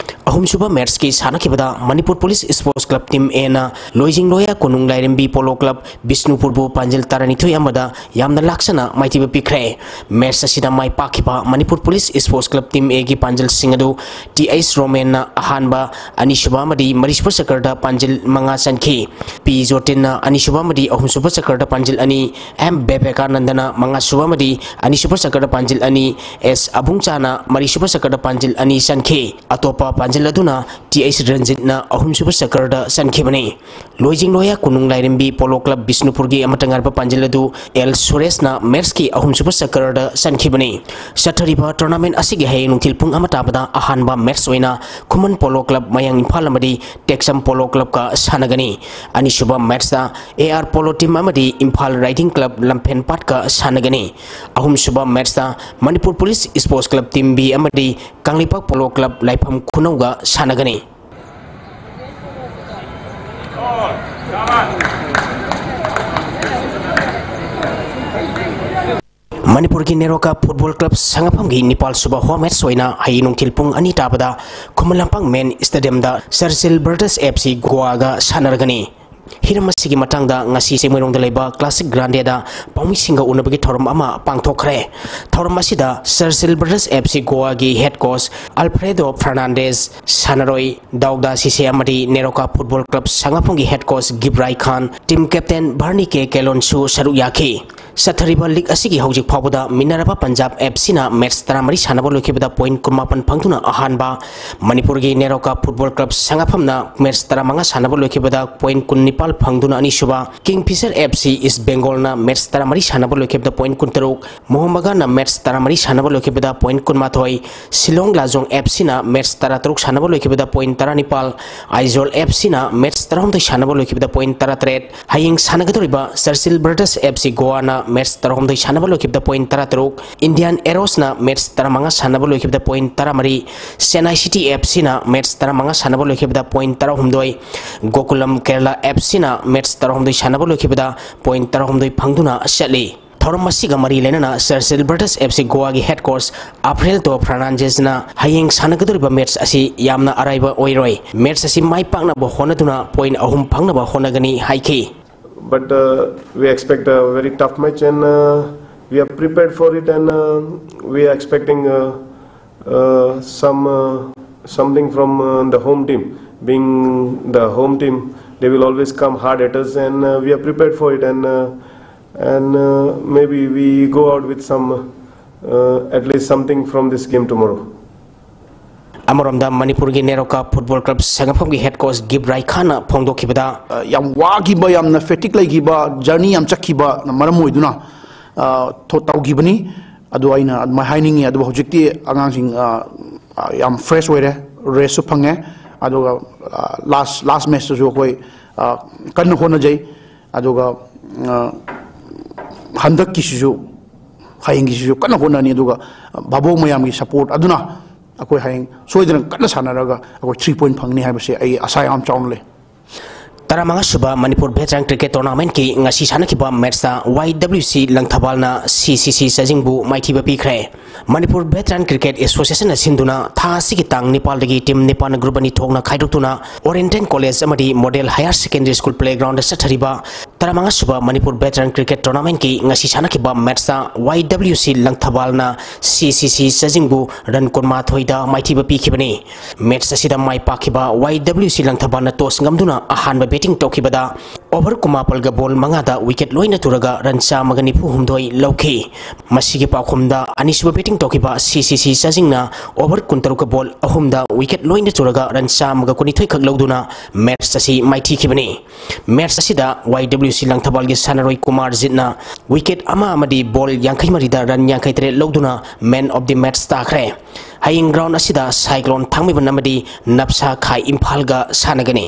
ꯑꯍꯨꯝꯁꯨꯕ matchꯀꯤ ꯁꯥꯟꯅꯈꯤꯕꯗ Manipur Police Sports Club Team Aꯅ ꯂꯣꯏꯖꯤꯡ ꯂꯣꯌꯥ ꯀꯣꯅꯨꯡ ꯂꯥꯏꯔꯦꯝꯕꯤ Polo Club ꯕꯤꯁꯅꯨꯄꯨꯔꯕꯨ ꯄꯥꯟꯖꯜ ꯇꯔꯥꯅꯤꯊꯣꯏ ꯑꯃꯗ ꯌꯥꯝꯅ ꯂꯥꯛꯆꯅ ꯃꯥꯏꯊꯤꯕ ꯄꯤꯈ꯭ꯔꯦ꯫ Match ꯑꯁꯤꯗ ꯃꯥꯏ ꯄꯥꯛꯈꯤꯕ Manipur Police Sports Club Team Aꯒꯤ ꯄꯥꯟꯖꯜꯁꯤꯡ ꯑꯗꯨ ꯇꯤ ꯑꯩꯁ ꯔꯣꯃꯦꯟꯅ ꯑꯍꯥꯟꯕ, ꯑꯅꯤꯁꯨꯕ ꯑꯃꯗꯤ ꯃꯔꯤꯁꯨꯕ ꯆꯀꯔꯗ ꯄꯥꯟꯖꯜ ꯃꯉꯥ ꯆꯟꯈꯤ꯫ ꯄꯤ ꯖꯣꯇꯤꯟꯅ ꯑꯅꯤꯁꯨꯕ ꯑꯃꯗꯤ ꯑꯍꯨꯝꯁꯨꯕ ꯆꯀꯔꯗ ꯄꯥꯟꯖꯜ ꯑꯅꯤ, ꯑꯦꯝ ꯕꯦꯕꯦꯀꯥꯅꯟꯗꯅ ꯃꯉꯥꯁꯨꯕ ꯑꯃꯗꯤ ꯑꯅꯤꯁꯨꯕ ꯆꯀꯔꯗ ꯄꯥꯟꯖꯜ ꯑꯅꯤ, ꯑꯦꯁ ꯑꯕꯨꯡꯆꯥꯅ ꯃꯔꯤꯁꯨꯕ ꯆꯀꯔꯗ ꯄꯥꯟꯖꯜ ꯑꯅꯤ ꯆꯟꯈꯤ꯫ ꯑꯇꯣꯞꯄ ꯄꯥꯟꯖꯜ ꯄꯥꯟꯖꯤꯜ ꯑꯗꯨꯅ ꯇꯤ ꯑꯩꯆ ꯔꯟꯖꯤꯠꯅ ꯑꯍꯨꯝꯁꯨꯕ ꯆꯀꯔꯗ ꯆꯟꯈꯤꯕꯅꯤ꯫ ꯂꯣꯏꯖꯤꯡ ꯂꯣꯌꯥ ꯀꯣꯅꯨꯡ ꯂꯥꯏꯔꯦꯝꯕꯤ ꯄꯣꯂꯣ ꯀ꯭ꯂꯕ ꯕꯤꯁꯅꯨꯄꯨꯔꯒꯤ ꯑꯃꯠꯇ ꯉꯥꯏꯔꯕ ꯄꯥꯟꯖꯤꯜ ꯑꯗꯨ ꯑꯦꯜ ꯁꯨꯔꯦꯁꯅ ꯃꯦꯠꯁꯀꯤ ꯑꯍꯨꯝꯁꯨꯕ ꯆꯀꯔꯗ ꯆꯟꯈꯤꯕꯅꯤ꯫ ꯆꯠꯊꯔꯤꯕ ꯇꯣꯔꯅꯥꯃꯦꯟ ꯑꯁꯤꯒꯤ ꯍꯌꯦꯡ ꯅꯨꯡꯊꯤꯜ ꯄꯨꯡ ꯑꯃ ꯇꯥꯕꯗ ꯑꯍꯥꯟꯕ ꯃꯦꯠꯁ ꯑꯣꯏꯅ ꯈꯨꯃꯟ ꯄꯣꯂꯣ ꯀ꯭ꯂꯕ ꯃꯌꯥꯡ ꯏꯝꯐꯥꯜ ꯑꯃꯗꯤ ꯇꯦꯛꯆꯝ ꯄꯣꯂꯣ ꯀ꯭ꯂꯕꯀ ꯁꯥꯟꯅꯒꯅꯤ꯫ ꯑꯅꯤꯁꯨꯕ ꯃꯦꯠꯁꯇ ꯑꯦ ꯑꯥꯔ ꯄꯣꯂꯣ ꯇꯤꯝ ꯑꯃꯗꯤ ꯏꯝꯐꯥꯜ ꯔꯥꯏꯗꯤꯡ ꯀ꯭ꯂꯕ ꯂꯝꯐꯦꯟꯄꯥꯠꯀ ꯁꯥꯟꯅꯒꯅꯤ꯫ ꯑꯍꯨꯝꯁꯨꯕ ꯃꯦꯠꯁꯇ Manipur police sports club team B ꯑꯃꯗꯤ ꯀꯪꯂꯩꯄꯥꯛ ꯄꯣꯂꯣ ꯀ꯭ꯂꯕ ꯂꯥꯏꯐꯝ ꯈꯨꯅꯧꯒ ꯁꯥꯟꯅꯒꯅꯤ꯫ ꯃꯅꯤꯄꯨꯔꯒꯤ ꯅꯦꯔꯣꯀꯥ ꯐꯨꯠꯕꯣꯜ ꯀ꯭ꯂꯕ ꯁꯉꯥꯐꯝꯒꯤ ꯅꯤꯄꯥꯜ ꯁꯨꯕ ꯍꯣꯝ ꯃꯦꯠꯁ ꯑꯣꯏꯅ ꯍꯌꯦꯡ ꯅꯨꯡꯊꯤꯜ ꯄꯨꯡ ꯑꯅꯤ ꯇꯥꯕꯗ ꯈꯨꯃꯟ ꯂꯝꯄꯥꯛ ꯃꯦꯟ ꯁ꯭ꯇꯦꯗꯤꯌꯝꯗ ꯆꯔꯆꯤꯜ ꯕ꯭ꯔꯗꯔꯁ ꯑꯦꯐ ꯁꯤ ꯒꯣꯋꯥꯒ ꯁꯥꯟꯅꯔꯒꯅꯤ꯫ ꯍꯤꯔꯝ ꯑꯁꯤꯒꯤ ꯃꯇꯥꯡꯗ ꯉꯁꯤ ꯆꯤꯡꯃꯩꯔꯣꯡꯗ ꯂꯩꯕ ꯀ꯭ꯂꯥꯁꯤꯛ ꯒ꯭ꯔꯥꯟꯗꯦꯗ ꯄꯥꯎꯃꯤꯁꯤꯡꯒ ꯎꯅꯕꯒꯤ ꯊꯧꯔꯝ ꯑꯃ ꯄꯥꯡꯊꯣꯛꯈ꯭ꯔꯦ꯫ ꯊꯧꯔꯝ ꯑꯁꯤꯗ ꯆꯔꯆꯤꯜ ꯕ꯭ꯔꯗꯔꯁ ꯑꯦꯐ ꯁꯤ ꯒꯣꯋꯥꯒꯤ ꯍꯦꯗ ꯀꯣꯆ ꯑꯜꯐ꯭ꯔꯦꯗꯣ ꯐꯔꯅꯥꯟꯗꯦꯁ, ꯁꯥꯟꯅꯔꯣꯏ ꯗꯥꯎꯗꯥ ꯁꯤꯁꯦ ꯑꯃꯗꯤ ꯅꯦꯔꯣꯀꯥ ꯐꯨꯠꯕꯣꯜ ꯀ꯭ꯂꯕ ꯁꯉꯥꯐꯝꯒꯤ ꯍꯦꯗ ꯀꯣꯆ ꯒꯤꯕ꯭ꯔꯥꯏ ꯈꯥꯟ, ꯇꯤꯝ ꯀꯦꯞꯇꯦꯟ ꯚꯔꯅꯤ ꯀꯦ ꯀꯦꯂꯣꯟꯁꯨ ꯁꯔꯨꯛ ꯌꯥꯈꯤ꯫ ꯆꯠꯊꯔꯤꯕ ꯂꯤꯒ ꯑꯁꯤꯒꯤ ꯍꯧꯖꯤꯛ ꯐꯥꯎꯕꯗ ꯃꯤꯅꯔꯚꯥ ꯄꯟꯖꯥꯕ ꯑꯦꯐ ꯁꯤꯅ ꯃꯦꯠꯁ ꯇꯔꯥꯃꯔꯤ ꯁꯥꯟꯅꯕ ꯂꯣꯏꯈꯤꯕꯗ ꯄꯣꯏꯟꯠ ꯀꯨꯟꯃꯥꯄꯟ ꯐꯪꯗꯨꯅ ꯑꯍꯥꯟꯕ, ꯃꯅꯤꯄꯨꯔꯒꯤ ꯅꯦꯔꯣꯀꯥ ꯐꯨꯠꯕꯣꯜ ꯀ꯭ꯂꯕ ꯁꯉꯥꯐꯝꯅ ꯃꯦꯠꯁ ꯇꯔꯥꯃꯉꯥ ꯁꯥꯟꯅꯕ ꯂꯣꯏꯈꯤꯕꯗ ꯄꯣꯏꯟꯠ ꯀꯨꯟꯅꯤꯄꯥꯜ ꯐꯪꯗꯨꯅ ꯑꯅꯤꯁꯨꯕ, ꯀꯤꯡ ꯐꯤꯁꯔ ꯑꯦꯐ ꯁꯤ ꯏꯁ ꯕꯦꯡꯒꯣꯜꯅ ꯃꯦꯠꯁ ꯇꯔꯥꯃꯔꯤ ꯁꯥꯟꯅꯕ ꯂꯣꯏꯈꯤꯕꯗ ꯄꯣꯏꯟꯠ ꯀꯨꯟꯇꯔꯨꯛ, ꯃꯣꯍꯃꯒꯥꯟꯅ ꯃꯦꯠꯁ ꯇꯔꯥꯃꯔꯤ ꯁꯥꯟꯅꯕ ꯂꯣꯏꯈꯤꯕꯗ ꯄꯣꯏꯟꯠ ꯀꯨꯟꯃꯥꯊꯣꯏ, ꯁꯤꯂꯣꯡ ꯂꯥꯖꯣꯡ ꯑꯦꯐ ꯁꯤꯅ ꯃꯦꯠꯁ ꯇꯔꯥꯇꯔꯨꯛ ꯁꯥꯟꯅꯕ ꯂꯣꯏꯈꯤꯕꯗ ꯄꯣꯏꯟꯠ ꯇꯔꯥꯅꯤꯄꯥꯜ, ꯑꯥꯏꯖꯣꯜ ꯑꯦꯐ ꯁꯤꯅ ꯃꯦꯠꯁ ꯇꯔꯥꯍꯨꯝꯗꯣꯏ ꯁꯥꯟꯅꯕ ꯂꯣꯏꯈꯤꯕꯗ ꯄꯣꯏꯟꯠ ꯇꯔꯥꯇꯔꯦꯠ, ꯍꯌꯦꯡ ꯁꯥꯟꯅꯒꯗꯧꯔꯤꯕ ꯆꯔꯆꯤꯜ ꯕ꯭ꯔꯗꯔꯁ ꯑꯦꯐ ꯁꯤ ꯒꯣꯋꯥꯅ ꯃꯦꯠꯁ ꯇꯔꯥꯍꯨꯝꯗꯣꯏ ꯁꯥꯟꯅꯕ ꯂꯣꯏꯈꯤꯕꯗ ꯄꯣꯏꯟꯠ ꯇꯔꯥꯇꯔꯨꯛ, ꯏꯟꯗꯤꯌꯥꯟ ꯑꯦꯔꯣꯁꯅ ꯃꯦꯠꯁ ꯇꯔꯥꯃꯉꯥ ꯁꯥꯟꯅꯕ ꯂꯣꯏꯈꯤꯕꯗ ꯄꯣꯏꯟꯠ ꯇꯔꯥꯃꯔꯤ, ꯆꯦꯟꯅꯥꯏ ꯁꯤꯇꯤ ꯑꯦꯐ ꯁꯤꯅ ꯃꯦꯠꯁ ꯇꯔꯥꯃꯉꯥ ꯁꯥꯟꯅꯕ ꯂꯣꯏꯈꯤꯕꯗ ꯄꯣꯏꯟꯠ ꯇꯔꯥꯍꯨꯝꯗꯣꯏ, ꯒꯣꯀꯨꯂꯝ ꯀꯦꯔꯂꯥ ꯑꯦꯐ ꯁꯤꯅ ꯃꯦꯠꯁ ꯇꯔꯥꯍꯨꯝꯗꯣꯏ ꯁꯥꯟꯅꯕ ꯂꯣꯏꯈꯤꯕꯗ ꯄꯣꯏꯟꯠ ꯇꯔꯥꯍꯨꯝꯗꯣꯏ ꯐꯪꯗꯨꯅ ꯆꯠꯂꯤ꯫ ꯊꯧꯔꯝ ꯑꯁꯤꯒ ꯃꯔꯤ ꯂꯩꯅꯅ ꯆꯔꯆꯤꯜ ꯕ꯭ꯔꯗꯔꯁ ꯑꯦꯐ ꯁꯤ ꯒꯣꯋꯥꯒꯤ ꯍꯦꯗ ꯀꯣꯆ ꯑꯐ꯭ꯔꯦꯜꯇꯣ ꯐꯔꯅꯥꯟꯗꯦꯖꯅ ꯍꯌꯦꯡ ꯁꯥꯟꯅꯒꯗꯧꯔꯤꯕ ꯃꯦꯠꯁ ꯑꯁꯤ ꯌꯥꯝꯅ ꯑꯔꯥꯏꯕ ꯑꯣꯏꯔꯣꯏ, ꯃꯦꯠꯁ ꯑꯁꯤ ꯃꯥꯏ ꯄꯥꯛꯅꯕ ꯍꯣꯠꯅꯗꯨꯅ ꯄꯣꯏꯟꯠ ꯑꯍꯨꯝ ꯐꯪꯅꯕ ꯍꯣꯠꯅꯒꯅꯤ ꯍꯥꯏꯈꯤ꯫ But uh, we expect a very tough match, and uh, we are prepared for it, and uh, we are expecting uh, uh, some uh, something from uh, the home team. Being the home team, they will always come hard at us, and uh, we are prepared for it, and uh, and uh, maybe we go out with some uh, at least something from this game tomorrow. ꯑꯃꯔꯣꯝꯗ ꯃꯅꯤꯄꯨꯔꯒꯤ Neroca football club ꯁꯦꯟꯖꯥꯐꯝꯒꯤ head coach Gift ꯔꯥꯏꯈꯥꯟꯅ ꯐꯣꯡꯗꯣꯛꯈꯤꯕꯗ, ꯑ, ꯌꯥꯝ ꯋꯥꯈꯤꯕ, ꯌꯥꯝꯅ fatigue ꯂꯩꯈꯤꯕ, ꯖꯔꯅꯤ ꯌꯥꯝ ꯆꯠꯈꯤꯕꯅ ꯃꯔꯝ ꯑꯣꯏꯗꯨꯅ, ꯑ, ꯊꯣ-, ꯇꯧꯈꯤꯕꯅꯤ꯫ ꯑꯗꯨ ꯑꯩꯅ ꯑꯗꯨꯃꯥꯏꯅ ꯍꯥꯏꯅꯤꯡꯉꯤ꯫ ꯑꯗꯨꯕꯨ ꯍꯧꯖꯤꯛꯇꯤ ꯑꯉꯥꯡꯁꯤꯡ, ꯑ, ꯑ, ꯌꯥꯝ ꯐ꯭ꯔꯦꯁ ꯑꯣꯏꯔꯦ, ꯔꯦꯁꯁꯨ ꯐꯪꯉꯦ꯫ ꯑꯗꯨꯒ, ꯑ, ꯂꯥꯁ, ꯂꯥꯁ ꯃꯦꯠꯆꯇꯁꯨ ꯑꯩꯈꯣꯏ, ꯑ, ꯀꯟꯅ ꯍꯣꯠꯅꯖꯩ꯫ ꯑꯗꯨꯒ, ꯑ, ꯍꯟꯗꯛꯀꯤꯁꯤꯁꯨ, ꯍꯌꯦꯡꯒꯤꯁꯤꯁꯨ ꯀꯟꯅ ꯍꯣꯠꯅꯅꯤ꯫ ꯑꯗꯨꯒ ꯚꯥꯕꯣꯛ ꯃꯌꯥꯝꯒꯤ ꯁꯄꯣꯔꯠ ꯑꯗꯨꯅ ꯑꯩꯈꯣꯏ ꯍꯌꯦꯡ ꯁꯣꯏꯗꯅ ꯀꯟꯅ ꯁꯥꯟꯅꯔꯒ ꯑꯩꯈꯣꯏ ꯊ꯭ꯔꯤ ꯄꯣꯏꯟꯠ ꯐꯪꯅꯤ ꯍꯥꯏꯕꯁꯦ ꯑꯩ ꯑꯁꯥ ꯌꯥꯝ ꯆꯥꯎꯅ ꯂꯩ꯫ ꯇꯔꯥꯃꯉꯥ ꯁꯨꯕ ꯃꯅꯤꯄꯨꯔ ꯚꯦꯇꯔꯥꯟ ꯀ꯭ꯔꯤꯀꯦꯠ ꯇꯣꯔꯅꯥꯃꯦꯟꯠꯀꯤ ꯉꯁꯤ ꯁꯥꯟꯅꯈꯤꯕ ꯃꯦꯠꯆꯇ ꯋꯥꯏ ꯗꯕ꯭ꯂꯤꯎ ꯁꯤ ꯂꯪꯊꯕꯥꯜꯅ ꯁꯤ ꯁꯤ ꯁꯤ ꯆꯥꯖꯤꯡꯕꯨ ꯃꯥꯏꯊꯤꯕ ꯄꯤꯈ꯭ꯔꯦ꯫ ꯃꯅꯤꯄꯨꯔ ꯚꯦꯇꯔꯥꯟ ꯀ꯭ꯔꯤꯀꯦꯠ ꯑꯦꯁꯣꯁꯤꯌꯦꯁꯟꯅ ꯁꯤꯟꯗꯨꯅ ꯊꯥ ꯑꯁꯤꯒꯤ ꯇꯥꯡ ꯅꯤꯄꯥꯜꯗꯒꯤ ꯇꯤꯝ ꯅꯤꯄꯥꯜꯅ ꯒ꯭ꯔꯨꯞ ꯑꯅꯤ ꯊꯣꯛꯅ ꯈꯥꯏꯗꯣꯛꯇꯨꯅ ꯑꯣꯔꯤꯌꯦꯟꯇꯦꯜ ꯀꯣꯂꯦꯖ ꯑꯃꯗꯤ model higher secondary school playground ꯆꯠꯊꯔꯤꯕ ꯇꯔꯥꯃꯉꯥ ꯁꯨꯕ ꯃꯅꯤꯄꯨꯔ ꯚꯦꯇꯔꯥꯟ ꯀ꯭ꯔꯤꯀꯦꯠ ꯇꯣꯔꯅꯥꯃꯦꯟꯠꯀꯤ ꯉꯁꯤ ꯁꯥꯟꯅꯈꯤꯕ ꯃꯦꯠꯆꯇ ꯋꯥꯏ ꯗꯕ꯭ꯂꯤꯎ ꯁꯤ ꯂꯪꯊꯕꯥꯜꯅ ꯁꯤ ꯁꯤ ꯁꯤ ꯆꯥꯖꯤꯡꯕꯨ ꯔꯟ ꯀꯨꯟꯃꯥꯊꯣꯏꯗ ꯃꯥꯏꯊꯤꯕ ꯄꯤꯈꯤꯕꯅꯤ꯫ ꯃꯦꯠꯆ ꯑꯁꯤꯗ ꯃꯥꯏ ꯄꯥꯛꯈꯤꯕ ꯋꯥꯏ ꯗꯕ꯭ꯂꯤꯎ ꯁꯤ ꯂꯪꯊꯕꯥꯜꯅ ꯇꯣꯁ ꯉꯝꯗꯨꯅ ꯑꯍꯥꯟꯕ ꯕꯦꯇꯤꯡ ꯇꯧꯈꯤꯕꯗ ꯑꯣꯚꯔ ꯀꯨꯟꯃꯥꯄꯜꯒ ꯕꯣꯜ ꯃꯉꯥꯗ ꯋꯤꯀꯦꯠ ꯂꯣꯏꯅ ꯇꯨꯔꯒ ꯔꯟ ꯆꯥꯝꯃꯒ ꯅꯤꯐꯨ ꯍꯨꯝꯗꯣꯏ ꯂꯧꯈꯤ꯫ ꯃꯁꯤꯒꯤ ꯄꯥꯎꯈꯨꯝꯗ ꯑꯅꯤꯁꯨꯕ ꯕꯦꯇꯤꯡ ꯇꯧꯈꯤꯕ ꯁꯤ ꯁꯤ ꯁꯤ ꯆꯥꯖꯤꯡꯅ ꯑꯣꯚꯔ ꯀꯨꯟꯇꯔꯨꯛꯀ ꯕꯣꯜ ꯑꯍꯨꯝꯗ ꯋꯤꯀꯦꯠ ꯂꯣꯏꯅ ꯇꯨꯔꯒ ꯔꯟ ꯆꯥꯝꯃꯒ ꯀꯨꯟꯅꯤꯊꯣꯏ ꯈꯛ ꯂꯧꯗꯨꯅ ꯃꯦꯠꯆ ꯑꯁꯤ ꯃꯥꯏꯊꯤꯈꯤꯕꯅꯤ꯫ ꯃꯦꯠꯆ ꯑꯁꯤꯗ ꯋꯥꯏ ꯗꯕ꯭ꯂꯤꯎ ꯁꯤ ꯂꯪꯊꯕꯥꯜꯒꯤ ꯁꯥꯟꯅꯔꯣꯏ ꯀꯨꯃꯥꯔ ꯖꯤꯠꯅ ꯋꯤꯀꯦꯠ ꯑꯃ ꯑꯃꯗꯤ ꯕꯣꯜ ꯌꯥꯡꯈꯩ ꯃꯔꯤꯗ ꯔꯟ ꯌꯥꯡꯈꯩ ꯇꯔꯦꯠ ꯂꯧꯗꯨꯅ ꯃꯦꯟ ꯑꯣꯐ ꯗꯤ ꯃꯦꯠꯆ ꯇꯥꯈ꯭ꯔꯦ꯫ ꯍꯌꯦꯡ ꯒ꯭ꯔꯥꯎꯟ ꯑꯁꯤꯗ ꯁꯥꯏꯀ꯭ꯂꯣꯟ ꯊꯥꯡꯃꯩꯕꯟ ꯑꯃꯗꯤ ꯅꯞꯁꯥ ꯈꯥꯏ ꯏꯝꯐꯥꯜꯒ ꯁꯥꯟꯅꯒꯅꯤ꯫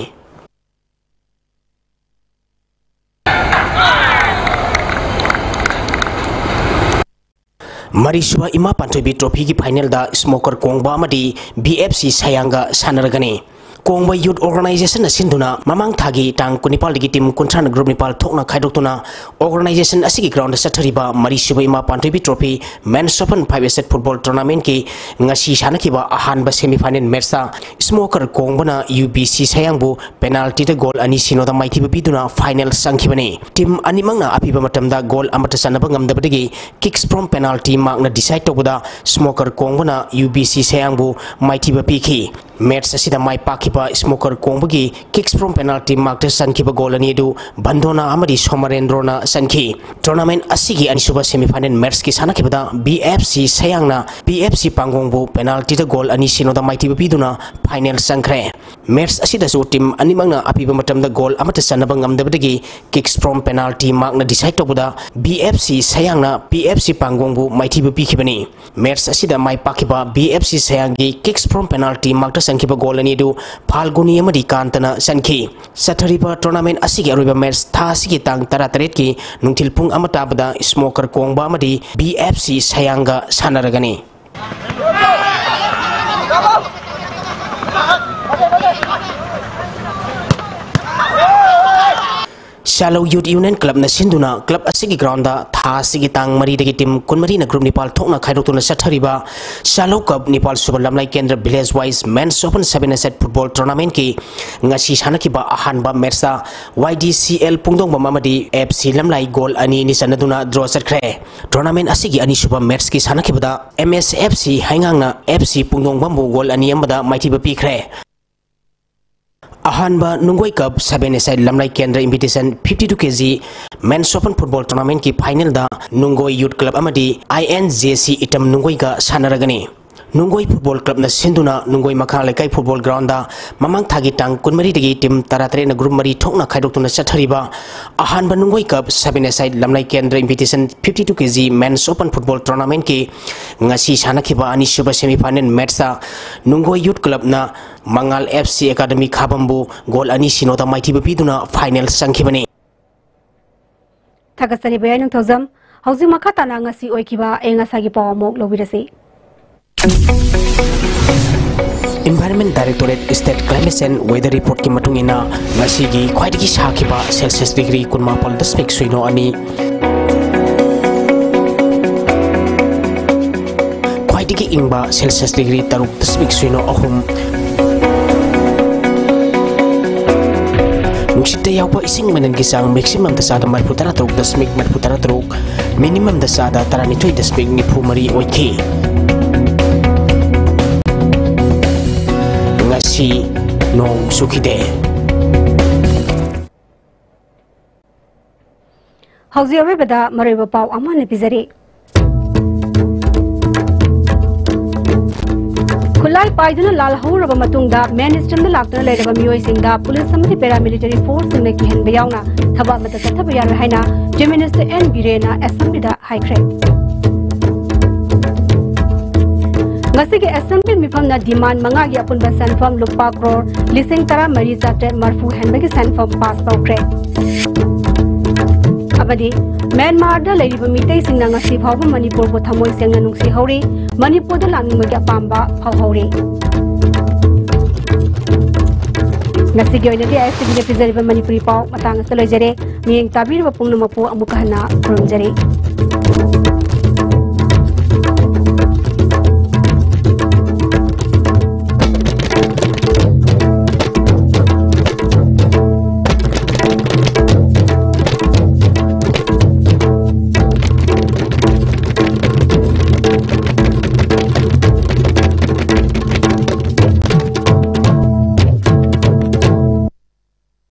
ꯃꯔꯤꯁꯨꯕ ꯏꯃꯥ ꯄꯥꯟꯊꯣꯏꯕꯤ ꯇ꯭ꯔꯣꯐꯤꯒꯤ ꯐꯥꯏꯅꯦꯜꯗ ꯁ꯭ꯃꯣꯀꯔ ꯀꯣꯡꯕ ꯑꯃꯗꯤ ꯕꯤ ꯑꯦꯐ ꯁꯤ ꯁꯌꯥꯡꯒ ꯁꯥꯟꯅꯔꯒꯅꯤ꯫ ꯀꯣꯡꯕ ꯌꯨꯠ ꯑꯣꯔꯒꯅꯥꯏꯖꯦꯁꯟꯅ ꯁꯤꯟꯗꯨꯅ ꯃꯃꯥꯡ ꯊꯥꯒꯤ ꯇꯥꯡ ꯀꯨꯟꯅꯤꯄꯥꯜꯗꯒꯤ ꯇꯤꯝ ꯀꯨꯟꯊ꯭ꯔꯥꯅ ꯒ꯭ꯔꯨꯞ ꯅꯤꯄꯥꯜ ꯊꯣꯛꯅ ꯈꯥꯏꯗꯣꯛꯇꯨꯅ ꯑꯣꯔꯒꯅꯥꯏꯖꯦꯁꯟ ꯑꯁꯤꯒꯤ ꯒ꯭ꯔꯥꯎꯟꯗ ꯆꯠꯊꯔꯤꯕ ꯃꯔꯤꯁꯨꯕ ꯏꯃꯥ ꯄꯥꯟꯊꯣꯏꯕꯤ ꯇ꯭ꯔꯣꯐꯤ ꯃꯦꯟꯁ ꯑꯣꯄꯟ ꯐꯥꯏꯚ ꯑꯦꯁ ꯑꯦꯠ ꯐꯨꯠꯕꯣꯜ ꯇꯣꯔꯅꯥꯃꯦꯟꯠꯀꯤ ꯉꯁꯤ ꯁꯥꯟꯅꯈꯤꯕ ꯑꯍꯥꯟꯕ semifinal ꯃꯦꯠꯆꯇ ꯁ꯭ꯃꯣꯀꯔ ꯀꯣꯡꯕꯅ U B C ꯁꯌꯥꯡꯕꯨ ꯄꯦꯅꯥꯜꯇꯤꯗ goal ꯑꯅꯤ ꯁꯤꯅꯣꯗ ꯃꯥꯏꯊꯤꯕ ꯄꯤꯗꯨꯅ ꯐꯥꯏꯅꯦꯜ ꯆꯪꯈꯤꯕꯅꯤ꯫ ꯇꯤꯝ ꯑꯅꯤꯃꯛꯅ ꯑꯄꯤꯕ ꯃꯇꯝꯗ ꯒꯣꯜ ꯑꯃꯠꯇ ꯆꯟꯅꯕ ꯉꯝꯗꯕꯗꯒꯤ kicks from penalty markꯅ decide ꯇꯧꯕꯗ ꯁ꯭ꯃꯣꯀꯔ ꯀꯣꯡꯕꯅ ꯌꯨ ꯕꯤ ꯁꯤ ꯁꯌꯥꯡꯕꯨ ꯃꯥꯏꯊꯤꯕ ꯄꯤꯈꯤ꯫ ꯃꯦꯠꯆ ꯑꯁꯤꯗ ꯃꯥꯏ ꯄꯥꯛꯈꯤꯕ ꯁ꯭ꯃꯣꯀꯔ ꯀꯣꯡꯕꯒꯤ kicks from penalty markꯇ ꯆꯟꯈꯤꯕ ꯒꯣꯜ ꯑꯅꯤ ꯑꯗꯨ ꯕꯟꯗꯣꯅꯥ ꯑꯃꯗꯤ ꯁꯣꯃꯔꯦꯟꯗ꯭ꯔꯣꯅ ꯆꯟꯈꯤ꯫ Tournament ꯑꯁꯤꯒꯤ ꯑꯅꯤꯁꯨꯕ semifinal matchꯀꯤ ꯁꯥꯟꯅꯈꯤꯕꯗ B F C ꯁꯌꯥꯡꯅ P F C ꯄꯥꯡꯒꯣꯡꯕꯨ penaltyꯗ ꯒꯣꯜ ꯑꯅꯤ ꯁꯤꯅꯣꯗ ꯃꯥꯏꯊꯤꯕ ꯄꯤꯗꯨꯅ final ꯆꯪꯈ꯭ꯔꯦ꯫ Match ꯑꯁꯤꯗꯁꯨ team ꯑꯅꯤꯃꯛꯅ ꯑꯄꯤꯕ ꯃꯇꯝꯗ ꯒꯣꯜ ꯑꯃꯠꯇ ꯆꯟꯅꯕ ꯉꯝꯗꯕꯗꯒꯤ kicks from penalty markꯅ decide ꯇꯧꯕꯗ B F C ꯁꯌꯥꯡꯅ P F C ꯄꯥꯡꯒꯣꯡꯕꯨ ꯃꯥꯏꯊꯤꯕ ꯄꯤꯈꯤꯕꯅꯤ꯫ Match ꯑꯁꯤꯗ ꯃꯥꯏ ꯄꯥꯛꯈꯤꯕ B F C ꯁꯌꯥꯡꯒꯤ kicks from penalty markꯇ ꯆꯟꯈꯤꯕ ꯒꯣꯜ ꯑꯅꯤ ꯑꯗꯨ ꯐꯥꯜꯒꯨꯅꯤ ꯑꯃꯗꯤ ꯀꯥꯟꯇꯅ ꯆꯟꯈꯤ꯫ ꯆꯠꯊꯔꯤꯕ tournament ꯑꯁꯤꯒꯤ ꯑꯔꯣꯏꯕ match ꯊꯥ ꯑꯁꯤꯒꯤ ꯇꯥꯡ ꯇꯔꯥꯇꯔꯦꯠꯀꯤ ꯅꯨꯡꯊꯤꯜ ꯄꯨꯡ ꯑꯃ ꯇꯥꯕꯗ ꯁ꯭ꯃꯣꯀꯔ ꯀꯣꯡꯕ ꯑꯃꯗꯤ B F C ꯁꯌꯥꯡꯒ ꯁꯥꯟꯅꯔꯒꯅꯤ꯫ ꯁꯥꯂꯧ Youth Union Clubꯅ ꯁꯤꯟꯗꯨꯅ club ꯑꯁꯤꯒꯤ groundꯗ ꯊꯥ ꯑꯁꯤꯒꯤ ꯇꯥꯡ ꯃꯔꯤꯗꯒꯤ team ꯀꯨꯟꯃꯔꯤꯅ group ꯅꯤꯄꯥꯜ ꯊꯣꯛꯅ ꯈꯥꯏꯗꯣꯛꯇꯨꯅ ꯆꯠꯊꯔꯤꯕ ꯁꯥꯂꯧ Cup ꯅꯤꯄꯥꯜ ꯁꯨꯕ ꯂꯝꯂꯥꯏ ꯀꯦꯟꯗ꯭ꯔ village wise men's open seven-a-side football tournamentꯀꯤ ꯉꯁꯤ ꯁꯥꯟꯅꯈꯤꯕ ꯑꯍꯥꯟꯕ matchꯇ Y D C L ꯄꯨꯡꯗꯣꯡꯕꯝ ꯑꯃꯗꯤ F C ꯂꯝꯂꯥꯏ ꯒꯣꯜ ꯑꯅꯤ ꯑꯅꯤ ꯆꯟꯅꯗꯨꯅ draw ꯆꯠꯈ꯭ꯔꯦ꯫ Tournament ꯑꯁꯤꯒꯤ ꯑꯅꯤꯁꯨꯕ matchꯀꯤ ꯁꯥꯟꯅꯈꯤꯕꯗ M S F C ꯍꯩꯉꯥꯡꯅ F C ꯄꯨꯡꯗꯣꯡꯕꯝꯕꯨ ꯒꯣꯜ ꯑꯅꯤ ꯑꯃꯗ ꯃꯥꯏꯊꯤꯕ ꯄꯤꯈ꯭ꯔꯦ꯫ ꯑꯍꯥꯟꯕ ꯅꯨꯡꯒꯣꯏ Cup seven-a-side ꯂꯝꯂꯥꯏ ꯀꯦꯟꯗ꯭ꯔ invitation fifty-two K G men's open football tournamentꯀꯤ finalꯗ ꯅꯨꯡꯒꯣꯏ Youth Club ꯑꯃꯗꯤ I N J C item ꯅꯨꯡꯒꯣꯏꯒ ꯁꯥꯟꯅꯔꯒꯅꯤ꯫ ꯅꯨꯡꯒꯣꯏ Football Clubꯅ ꯁꯤꯟꯗꯨꯅ ꯅꯨꯡꯒꯣꯏ ꯃꯈꯥ ꯂꯩꯀꯥꯏ football groundꯗ ꯃꯃꯥꯡ ꯊꯥꯒꯤ ꯇꯥꯡ ꯀꯨꯟꯃꯔꯤꯗꯒꯤ team ꯇꯔꯥꯇꯔꯦꯠꯅ group ꯃꯔꯤ ꯊꯣꯛꯅ ꯈꯥꯏꯗꯣꯛꯇꯨꯅ ꯆꯠꯊꯔꯤꯕ ꯑꯍꯥꯟꯕ ꯅꯨꯡꯒꯣꯏ Cup seven-a-side ꯂꯝꯂꯥꯏ ꯀꯦꯟꯗ꯭ꯔ invitation fifty-two K G men's open football tournamentꯀꯤ ꯉꯁꯤ ꯁꯥꯟꯅꯈꯤꯕ ꯑꯅꯤꯁꯨꯕ semifinal matchꯇ ꯅꯨꯡꯒꯣꯏ Youth Clubꯅ ꯃꯉꯥꯜ F C Academy ꯈꯥꯕꯝꯕꯨ ꯒꯣꯜ ꯑꯅꯤ ꯁꯤꯅꯣꯗ ꯃꯥꯏꯊꯤꯕ ꯄꯤꯗꯨꯅ final ꯆꯪꯈꯤꯕꯅꯤ꯫ ꯊꯥꯒꯠꯆꯔꯤ ꯚꯩꯌꯥ ꯅꯤꯡꯊꯧꯖꯝ꯫ ꯍꯧꯖꯤꯛ ꯃꯈꯥ ꯇꯥꯅ ꯉꯁꯤ ꯑꯣꯏꯈꯤꯕ ꯑꯏꯪ ꯑꯁꯥꯒꯤ ꯄꯥꯎ ꯑꯃꯨꯛ ꯂꯧꯕꯤꯔꯁꯤ꯫ Environment Directorate State Climate Change Weather Reportꯀꯤ ꯃꯇꯨꯡ ꯏꯟꯅ ꯉꯁꯤꯒꯤ ꯈ꯭ꯋꯥꯏꯗꯒꯤ ꯁꯥꯈꯤꯕ Celsius degree ꯀꯨꯟꯃꯥꯄꯜ ꯗꯁꯃꯤꯛ ꯁꯤꯅꯣ ꯑꯅꯤ, ꯈ꯭ꯋꯥꯏꯗꯒꯤ ꯏꯪꯕ Celsius degree ꯇꯔꯨꯛ ꯗꯁꯃꯤꯛ ꯁꯤꯅꯣ ꯑꯍꯨꯝ, ꯅꯨꯡꯁꯤꯠꯇ ꯌꯥꯎꯕ ꯏꯁꯤꯡ ꯃꯅꯤꯜꯒꯤ ꯆꯥꯡ maximumꯗ ꯆꯥꯗ ꯃꯔꯤꯐꯨ ꯇꯔꯥ ꯇꯔꯨꯛ ꯗꯁꯃꯤꯛ ꯃꯔꯤꯐꯨ ꯇꯔꯥ ꯇꯔꯨꯛ, minimumꯗ ꯆꯥꯗ ꯇꯔꯥꯅꯤꯊꯣꯏ ꯗꯁꯃꯤꯛ ꯅꯤꯐꯨ ꯃꯔꯤ ꯑꯣꯏꯈꯤ꯫ ꯉꯁꯤ ꯅꯣꯡ ꯆꯨꯈꯤꯗꯦ꯫ ꯍꯧꯖꯤꯛ ꯑꯔꯣꯏꯕꯗ ꯃꯔꯨꯑꯣꯏꯕ ꯄꯥꯎ ꯑꯃ ꯍꯟꯅ ꯄꯤꯖꯔꯤ꯫ ꯈꯨꯠꯂꯥꯏ ꯄꯥꯏꯗꯨꯅ ꯂꯥꯜꯍꯧꯔꯕ ꯃꯇꯨꯡꯗ ꯃꯦꯟ ꯁ꯭ꯇ꯭ꯔꯤꯝꯗ ꯂꯥꯛꯇꯨꯅ ꯂꯩꯔꯕ ꯃꯤꯑꯣꯏꯁꯤꯡꯗ ꯄꯨꯂꯤꯁ ꯑꯃꯗꯤ ꯄꯦꯔꯥꯃꯤꯂꯤꯇꯔꯤ ꯐꯣꯔꯁꯁꯤꯡꯅ ꯀꯤꯍꯟꯕ ꯌꯥꯎꯅ ꯊꯕꯛ ꯑꯃꯠꯇ ꯆꯠꯊꯕ ꯌꯥꯔꯣꯏ ꯍꯥꯏꯅ ꯆꯤꯐ ꯃꯤꯅꯤꯁꯇꯔ ꯑꯦꯟ ꯕꯤꯔꯦꯟꯅ ꯑꯦꯁꯦꯝꯕ꯭ꯂꯤꯗ ꯍꯥꯏꯈ꯭ꯔꯦ꯫ ꯉꯁꯤꯒꯤ ꯑꯦꯁꯦꯝꯕ꯭ꯂꯤ ꯃꯤꯐꯝꯅ ꯗꯤꯃꯥꯟ ꯃꯉꯥꯒꯤ ꯑꯄꯨꯟꯕ ꯁꯦꯟꯐꯝ ꯂꯨꯄꯥ ꯀ꯭ꯔꯣꯔ ꯂꯤꯁꯤꯡ ꯇꯔꯥꯃꯔꯤ ꯆꯥꯇ꯭ꯔꯦꯠ ꯃꯔꯤꯐꯨ ꯍꯦꯟꯕꯒꯤ ꯁꯦꯟꯐꯝ ꯄꯥꯁ ꯇꯧꯈ꯭ꯔꯦ꯫ ꯑꯃꯗꯤ ꯃ꯭ꯌꯥꯟꯃꯥꯔꯗ ꯂꯩꯔꯤꯕ ꯃꯤꯇꯩꯁꯤꯡꯅ ꯉꯁꯤ ꯐꯥꯎꯕ ꯃꯅꯤꯄꯨꯔꯕꯨ ꯊꯃꯣꯏ ꯁꯦꯡꯅ ꯅꯨꯡꯁꯤꯍꯧꯔꯤ, ꯃꯅꯤꯄꯨꯔꯗ ꯂꯥꯛꯅꯤꯡꯕꯒꯤ ꯑꯄꯥꯝꯕ ꯐꯥꯎꯍꯧꯔꯤ꯫ ꯉꯁꯤꯒꯤ ꯑꯣꯏꯅꯗꯤ ꯑꯥꯏ ꯑꯦꯁ ꯇꯤ ꯚꯤꯗ ꯄꯤꯖꯔꯤꯕ ꯃꯅꯤꯄꯨꯔꯤ ꯄꯥꯎ ꯃꯇꯥꯡ ꯑꯁꯤꯗ ꯂꯣꯏꯖꯔꯦ꯫ ꯃꯤꯠꯌꯦꯡ ꯇꯥꯕꯤꯔꯤꯕ ꯄꯨꯝꯅꯃꯛꯄꯨ ꯑꯃꯨꯛꯀ ꯍꯟꯅ ꯈꯨꯔꯨꯝꯖꯔꯤ꯫